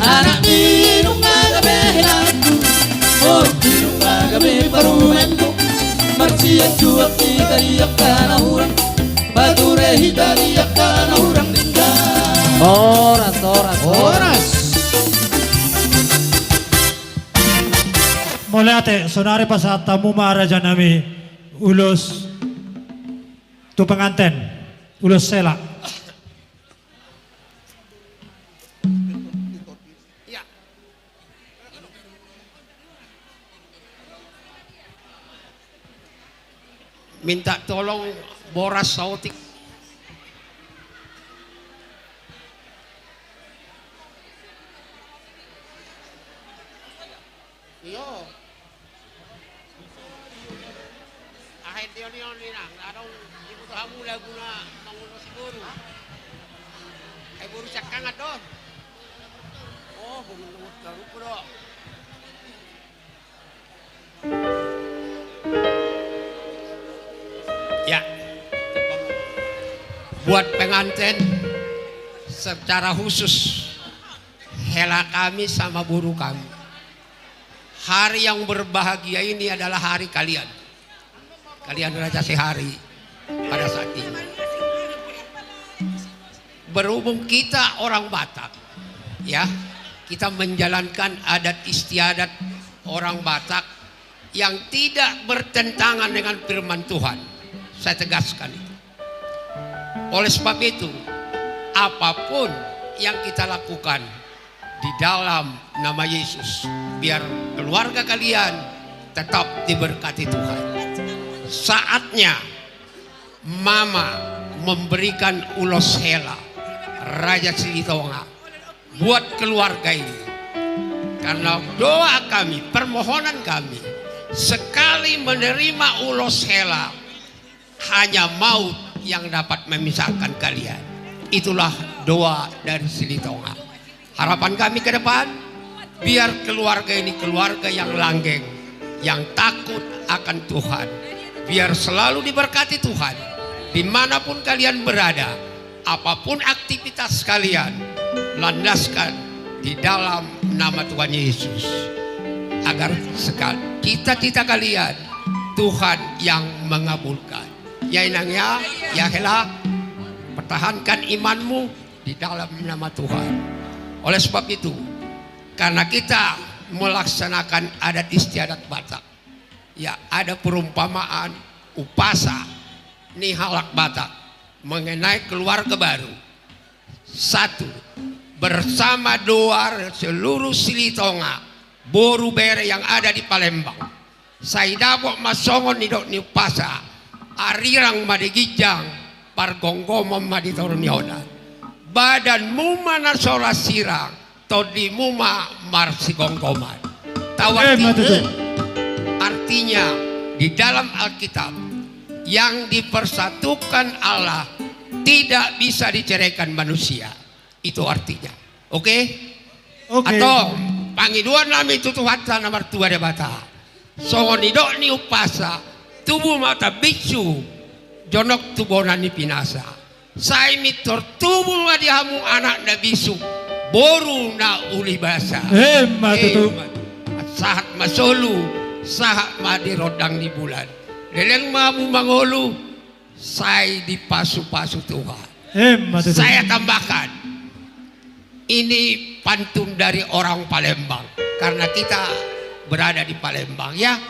Anak ni nunga gabe helangku, boru ni nunga gabe parumaenku. Marsianjuan hita di angka na hurang, pature hita di angka na hurang denggan. Horas, horas, horas. Mauliate, saonari pasahat hamu ma raja nami ulos tu penganten, ulos hela. Minta tolong boras saotik. Iyo. Aha dion-ion inang, adong dibutuh hamu lagu na mangulosi boru. Ai boru siangkangan do. Oh, boru nungut karupu do. Ya. Buat penganten secara khusus, hela kami sama boru kami. Hari yang berbahagia ini adalah hari kalian. Kalian Raja Sihari pada saat ini. Berhubung kita orang Batak, ya, kita menjalankan adat istiadat orang Batak yang tidak bertentangan dengan firman Tuhan. Saya tegaskan itu. Oleh sebab itu, apapun yang kita lakukan, di dalam nama Yesus, biar keluarga kalian tetap diberkati Tuhan. Saatnya Mama memberikan ulos hela Raja Silitonga buat keluarga ini. Karena doa kami, permohonan kami, sekali menerima ulos hela, hanya maut yang dapat memisahkan kalian. Itulah doa dari Silitonga. Harapan kami ke depan, biar keluarga ini keluarga yang langgeng, yang takut akan Tuhan. Biar selalu diberkati Tuhan, dimanapun kalian berada. Apapun aktivitas kalian, landaskan di dalam nama Tuhan Yesus. Agar sekal-, cita-cita kalian, Tuhan yang mengabulkan. Ya inang ya, ya hela, pertahankan imanmu di dalam nama Tuhan. Oleh sebab itu, karena kita melaksanakan adat istiadat Batak, ya, ada perumpamaan umpasa ni halak Batak mengenai keluarga baru. Satu, bersama doar seluruh Silitonga, boru bere yang ada di Palembang. Sai dapot ma songon nidok ni umpasa, arirang ma di ginjang, pargomgoman ma di toru ni onan. Badanmu ma na so ra sirang, tondimu ma marsigomgoman. Tau arti, eh, artinya, di dalam Alkitab, yang dipersatukan Allah tidak bisa diceraikan manusia. Itu artinya. Oke? Oke. Antong, pangidoan nami tu Tuhanta na martua Debata. Songon nidok ni umpasa, tubu ma tambinsu, jonok tu bona ni pinasa. Sai mintor tubu ma di hamu anak na bisuk, boru na uli basa. Emma tutu. Emma. Sahat ma solu, sahat ma di rondang ni bulan. Leleng ma hamu mangolu, sai dipasupasu Tuhan. Emma tutu. Saya tambahkan, ini pantun dari orang Palembang, karena kita berada di Palembang, ya.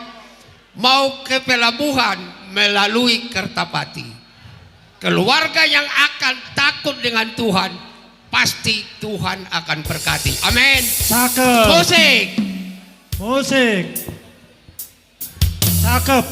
Mau ke pelabuhan melalui Kertapati. Keluarga yang akan takut dengan Tuhan, pasti Tuhan akan berkati. Amin. Cakep. Musik. Musik. Cakep.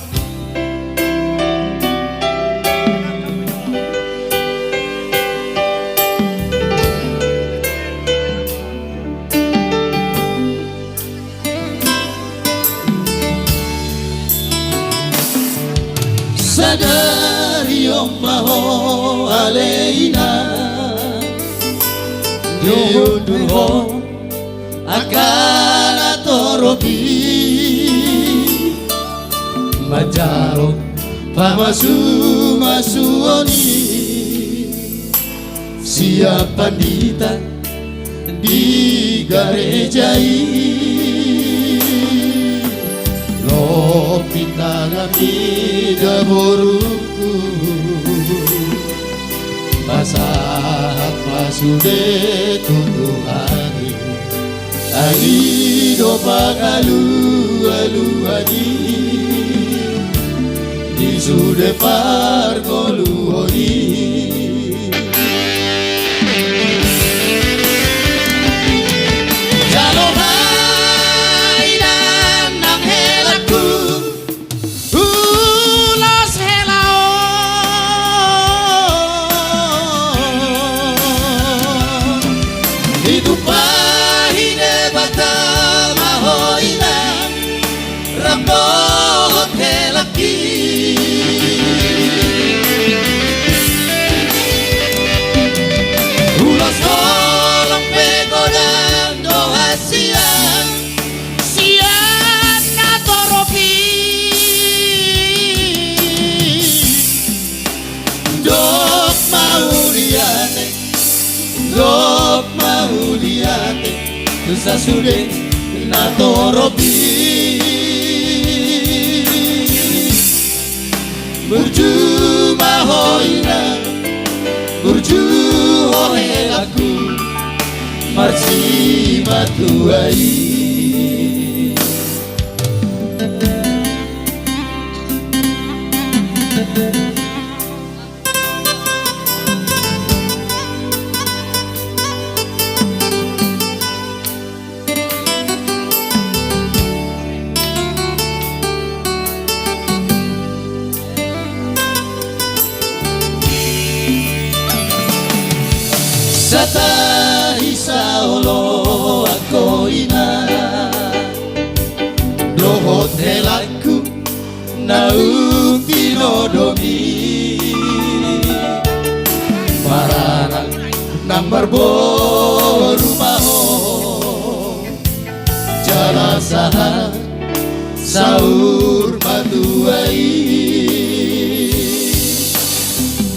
Sadari on ma ho ale inang, diundur ho angka na torop i, manjalo pamasumasuon i sian pandita di gareja i. Lobi tangan mida borungku, pasahat ma sude tu Tuhan i. Ai do pangalualuan i di sude parngoluon i. Jalo ma inang nang helangku, ulos hela on. Ditumpahi Debata ma ho inang rap dohot helangki. Ulos holong pe godang do hasian sian na torop i. Dok mauliate, dok mauliate tu sasude na torop i. Burju ma ho inang, burju ho helangku, marsimatua i. Satahi saoloan ho inang dohot helangku naung tinodom i. Maranak nang marboru ma ho, jala sahat saur matua i.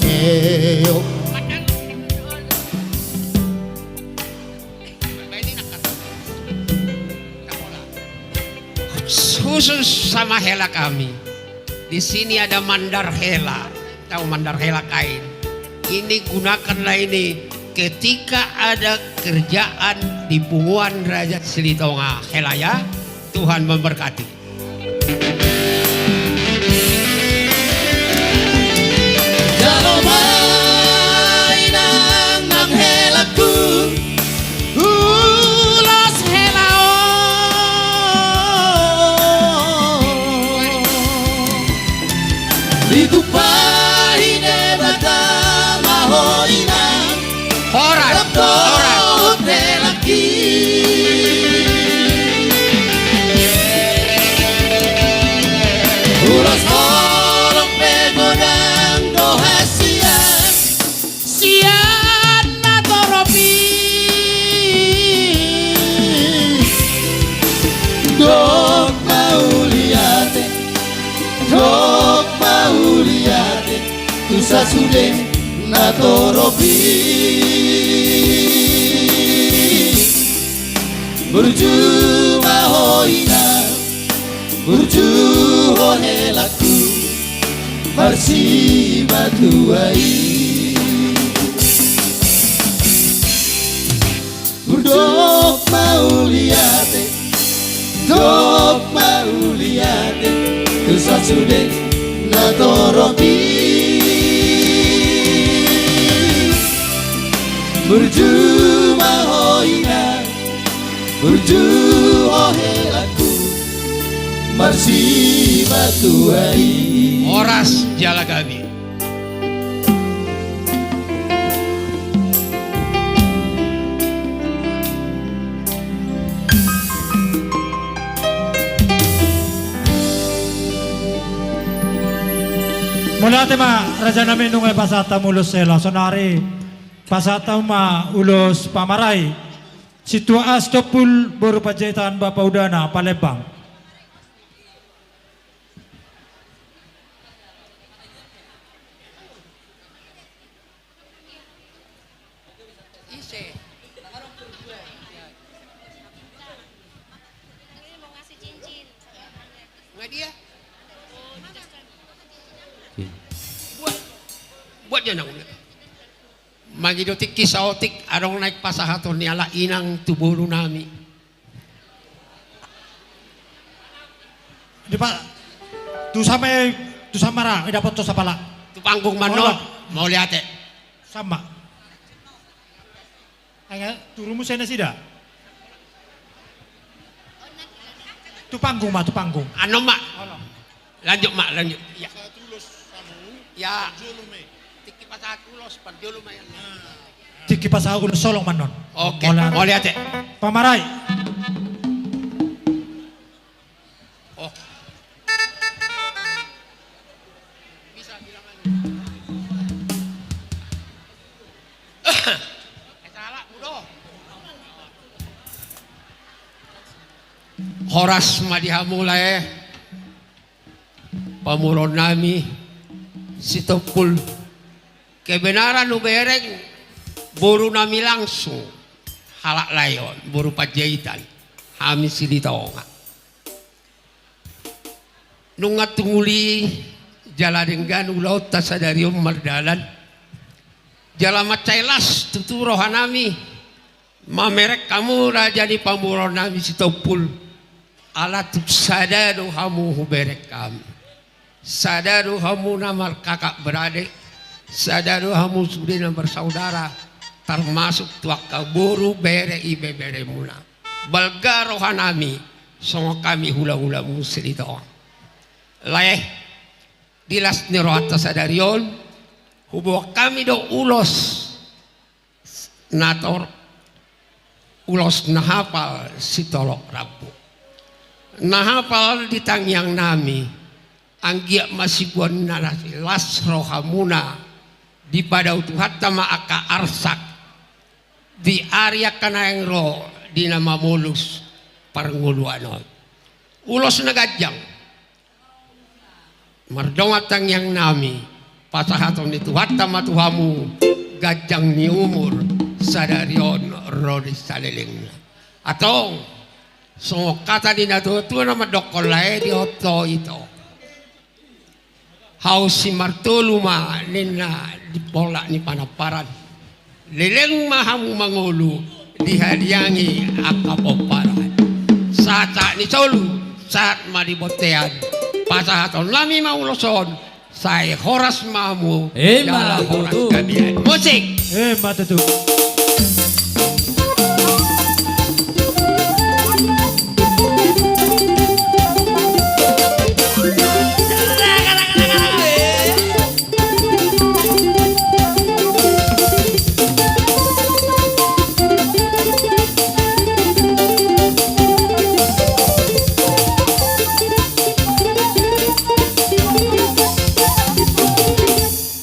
Eok. Khusus sama hela kami. Di sini ada mandar hela. Tahu mandar hela kain. Ini gunakanlah ini ketika ada kerjaan di punguan Raja Silitonga. Hela ya. Tuhan memberkati. Jalo ma inang nang helangku, Dok mauliate, dok mauliate tu sasude na torop i. Burju ma ho inang, burju ho helangku, marsimatua i. Dok mauliate, dok mauliate tu sasude na torop i. Burju ma ho inang, burju ho helangku, marsimatua i. Horas jala gabe. Mauliate ma raja nami, nunga pasahat hamu ulos hela. Saonari pasahat hamu ma ulos pamarai. Sintua Sitompul boru Panjaitan, Bapa Udana, Palembang. Ise. Nga dia? Buat, buat dia nang. Mangido tingki saotik adong naeng pasahaton ni halak inang tu boru nami. Di pa, tu sama, tu sama ra, eh, dapot tu sapala. Tu panggung ma annon. Mauliate. Sama. Ai nga turu muse nasida. Tu panggung ma, tu panggung. Annon ma. Lanjut ma, lanjut. Ya. Ya. Tingki pasahat ulos, parjolo ma ya. Tingki pasahat ulos, solong ma annon. Oke, mauliate. Pamarai. Oh. Bisa bilang anu. Eh, salah, bodoh. Horas ma di hamu lae. Pamoruon nami Sitompul. Kebenaran hubereng boru nami langsung, halak lae on, boru Panjaitan, hami Silitonga. Nunga tung uli jala denggan ulaonta sadari on mardalan. Jala mansai las tutu roha nami mamereng hamu raja ni pamoruon nami Sitompul. Ala tung sada do hamu hubereng hami. Sada do hamu na markakak beradik, sada do hamu sude na marsaudara, termasuk tu angka boru bere ibeberemuna. Balga roha nami songon hami hulahulamu Silitonga. Lae, di las ni rohanta sadari on, huboan hami do ulos na tor, ulos na hapal sitolop rambu. Na hapal di tangiang nami, anggiat ma siboan na las rohamuna, dipadao Tuhanta ma angka arsak di ari angka naeng ro di na mamolus parngoluan on. Ulos na ganjang. Mardongan tangiang nami, pasahaton ni Tuhanta ma tu hamu ganjang ni umur sadari on ro di salelengna. Antong, songon hata ni natuatua na mandokkon lae di hot ho ito. Hau si martolu ma ninna di pollak ni panamparan. Leleng ma hamu mangolu, dihadiangi angka pomparan. Sahat-sahat ni solu, sahat ma di bontean. Pasahaton nami ma ulos on, sai horas ma hamu. Ima tutu. Musik. Ima tutu.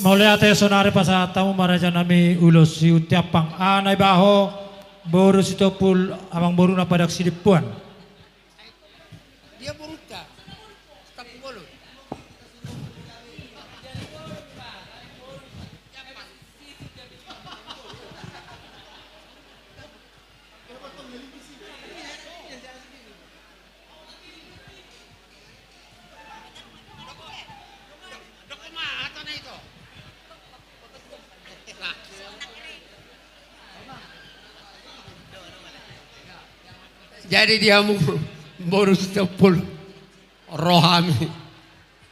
Mauliate, saonari pasahat hamu ma raja nami ulos si Untiampang, Ana Ibaho, boru Sitompul, amangboruna Padang Sidimpuan. Dia borunta. Stop dulu. Jadi di hamu boru Sitompul, ro hami.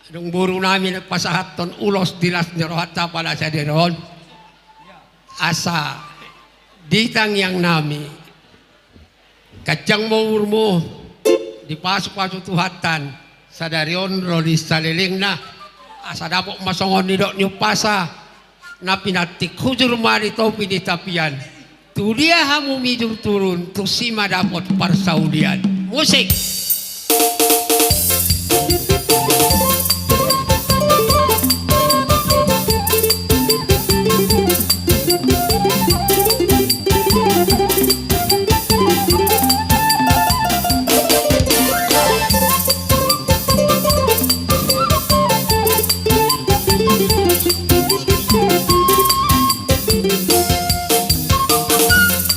Adong boru nami na pasahathon ulos di las ni rohanta pala sadari on. Asa di tangiang nami, ganjang ma umurmu, dipasupasu Tuhanta sadari on ro di salelengna, asa dapot ma songon nidok ni umpasa, na pinantik hujur ma di topi ni tapian. Tu dia hamu mijur turun, tusi ma dapot parsaulian. Musik.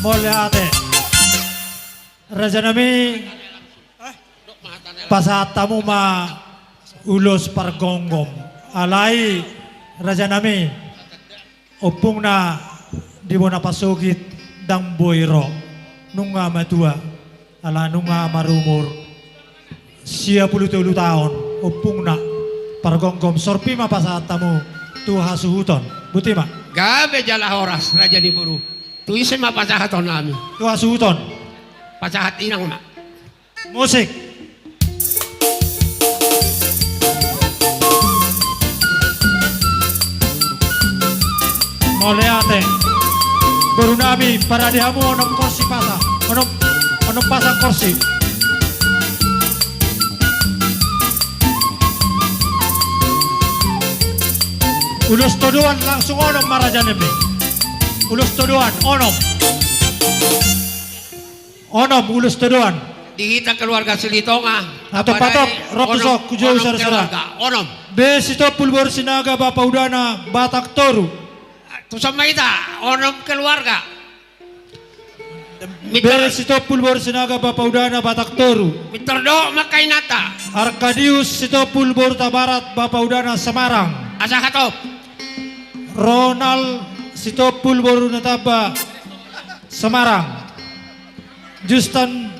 Mauliate. Raja nami, pasahat hamu ma ulos pargomgom. Alai raja nami, ompungna di bona pasogit ndang boi ro, nunga matua, ala nunga marumur sia pulu tolu taon ompungna. Pargomgom, sorpi ma pasahat hamu tu hasuhuton. Boti ma. Gabe jala horas raja ni boru. Tu ise ma pasahaton nami? Tu hasuhuton. Pasahat inang ma. Musik. Mauliate. Boru nami, parade hamu onom korsi pasa. Onom, onom pasa korsi. Ulos todoan langsung onom ma raja nami. Ulos todoan onom. Onom ulos todoan. Di hita keluarga Silitonga. Atau patok, rok tu sok, kujou sara-sara. Onom. Be Sitompul boru Sinaga bapa udana Batak Toru. Tuson ma hita, onom keluarga. Be Sitompul boru Sinaga bapa udana Batak Toru. Mitor do makainata. Arkadius Sitompul boru Tabarat bapa udana Semarang. Asa hatop. Ronald Sitompul boru Natamba Semarang. Justan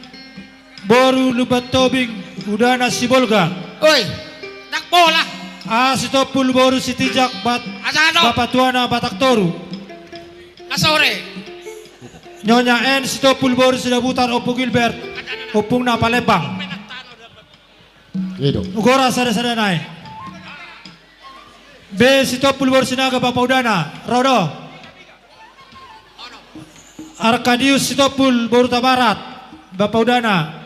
boru Lumban Tobing udana Sibolga. Oi, ndang pola. A Sitompul boru Sitinjak bat-, asa hatop. Bapa tuana Batak Toru. Nasore. Nyonya N Sitompul boru Sidabutar Ompu Gilbert, ompungna Palembang. Edo. Ugora sada-sada nai. Be Sitompul boru Sinaga bapa udana, ro do. Arkadius Sitompul boru Tabarat bapa udana.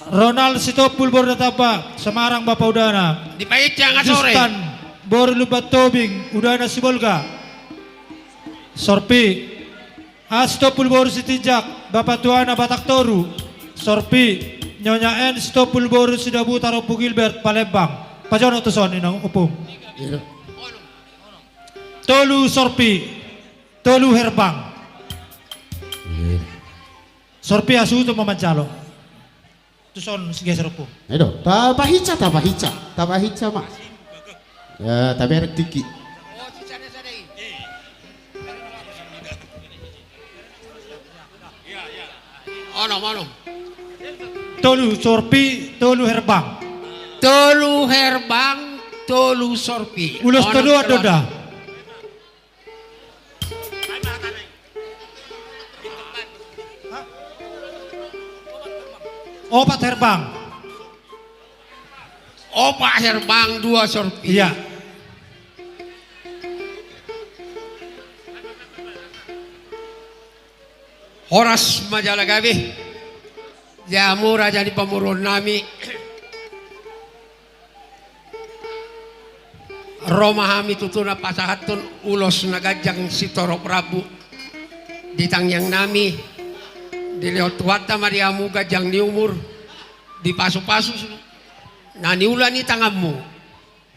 Ronald Sitompul boru Natamba Semarang bapa udana. Dipainjang asore. Justan boru Lumban Tobing udana Sibolga. Sorpi. A Sitompul boru Sitinjak bapa tuana Batak Toru. Sorpi. Nyonya N Sitompul boru Sidabutar Ompu Gilbert Palembang. Pajonok tuson inang ompung. Iya. Tolu sorpi. Tolu herbang. Iya. Sorpi, hasuhuton ma manjalo. Tuson sigeser ompung. Edo, tapahinsa, tapahinsa, tapahinsa ma. Ya, taberek tingki. Onom, onom. Tolu sorpi, tolu herbang. Tolu herbang, tolu sorpi. Ulos todoan do da. Opat herbang. Opat herbang, dua sorpi. Iya. Horas ma jala gabe. Di hamu raja ni pamoruon nami. Ro ma hami tutu na pasahathon ulos na ganjang sitorop rambu di tangiang nami. Dilehon Tuhanta ma di hamu ganjang ni umur, Dipasupasu na niula ni tanganmu.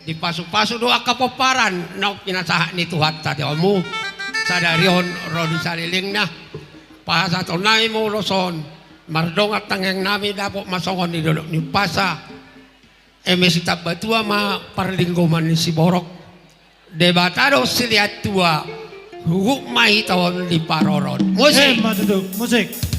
Dipasupasu do angka pomparan naung pinasahat ni Tuhanta di hamu sadari on ro di salelengna. Pasahatonnami ma ulos on, mardongan tangiangnami dapot ma songon i di dolok ni umpasa. Eme sitambatua ma parlinggoman ni siborok. Debata do silehon tua, huhut ma hita on diparorot. Musik. Emma tutu, musik.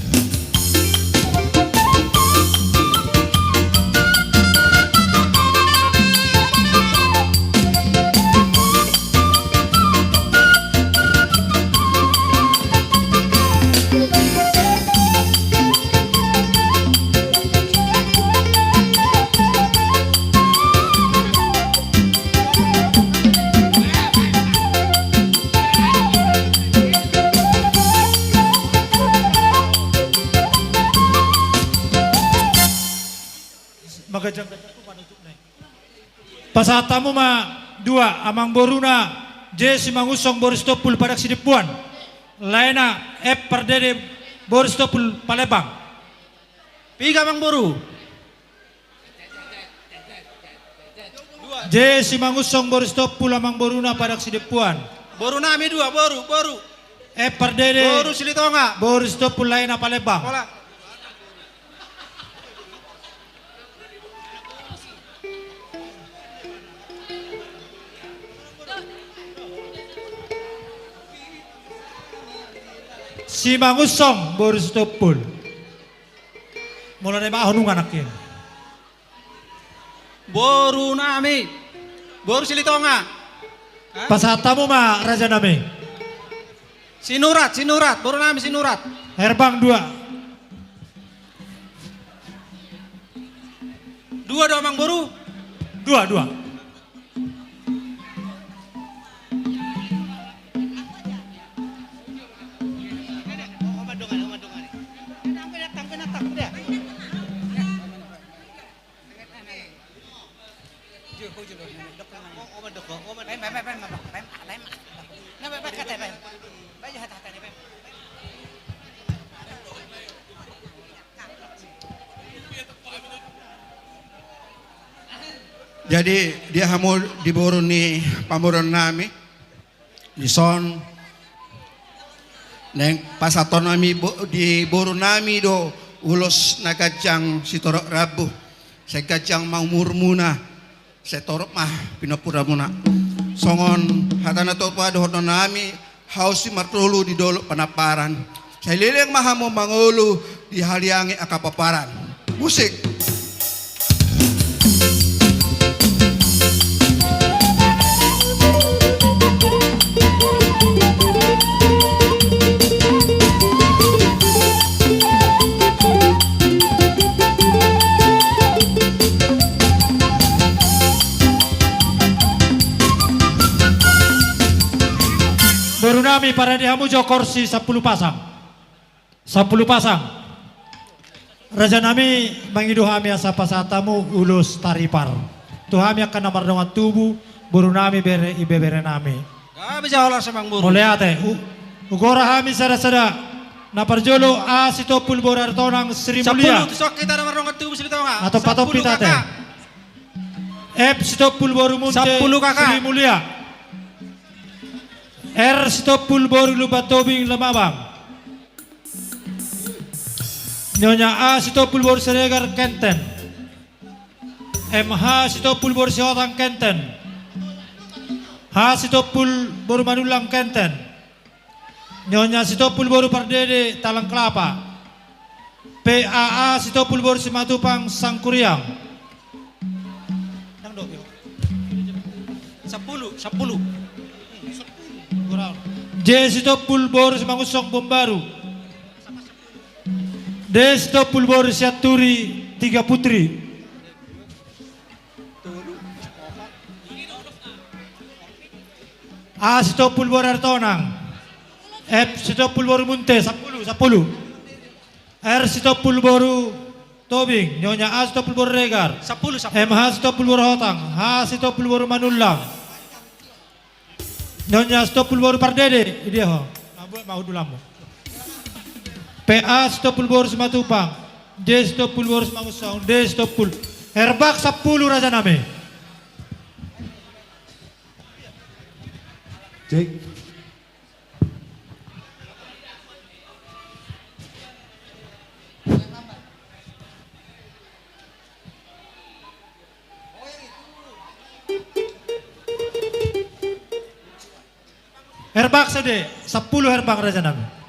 Pasahat hamu ma dua, amangboruna J. Simangunsong boru Sitompul Padang Sidempuan, laena F. Pardede boru Sitompul Palembang. Piga amangboru? J. Simangunsong boru Sitompul, amangboruna Padang Sidempuan. Borunami dua, boru, boru. F. Pardede. Boru Silitonga. Boru Sitompul, laena Palembang. Pola. Simangunsong boru Sitompul. Molo na i ma ahu nunga nangkin. Borunami. Boru Silitonga. Hah? Pasahat hamu ma rajanami. Sinurat, Sinurat, borunami Sinurat. Herbang dua. Dua do amangboru? Dua, dua. Jadi, dia hamu di boru ni pamoruonnami. Dison naeng pasahatonnami bo-, di borunami do ulos na ganjang sitorop rambu, sai ganjang ma umurmuna, sai torop ma pinompuranmuna. Songon hata na tua dohononnami, hau simartolu di dolok Panamparan. Sai leleng ma hamu mangolu di haliangi angka pomparan. Musik. Borunami, parade hamu jo korsi sampulu pasang. Sampulu pasang. Rajanami, mangido hami asa pasahat hamu ulos taripar tu hami angka na mardongan tubu, borunami, bere, ibeberenami. Gabe jala semang boru. Mauliate. U-, ugora hami sada-sada. Na parjolo A. Sitompul boru Aritonang, Sri Mulia. Sampulu, tu son hita na mardongan tubu Silitonga. Atompa-tompa hita ate. Sampulu, kakak. F. Sitompul boru Munte, sampulu, kakak. Sri Mulia. R. Sitompul boru Lumban Tobing, Lamabang. Nyonya A. Sitompul boru Siregar, Kenten. M. H. Sitompul boru Sihotang, Kenten. H. Sitompul boru Manullang, Kenten. Nyonya Sitompul boru Pardede, Talang Kelapa. P. A. A. Sitompul boru Simatupang, Sangkuriang. Sampulu, sampulu. J. Sitompul boru Simangunsong, Bombaru. D. Sitompul boru Sianturi, Tiga Putri. A. Sitompul boru Aritonang. F. Sitompul boru Munte, sampulu, sampulu. R. Sitompul boru Tobing, Nyonya A. Sitompul boru Regar. Sampulu, sampulu. M. H. Sitompul boru Hotang, H. Sitompul boru Manullang. Nyonya Sitompul boru Pardede, idia ho. Mabuat ma hundulanmu. P. A. Sitompul boru Simatupang. Dia Sitompul boru Simangunsong, dia Sitompul. Herbak sampulu, raja nami. Cek. Herbak sude, sampulu herbak, raja nami.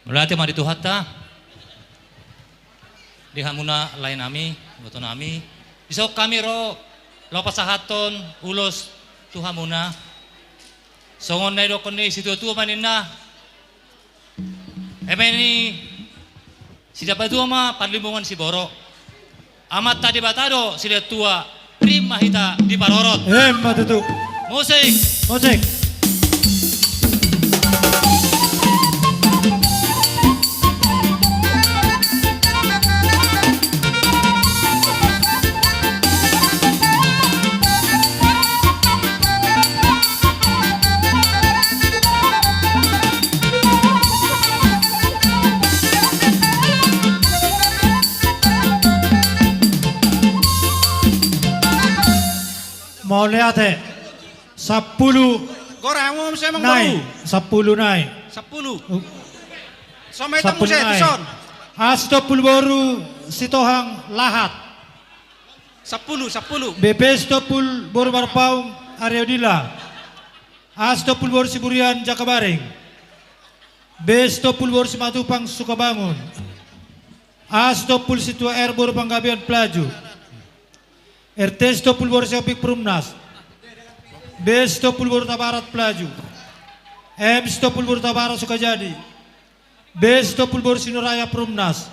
Mauliate ma di Tuhanta, di hamuna lae nami, iboto nami. Dison hami ro laho pasahathon ulos tu hamuna. Songon na nidokkon ni situatua ma ninna, eme ni sidabatua ma parlimbungan siborok. Amanta Debata do silehon tua, rim ma hita diparorot. Emma tutu. Musik. Musik. Mauliate. Sampulu. Gora, hamu muse, amang boru. Sampulu nai. Sampulu. Sampulu nai. Aha Sitompul boru Sitohang Lahat. Sampulu, sampulu. B P Sitompul boru Marpaung Areodila. Aha Sitompul boru Siburian Jakabaring. B Sitompul boru Simatupang Sukabangun. Aha Sitompul Sintua R boru Panggabean Pelaju. R T Sitompul boru Sihombing Perumnas. B Sitompul boru Tabarat Pelaju. M Sitompul boru Tabarat Sukajadi. B Sitompul boru Sinuraya Perumnas.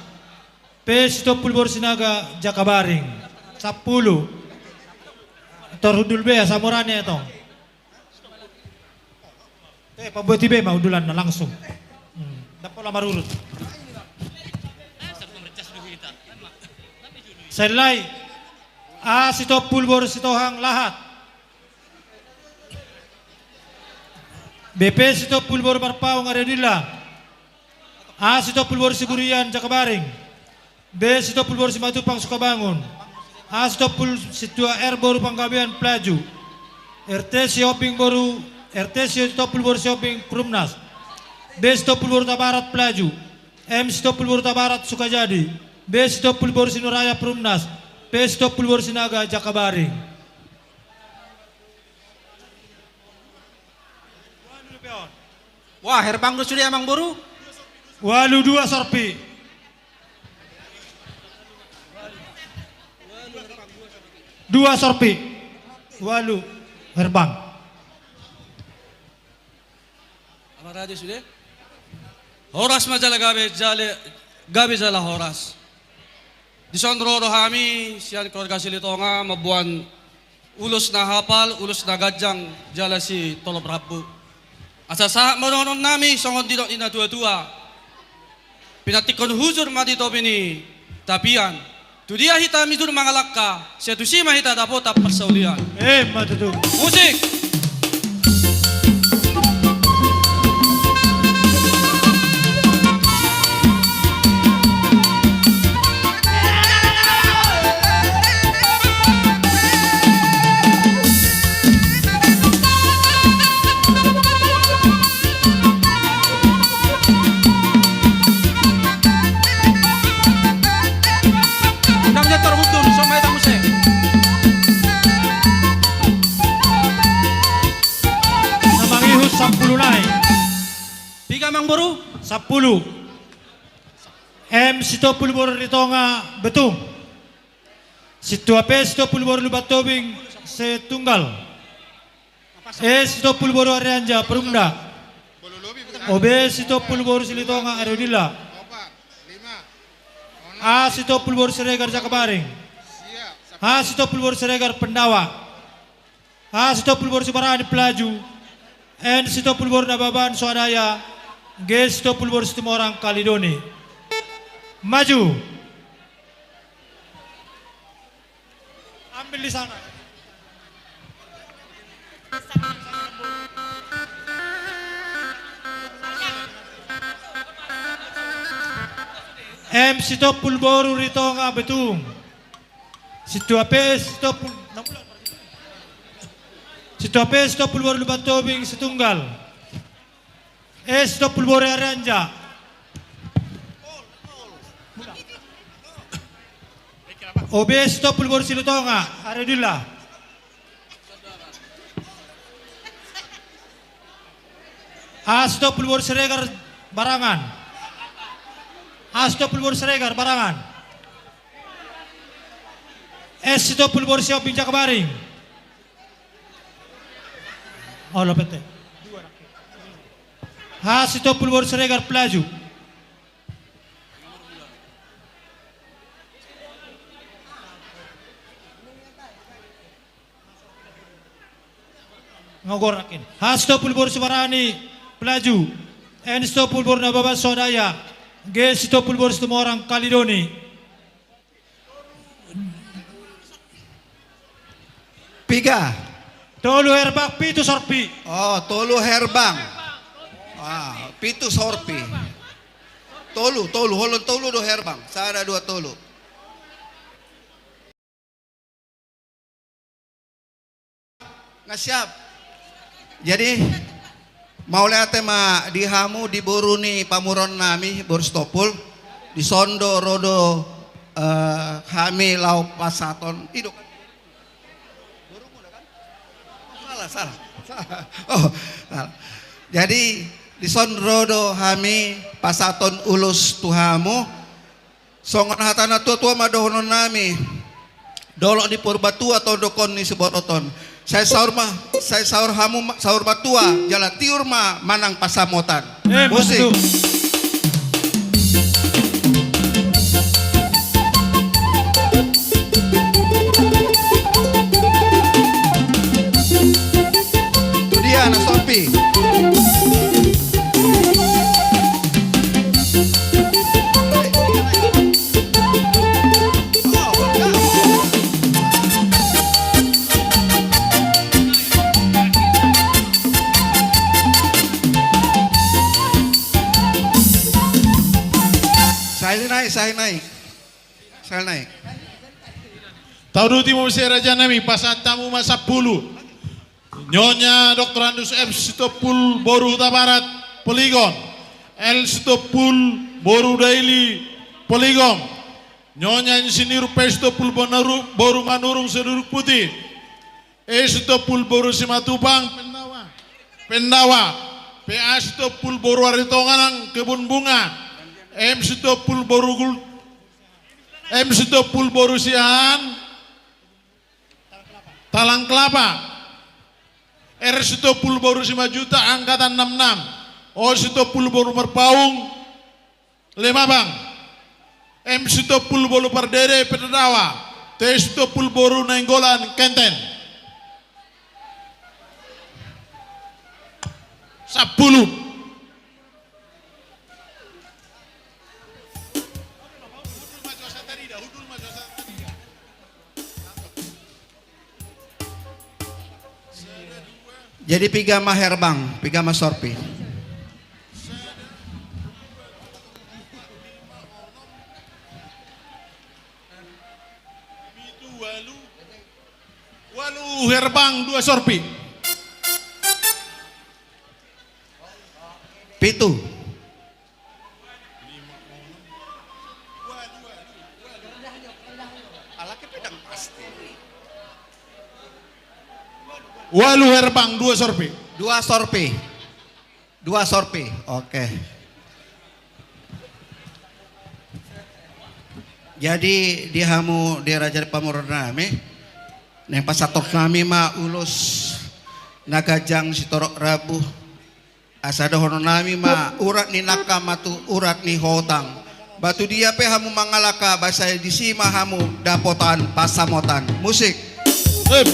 P Sitompul boru Sinaga Jakabaring. Sampulu. Tor hundul be, asa murani, tong. Eh, pabuati be ma hundulanna langsung. Hmm. Ndang pola marurut. Saellai. Aha Sitompul boru Sitohang Lahat. B P Sitompul boru Marpaung Areodila. Aha Sitompul boru Siburian Jakabaring. B Sitompul boru Simatupang Sukabangun. Aha Sitompul Sintua R boru Panggabean Pelaju. R T Sihombing boru, R T Sitompul boru Sihombing Perumnas. B Sitompul boru Tabarat Pelaju. M Sitompul boru Tabarat Sukajadi. B Sitompul boru Sinuraya Perumnas. P Sitompul boru Sinaga Jakabaring. Wah, herbang do sude, amang boru. Ualu dua sorpi. Dua sorpi. Ualu herbang. Amang raja sude. Horas ma jala gabe, jala gabe jala horas. Dison ro do hami sian keluarga Silitonga mamboan ulos na hapal, ulos na ganjang jala sitolop rambu. Asa sahat ma dohonon nami songon didok ni na tua-tua. Pinantikhon hujur ma di topi ni tapian. Tudia hita mijur mangalangka, sai tusi ma hita dapotan parsaulian. Emma tutu. Musik. Undang dia tor hutun, so mai tamu se. Na mangihut sampulu nai. Piga, amang boru? Sampulu. M Sitompul boru Ritonga Betung. Sintua P Sitompul boru Lumban Tobing Setunggal. E Sitompul boru Arianja Perumda. O B Sitompul boru Silitonga Areodila. A Sitompul boru Siregar Jakabaring. A Sitompul boru Siregar Pendawa. A Sitompul boru Sibarani Pelaju. N Sitompul boru Nababan Swadaya. G Sitompul boru Situmorang Kalidoni. Maju. Ambil di sana. M Sitompul boru Ritonga Betung. Sintua P Sitompul. Sintua P Sitompul boru Lumban Tobing Situnggal. E Sitompul boru Arianja. O B Sitompul boru Silitonga Aridilla. A Sitompul boru Siregar Barangan. A Sitompul boru Siregar Barangan. S Sitompul boru Sihombing Jakabaring. Olo pete. H Sitompul boru Siregar Pelaju. Ngogor akin. H Sitompul boru Sibarani Pelaju. N Sitompul boru Nababan Swadaya. G Sitompul boru Situmorang Kalidoni. Piga? Tolu herbang pitu sorpi. Oh, tolu herbang. Ah, pitu sorpi. Tolu, tolu, holon tolu do herbang. Sada, dua, tolu. Nga siap. Jadi, mauliate ma di hamu di boru ni pamoruon nami, boru Sitompul. Dison do ro do, eh, hami laho pasahathon. Ido. Salah, salah. Salah. Oh, salah. Jadi, dison ro do hami pasahathon ulos tu hamu. Songon hata na tuatua ma dohonon nami. Dolok ni Purbatua tondongkon ni Sibototon. Sai saur ma, sai saur hamu ma, saur matua, jala tiur ma manang pansamotan. Eh, musik. Betul. Tu dia na sorpi. Sahali nai, sahali nai. Sahali nai. Tauduti ma muse raja nami, pasahat hamu ma sampulu. Nyonya doktorandus F Sitompul boru Hutabarat Polygon, L Sitompul boru Daily Polygon, Nyonya Insinyur P Sitompul boru Manurung Siduduk Putih, E Sitompul boru Simatupang Pendawa, Pendawa, P A Sitompul boru Aritonga nang Kebun Bunga, M Sitompul boru Gul-, M Sitompul boru Siahaan Talang Kelapa, R Sitompul boru Simanjuntak angkatan enam enam, O Sitompul boru Marpaung Lemabang, M Sitompul boru Pardede Pendawa, T Sitompul boru Nainggolan Kenten. Sampulu. Jadi piga ma herbang, piga ma sorpi. Ualu herbang dua sorpi. Pitu. Ualu herbang dua sorpi. Dua sorpi. Dua sorpi. Oke. Jadi di hamu di raja di pamoruon nami, naeng pasahathon nami ma ulos na ganjang sitorop rambu. Asa dohonon nami ma, urat ni nangka ma tu urat ni hotang. Ba tu dia pe hamu mangalangka, ba sai disi ma hamu dapotan pansamotan. Musik. Sip.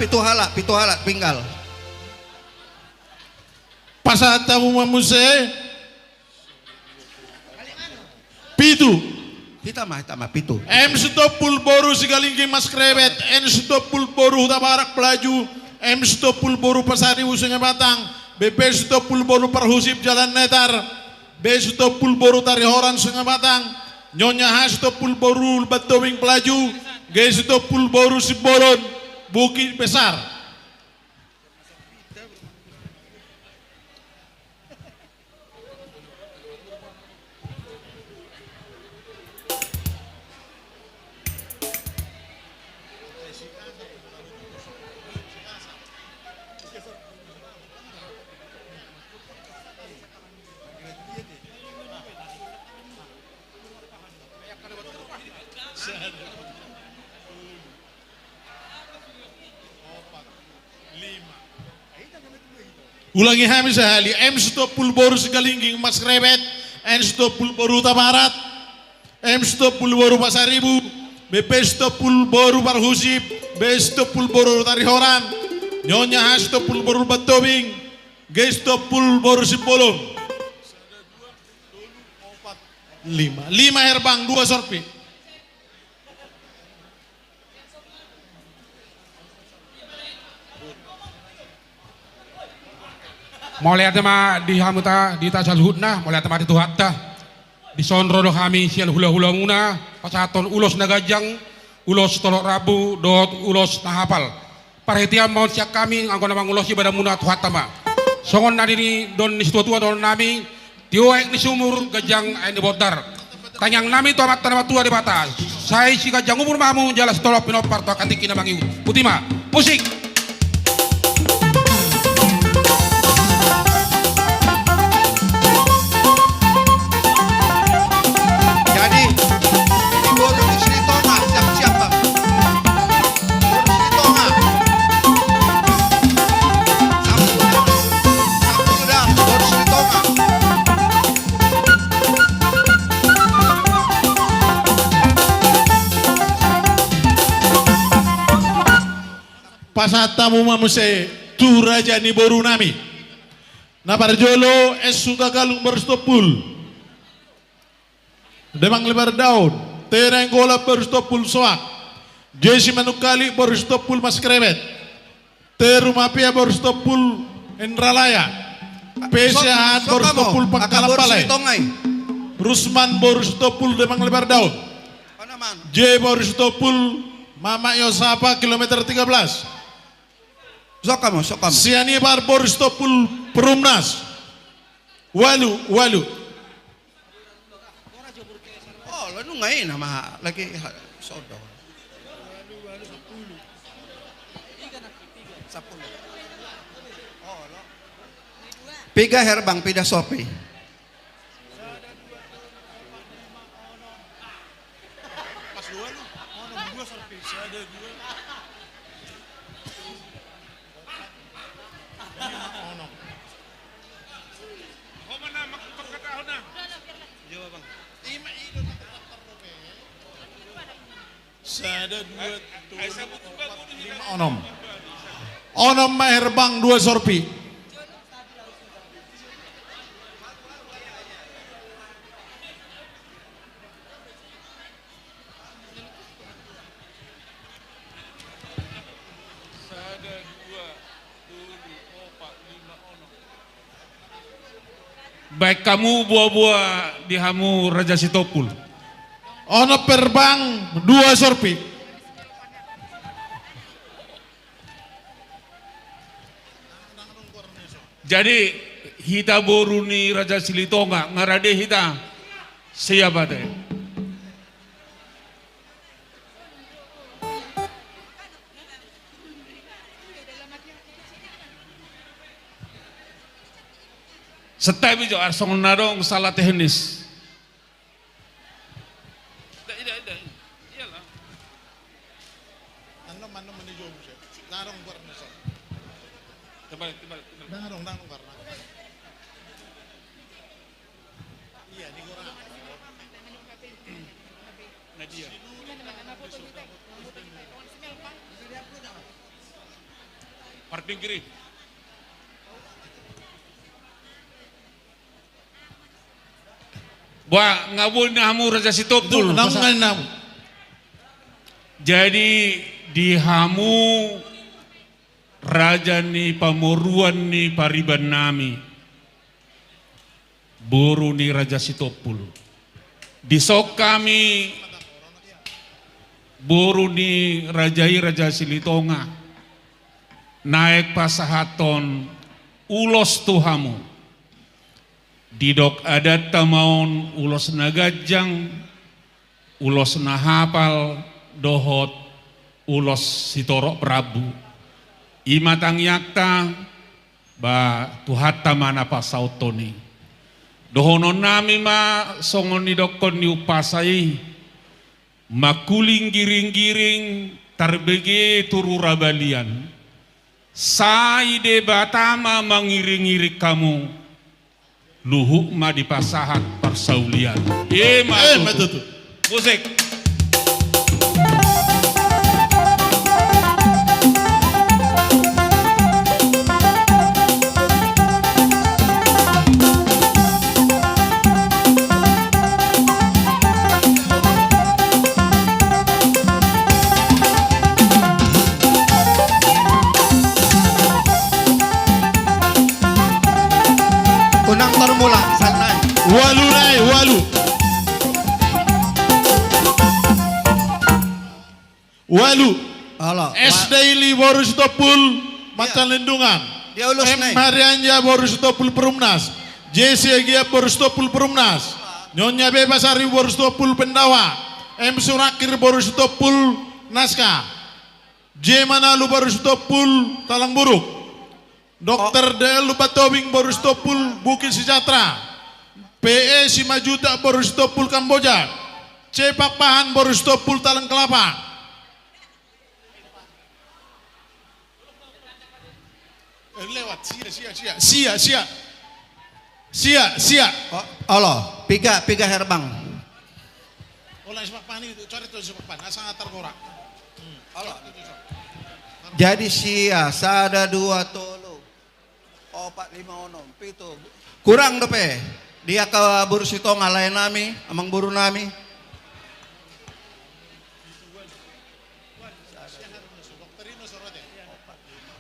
Pitu halak, pitu halak pinggal. Pasahat hamu ma muse. Pitu. Hita ma, hita ma, pitu. M Sitompul boru Sigalingging Maskrebet, N Sitompul boru Hutabarat Pelaju, M Sitompul boru Pasaribu Sungai Batang, B P Sitompul boru Parhusip Jalan Netar, B Sitompul boru Tarihoran Sungai Batang, Nyonya H Sitompul boru Bantobing Pelaju, G Sitompul boru Simbolon Bukit Besar. Ulangi hami sahali, M Sitompul boru Sigalingging Maskrebet, N Sitompul boru Hutabarat, M Sitompul boru Pasaribu, B P Sitompul boru Parhusip, B Sitompul boru Tarihoran, Nyonya H Sitompul boru Bantobing, G Sitompul boru Simbolon. Lima, lima herbang, dua sorpi. Mauliate ma di hamu ta, di hita saluhutna, mauliate ma di Tuhanta. Dison ro do hami sian hulahulamuna pasahathon ulos na ganjang, ulos tolok rambu dohot ulos na hapal. Parhitean ma on sian hami anggo na mangulosi badanmuna, Tuhanta ma. Songon na nidok ni situatua dohonon nami, tio aek ni sumur, ganjang aek ni bondar. Tangiang nami tu Amanta na martua Debata, sai siganjang umur ma hamu jala sitolop pinompar tu angka tingki na mangihut. Botima, musik. Jadi, ini boru ni Silitonga, siap-siap, Bang. Boru Silitonga. Sapu, sapu, dah, boru Silitonga. Pasahat hamu ma muse tu raja ni boru nami. Na parjolo, S Hutagalung boru Sitompul, Demang Lebar Daun, T Nainggolan boru Sitompul Soak, J Simanungkalit boru Sitompul Maskrebet, T Rumapea boru Sitompul Indralaya, P Siahaan boru Sitompul Pangkalan Pale, Rusman boru Sitompul Demang Lebar Daun, J boru Sitompul Mamak Yosapa kilometer tiga belas. Sianibar boru Sitompul Perumnas. Ualu, ualu. Oh, lalu ngai nama lagi sodo. Sampulu. Piga herbang, piga sorpi. Sada, dua, tolu, opat, lima, onom. Onom ma herbang, dua sorpi. Sada, dua, tolu, opat, lima, onom. Baen hamu boa-boa di hamu Raja Sitompul. Onom herbang, dua sorpi. Jadi, hita boru ni Raja Silitonga, nga rade hita. Siap ate. Santabi jo, asa songon na adong salah teknis. Iyalah. Terbalik, terbalik, terbalik. Nadia. Parpinggir i. Ba, nga boi na hamu Raja Sitompul. Itu, nang masa- ngai namu. Jadi, di hamu raja ni pamoruan ni pariban nami, boru ni Raja Sitompul. Dison hami boru ni raja i, Raja Silitonga, naeng pasahathon ulos tu hamu. Didok adatta ma on ulos na ganjang, ulos na hapal, dohot ulos sitorop rambu. I ma tangiangta, ba Tuhanta ma na pasahathon i. Dohonon nami ma songon nidokkon ni umpasa i: Mangkuling giring-giring, tarbege tu rura balian. Sai Debata ma mangiring-iring hamu, luhut ma dipasahat parsaulian. I ma tutu. Musik. Unang tarmula, santai. Ualu nai, ualu. Ualu. Halo. S Daily boru Sitompul, Macan Lindungan. M Marianja boru Sitompul Perumnas. J C Agia boru Sitompul Perumnas. Nyonya Bebasari boru Sitompul Pendawa. M Surakir boru Sitompul Naska. J Manalu boru Sitompul Talangburuk. Dokter D L Lubatobing boru Sitompul Bukit Sejahtera. P E Simajuta boru Sitompul Kamboja. C Pakpahan boru Sitompul Talang Kelapa. Eh, lewat, sia, sia, sia, sia, sia. Sia, sia. O-, olo, piga, piga herbang. Olo, Sipak Pani, coret tu Sipak Pani, asa nga targora. Hmm. Olo. Jadi sia, sada, dua, tolu, opat, lima, onom, pitu. Kurang dope. Dia ke boru Sitonga, lae nami, amang boru nami.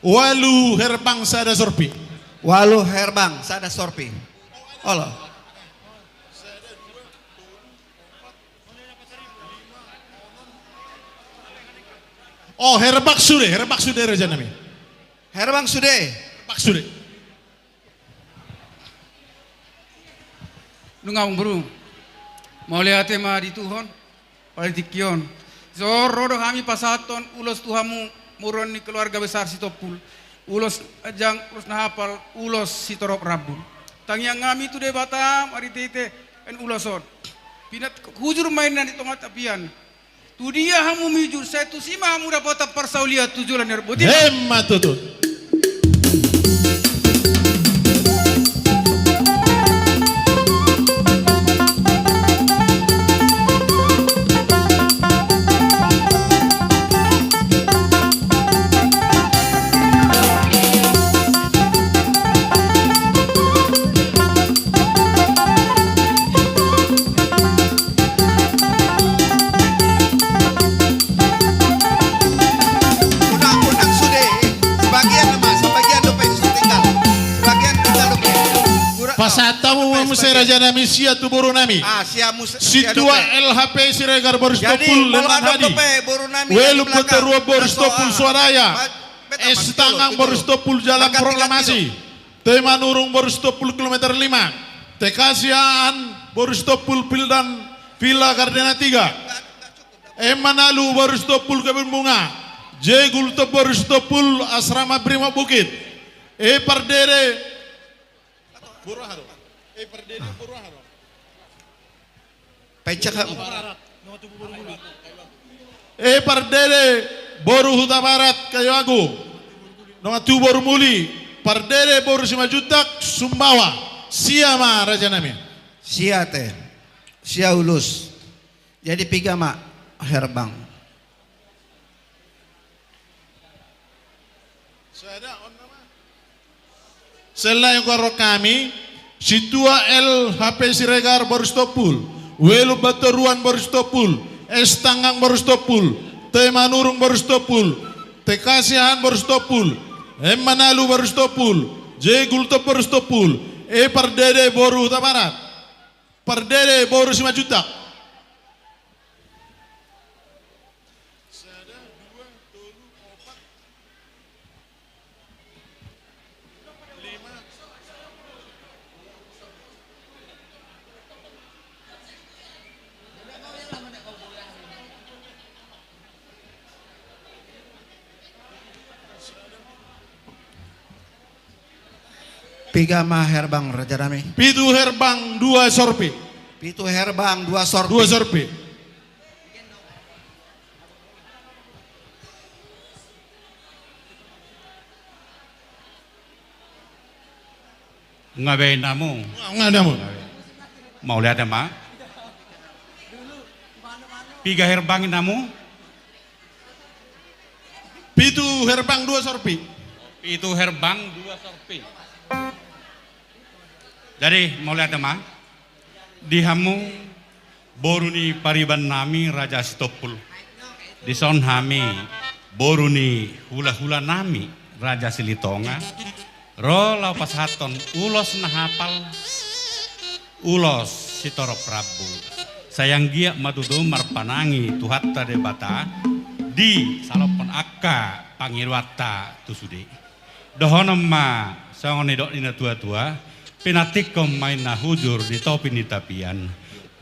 Ualu herbang sada sorpi. Ualu herbang sada sorpi. Olo. O, herbak sude, herbak sude, raja nami. Herbang sude. Herbak sude. Nunga, amang boru. Mauliate ma di Tuhan. Pada tingki on, dison ro do hami pasahathon ulos tu hamu, moruan ni keluarga besar Sitompul. Ulos na ganjang, ulos na hapal, ulos sitorop rambu. Tangiang hami tu Debata marhite-hite ulos on. Pinat hujur ma inna di tonga tapian. Tu dia hamu mijur, sai tusi ma hamu dapotan parsaulian tu joloan ni ari on. Botima. Emma tutu. Unang, unang sude. Sebagian nama, sebagian dope, tinggal. Sebagian tinggal dope. Pasahat hamu ma muse, raja nami, sia tu boru nami. Ah, sia muse, sia dope. Sintua L H P Siregar boru Sitompul Lengan Hadi. Ualu Petoruan boru Sitompul Swadaya. S Tangang boru Sitompul Jalan Proklamasi. T Manurung boru Sitompul kilometer lima. T K Siahaan boru Sitompul Pildan Villa Gardena tiga. M Manalu boru Sitompul Kebun Bunga. J Gultom boru Sitompul Asrama Brimob Bukit. E Pardede. Boru aha do? E Pardede boru aha do? Paicak hamu. E Pardede boru Hutabarat Kayu Agung. Dongan tubu boru Muli. Pardede boru Simanjuntak Sumbawa. Sia ma, raja nami. Sia te. Sia ulos. Jadi piga ma herbang. Sada, on nama. Selain kuarok kami, Sintua L H P Siregar boru Sitompul, Uelum Bantoruan boru Sitompul, S Tanggang boru Sitompul, T Manurung boru Sitompul, T Kasihan boru Sitompul, M Manalu boru Sitompul, J Gultom boru Sitompul, E Pardede boru Hutabarat, Pardede boru Simanjuntak. Piga ma herbang, raja nami? Pitu herbang, dua sorpi. Pitu herbang, dua sorpi. Dua sorpi. Nga be indamu. Nga indamu. Mauliate ma. Piga herbang indamu? Pitu herbang, dua sorpi. Pitu herbang, dua sorpi. Jadi mauliate ma. Di hamu boru ni pariban nami Raja Sitompul. Dison hami boru ni hulahula nami Raja Silitonga. Ro laho pasahathon ulos na hapal, ulos sitorop rambu. Sai anggiat ma tutu marpanangi Tuhanta Debata di salophon angka pangidoanta tu sude. Dohonon ma songon nidok ni natuatua, pinantikhon ma inna hujur di topi ni tapian.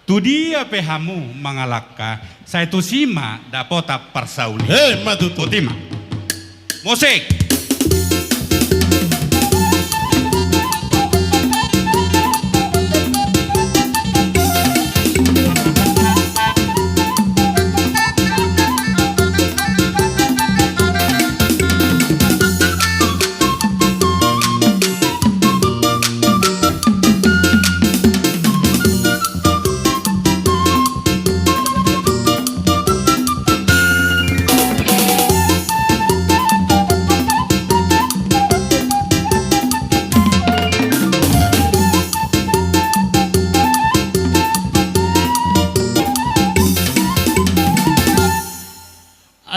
Tudia pe hamu mangalangka, sai tusi ma dapotan parsaulian. Emma tutu. Boti ma. Musik.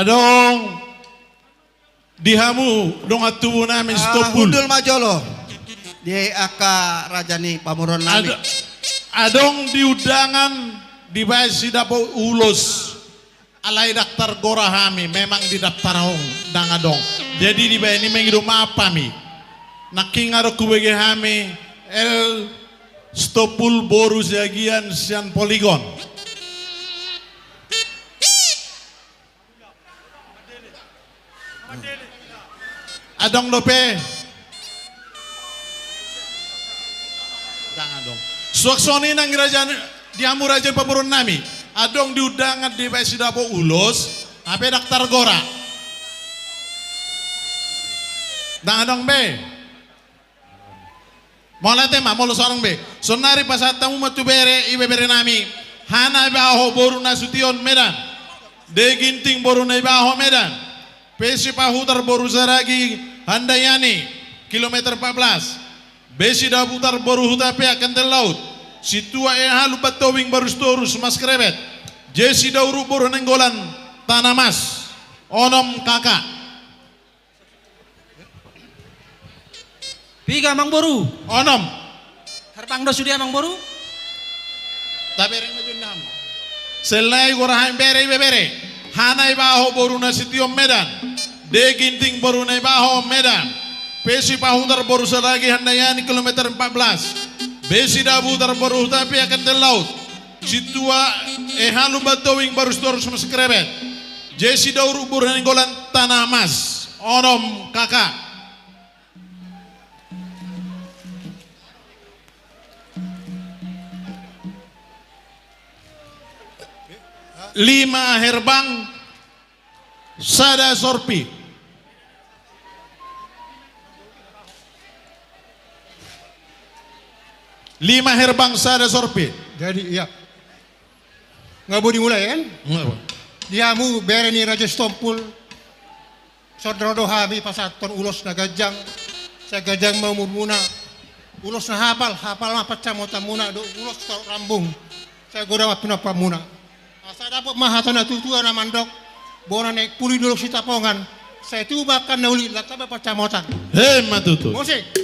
Adong di hamu dongan tubu nami Sitompul. Hundul ma jolo di angka raja ni pamoruon nami. Adong di undangan dibaen sidapot ulos. Alai daftar gora hami, memang di daftar on ndang adong. Jadi dibaen i mangido maaf hami. Nangkin adong hubege hami L Sitompul boru Siagian sian Polygon. Adong dope. Ndang adong. Suang songon i nang raja, di hamu raja pamoruon nami. Adong di undangan dibaen sidapot ulos, hape daftar gora. Ndang adong be. Mauliate ma, molo so adong be. Saonnari pasahat hamu ma tu bere, ibebere nami. Hanaibaho boru Nasution Medan. De Ginting boru Naibaho Medan. P Sipahutar boru Saragi Handayani, kilometer empat belas. B Sidabutar boru Hutapea, Kendal Laut. Sintua E H Lumban Tobing boru Sitorus, Maskrebet. J Sidauruk boru Nainggolan, Tanamas. Onom K K. Piga, amang boru? Onom. Herbang do sude, amang boru? Tabereng ma jolo hamu. Selain gora hami bere, ibebere. Hanaibaho boru Nasution Medan. De Ginting boru Naibaho Medan. P Sipahutar boru Saragi Handayani kilometer empat belas. B Sidabutar boru Hutapea, Kendal Laut. Sintua E H Lumban Tobing boru Sitorus, Maskrebet. J Sidauruk boru Nainggolan, Tanamas. Onom K K. Lima herbang, sada sorpi. Lima herbang, sada sorpi. Jadi, iya. Nga boi dimulai, kan? Nga boi. Di hamu bere ni Raja Sitompul. Songon on do hami pasahathon ulos na ganjang, sai ganjang ma umurmuna. Ulos na hapal, hapal ma pansamotanmuna, dohot ulos torop rambung, sai godang ma pinomparmuna. Asa dapot ma hata ni natuatua na mandok: Bona naeng puli dolok Sitapongan, sai tubu angka na uli, lan tamba pansamotan. Emma tutu. Musik.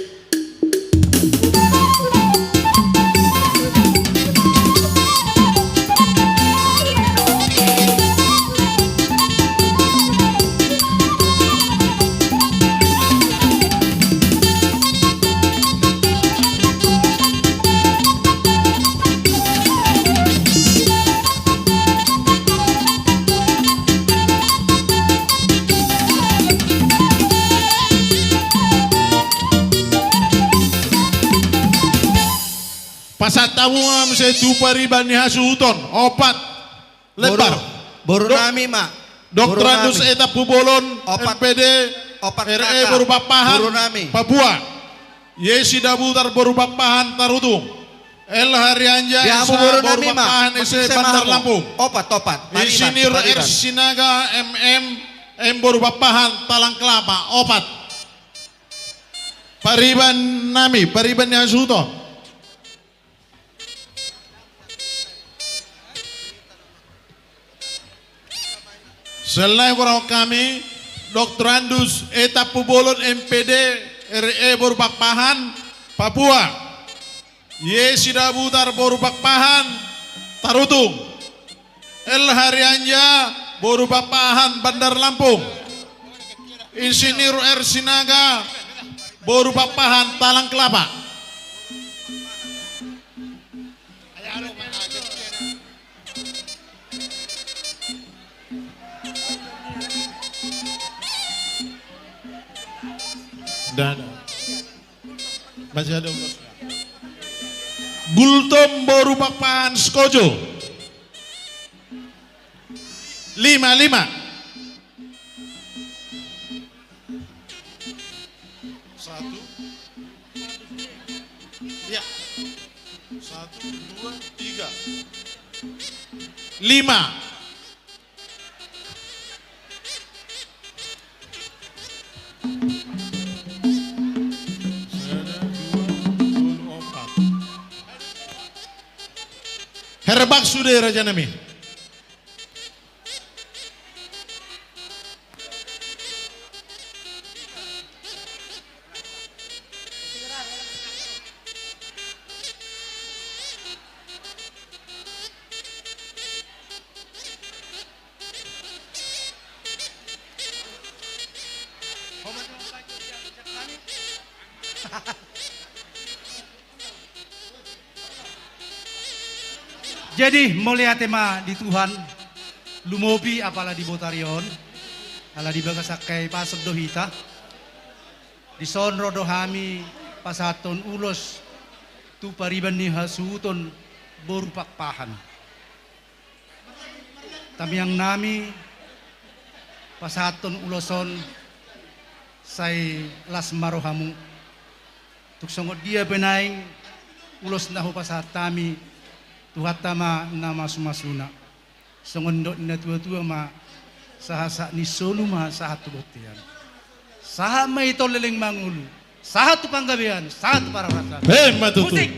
Pasahat hamu ma muse tu pariban ni hasuhuton, opat. Lembar. Boru, boru nami ma. Doktorandus Eta Pubolon, opat. M P D, opat R E, boru Pakpahan, boru nami. Papua. Yesi Dabutar, boru Pakpahan, Tarutung. L Harianja, boru Pakpahan, S E, Bandar Lampung. Opat, opat. Insinyur R Sinaga, M M, M boru Pakpahan, Talang Kelapa, opat. Pariban nami, pariban ni hasuhuton. Selain boru hami, Doktorandus Eta Pubolon, M P D, R E, boru Pakpahan, Papua. Yesi Dabutar, boru Pakpahan, Tarutung. L Harianja, boru Pakpahan, Bandar Lampung. Insinyur R Sinaga, boru Pakpahan, Talang Kelapa. Dada. Masih ada ulos. Gultom, boru Pakpahan, Skojo. Lima, lima. Satu. Ya. Satu, dua, tiga. Lima. Sada, dua, tolu, opat. Herbak sude, raja nami. Jadi, mauliate ma di Tuhan, lumobi apala di botari on, ala di bagasan haipason do hita. Dison ro do hami pasahathon ulos tu pariban ni hasuhuton boru Pakpahan. Tamiang nami, pasahathon ulos on, sai las ma rohamu. Tung songon dia pe naeng ulos na hupasahat hami, Tuhanta ma na masumasuna. Songon dok ni natuatua ma, sahat sahat ni solu ma sahat tu bontean. Sahat ma i tol leleng mangolu, sahat tu panggabean, sahat tu parhorasan. Emma tutu. Musik.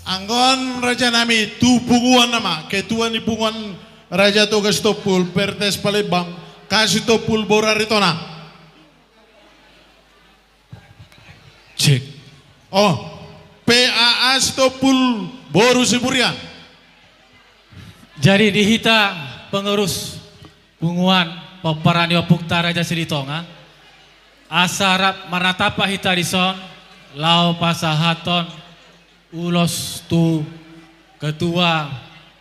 Anggo on raja nami, tu punguan nama, ketua ni punguan Raja Toga Sitompul, Pertes Palembang, Kasitompul boru Aritonang. Cek. Oh, P A A Sitompul boru Siburian. Jadi di hita pengurus punguan pomparan ni ompunta Raja Silitonga, asa rap marnatap hita dison laho pasahathon ulos tu ketua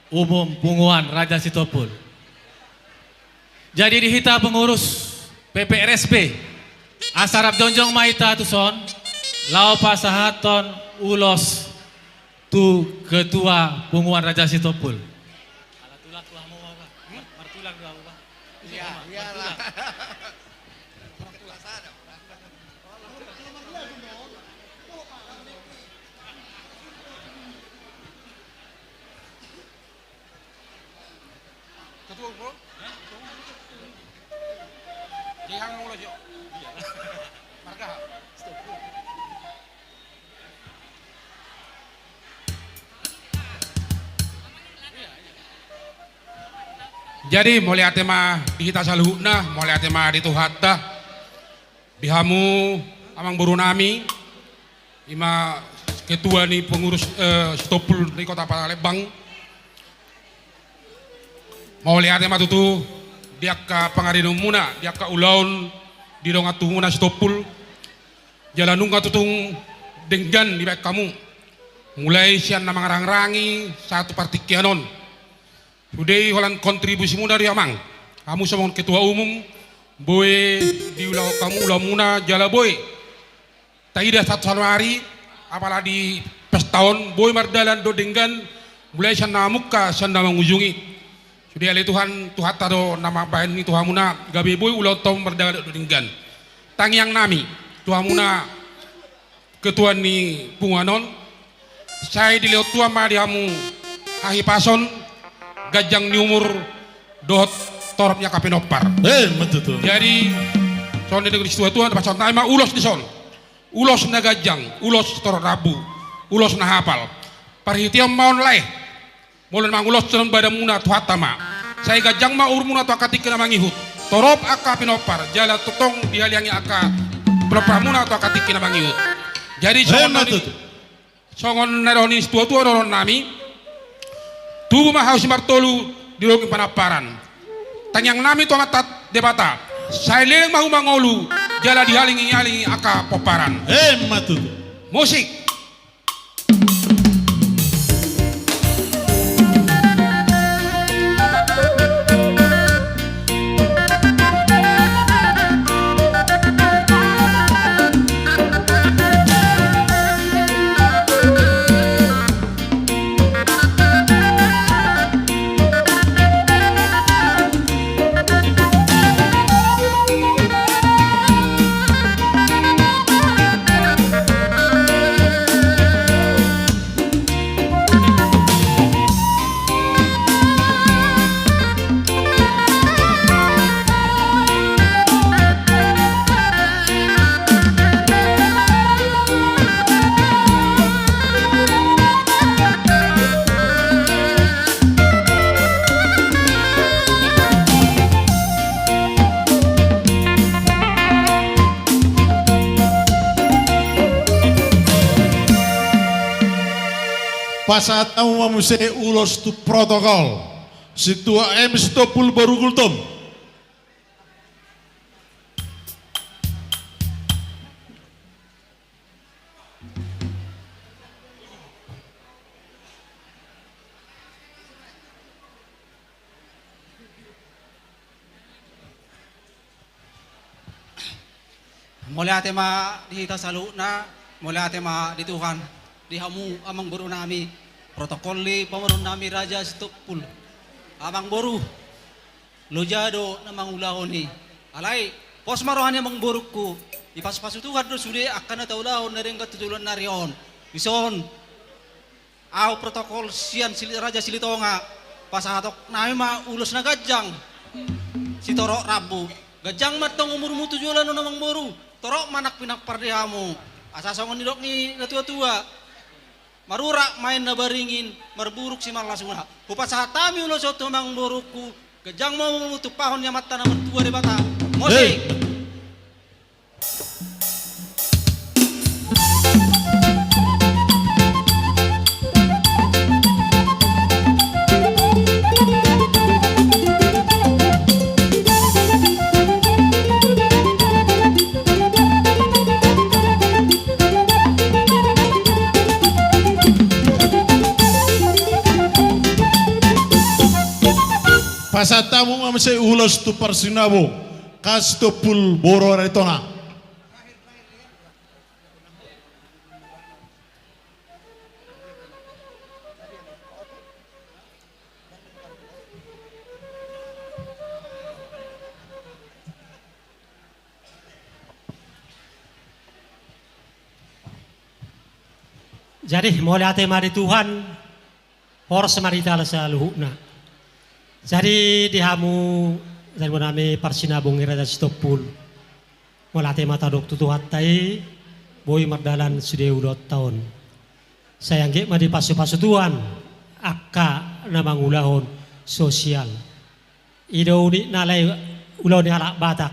umum punguan Raja Sitompul. Jadi di hita pengurus P P R S P, Asa rap jongjong ma hita tuson, laho pasahathon ulos tu ketua punguan Raja Sitompul. Ala tulang tu hamu, Bang. Martulang tu hamu, Bang. Iya, iyalah. Ketua umum. Jadi, hang ulos, yo. Marga. Jadi, mauliate ma di hita saluhutna, mauliate ma di Tuhanta. Di hamu amangboru nami, i ma ketua ni pengurus, eh, Sitompul di Kota Palembang. Mauliate ma tutu di angka pangarinonmuna, di angka ulaon di dongan tubumuna Sitompul. Jala nunga tutung denggan dibaen hamu. Mulai sian na mangarangrangi sahat tu partingkian on. Sude i holan kontribusimuna do i, amang. Hamu songon ketua umum, boi diulahon hamu ulaonmuna jala boi taida sahat tu saonari, apala di pesta on, boi mardalan dohot denggan, mulai sian na mamungka sian na mangujungi. Sude ale Tuhan, Tuhanta do na mambahen i tu hamuna, gabe boi ulaonta on mardalan dohot denggan. Tangiang nami tu hamuna ketua ni punguan on, sai dilehon Tuhan ma di hamu hahipason, ganjang ni umur, dohot torop ni angka pinompar. Eh, betul. Jadi, songon na nidok ni situatua, pasahaton nami ma ulos dison. Ulos na ganjang, ulos torop rambu, ulos na hapal. Parhitean ma on lae. Molo na manguloshon badanmuna, Tuhanta ma. Sai ganjang ma umurmuna tu angka tingki na mangihut. Torop angka pinompar, jala tongtong dihaliangi angka pinomparmuna tu angka tingki na mangihut. Jadi, eh, songon na ni-, songon na nidok ni situatua dohonon nami, tubu ma hau simartolu di dolok ni panamparan. Tangiang nami tu Amanta Debata, sai leleng ma hamu mangolu, jala dihaliangihalingi angka pomparan. Eh, ma tutu. Musik. Pasahat hamu ma muse ulos tu protokol. Sintua M Sitompul boru Gultom. Mauliate ma di hita saluhutna, mauliate ma di Tuhan, di hamu amangboru nami, protokol ni pamoruon nami Raja Sitompul. Amangboru, loja do na mangulahon i. Alai, pos ma roha ni amangborungku, dipasupasu Tuhan do sude angka na taulahon na denggan tu joloan ni ari on. Dison, ahu protokol sian Sili-, Raja Silitonga, pasahaton nami ma ulos na ganjang, sitorop rambu. Ganjang ma antong umurmu tu joloan on amangboru, torop ma anak pinompar di hamu. Asa songon nidok ni natuatua, marurat ma inna baringin, marburuk simarlasuna. Hupasahat hami ulos on tu amangborungku, ganjang ma umurmu, tumpahon ni Amanta na martua Debata. Musik. Hei. Pasahat hamu ma muse ulos tu parsinabo, Sitompul boru Aritonang. Jadi, mauliate ma di Tuhan, horas ma di hita saluhutna. Jadi, di hamu, di hamu nami parsinabung i Raja Sitompul. Mauliate ma tadok tu Tuhanta i, boi mardalan sude ulaonta on. Sai anggiat ma dipasupasu Tuhan, angka na mangulahon sosial. I do unik na alai ulaon ni halak Batak.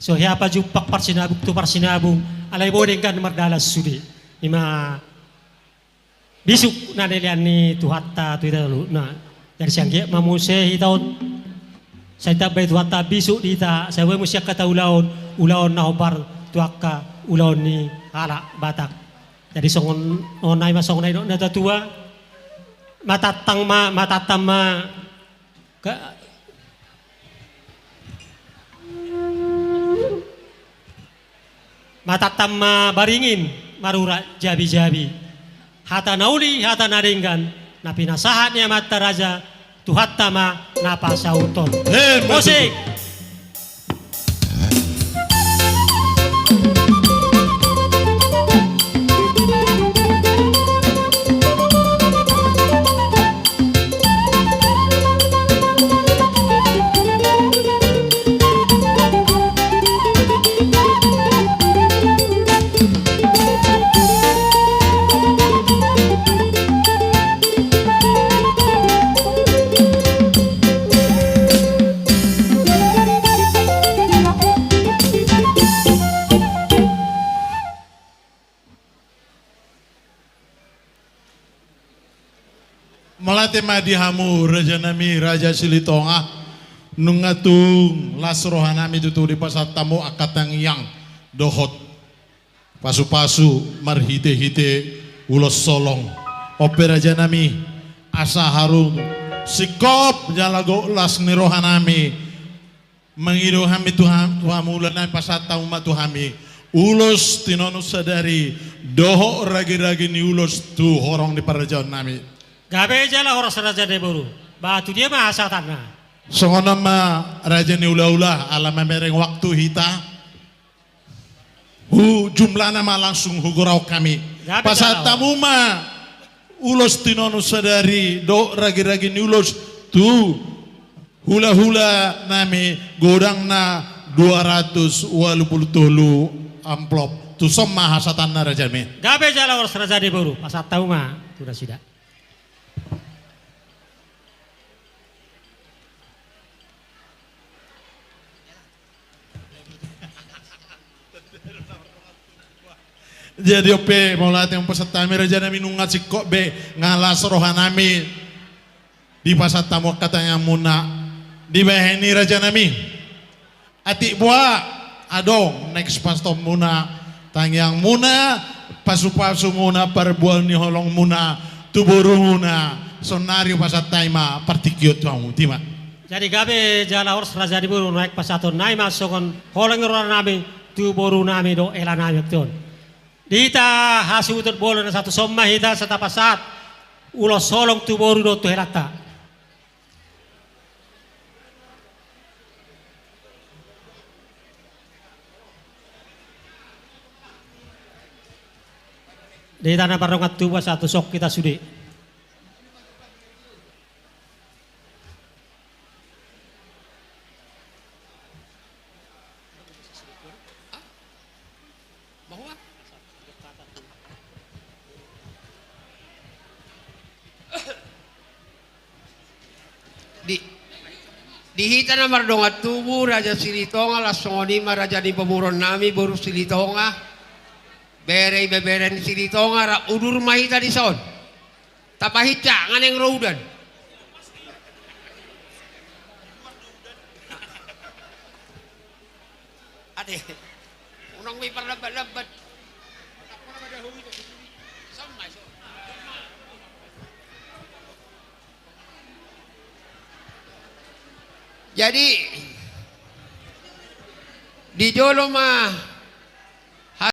So hea pajumpang parsinabung tu parsinabung, alai boi denggan mardalan sude. Ima bisuk na nilean ni Tuhanta tu hita saluhutna. Jadi sai anggiat ma muse hita on. Sai tambai Tuhanta bisuk di hita, sai boi muse angka taulahon, ulaon na hombar tu angka ulaon ni halak Batak. Jadi songon on nai ma songon na nidok ni natuatua. Matatang ma, matatang ma. Ka-, matatang ma baringin, marurat jabijabi. Hata na uli, hata na denggan, na pinasahat ni amanta raja, Tuhanta ma na pasauthon. He, musik. Betul. Mauliate ma di hamu raja nami, Raja Silitonga. Nunga tung las roha nami tutu dipasahat hamu angka tangiang dohot pasupasu marhitehite ulos holong. On pe raja nami, asa harum singkop jala gok las ni roha nami. Mangido hami tu ha-, tu hamu ulaon nami, pasahat hamu ma tu hami ulos tinonun sadari dohot ragiragi ni ulos tu horong ni parrajaon nami. Gabe jala horas raja ni boru. Ba tu dia ma hasahatanna? Songon on ma raja ni hulahula, ala mamereng waktu hita. Hu jumlahna ma langsung hugorahon hami. Gabe jala. Pasahat hamu ma ulos tinonun sadari dohot ragiragi ni ulos tu hulahula nami, godangna dua ratus ualu pulu tolu amplop. Tuson ma hasahatanna raja nami. Gabe jala horas raja ni boru. Pasahat hamu ma tu nasida. Jadi on pe mauliate ma pasahat hami raja nami, nunga singkop be, nga las roha nami. Dipasahat hamu angka tangiangmuna. Dibahen i raja nami, atik boha adong na ekspastonmuna, tangiangmuna, pasupasumuna, parbual ni holongmuna tu borumuna, saonnari hupasahat hami ma partingkian tu hamu, tima. Jadi gabe jala horas raja ni boru, naeng pasahaton nami ma songon holong ni roha nami tu boru nami dohot hela nami on. Di hita hasuhuton bolon na sahat tu son ma hita sai tapasahat ulos holong tu boru dohot tu helanta. Di hita na mardongan tubu, asa tu son hita sude. Di, di hita na mardongan tubu, Raja Silitonga, laos songon i ma raja ni pamoruon nami, boru Silitonga, bere ibebere ni Silitonga, rap udur ma hita dison. Tapahinsa, nga naeng ro udan. Ate, unang be parlambat-lambat. Jadi, di jolo ma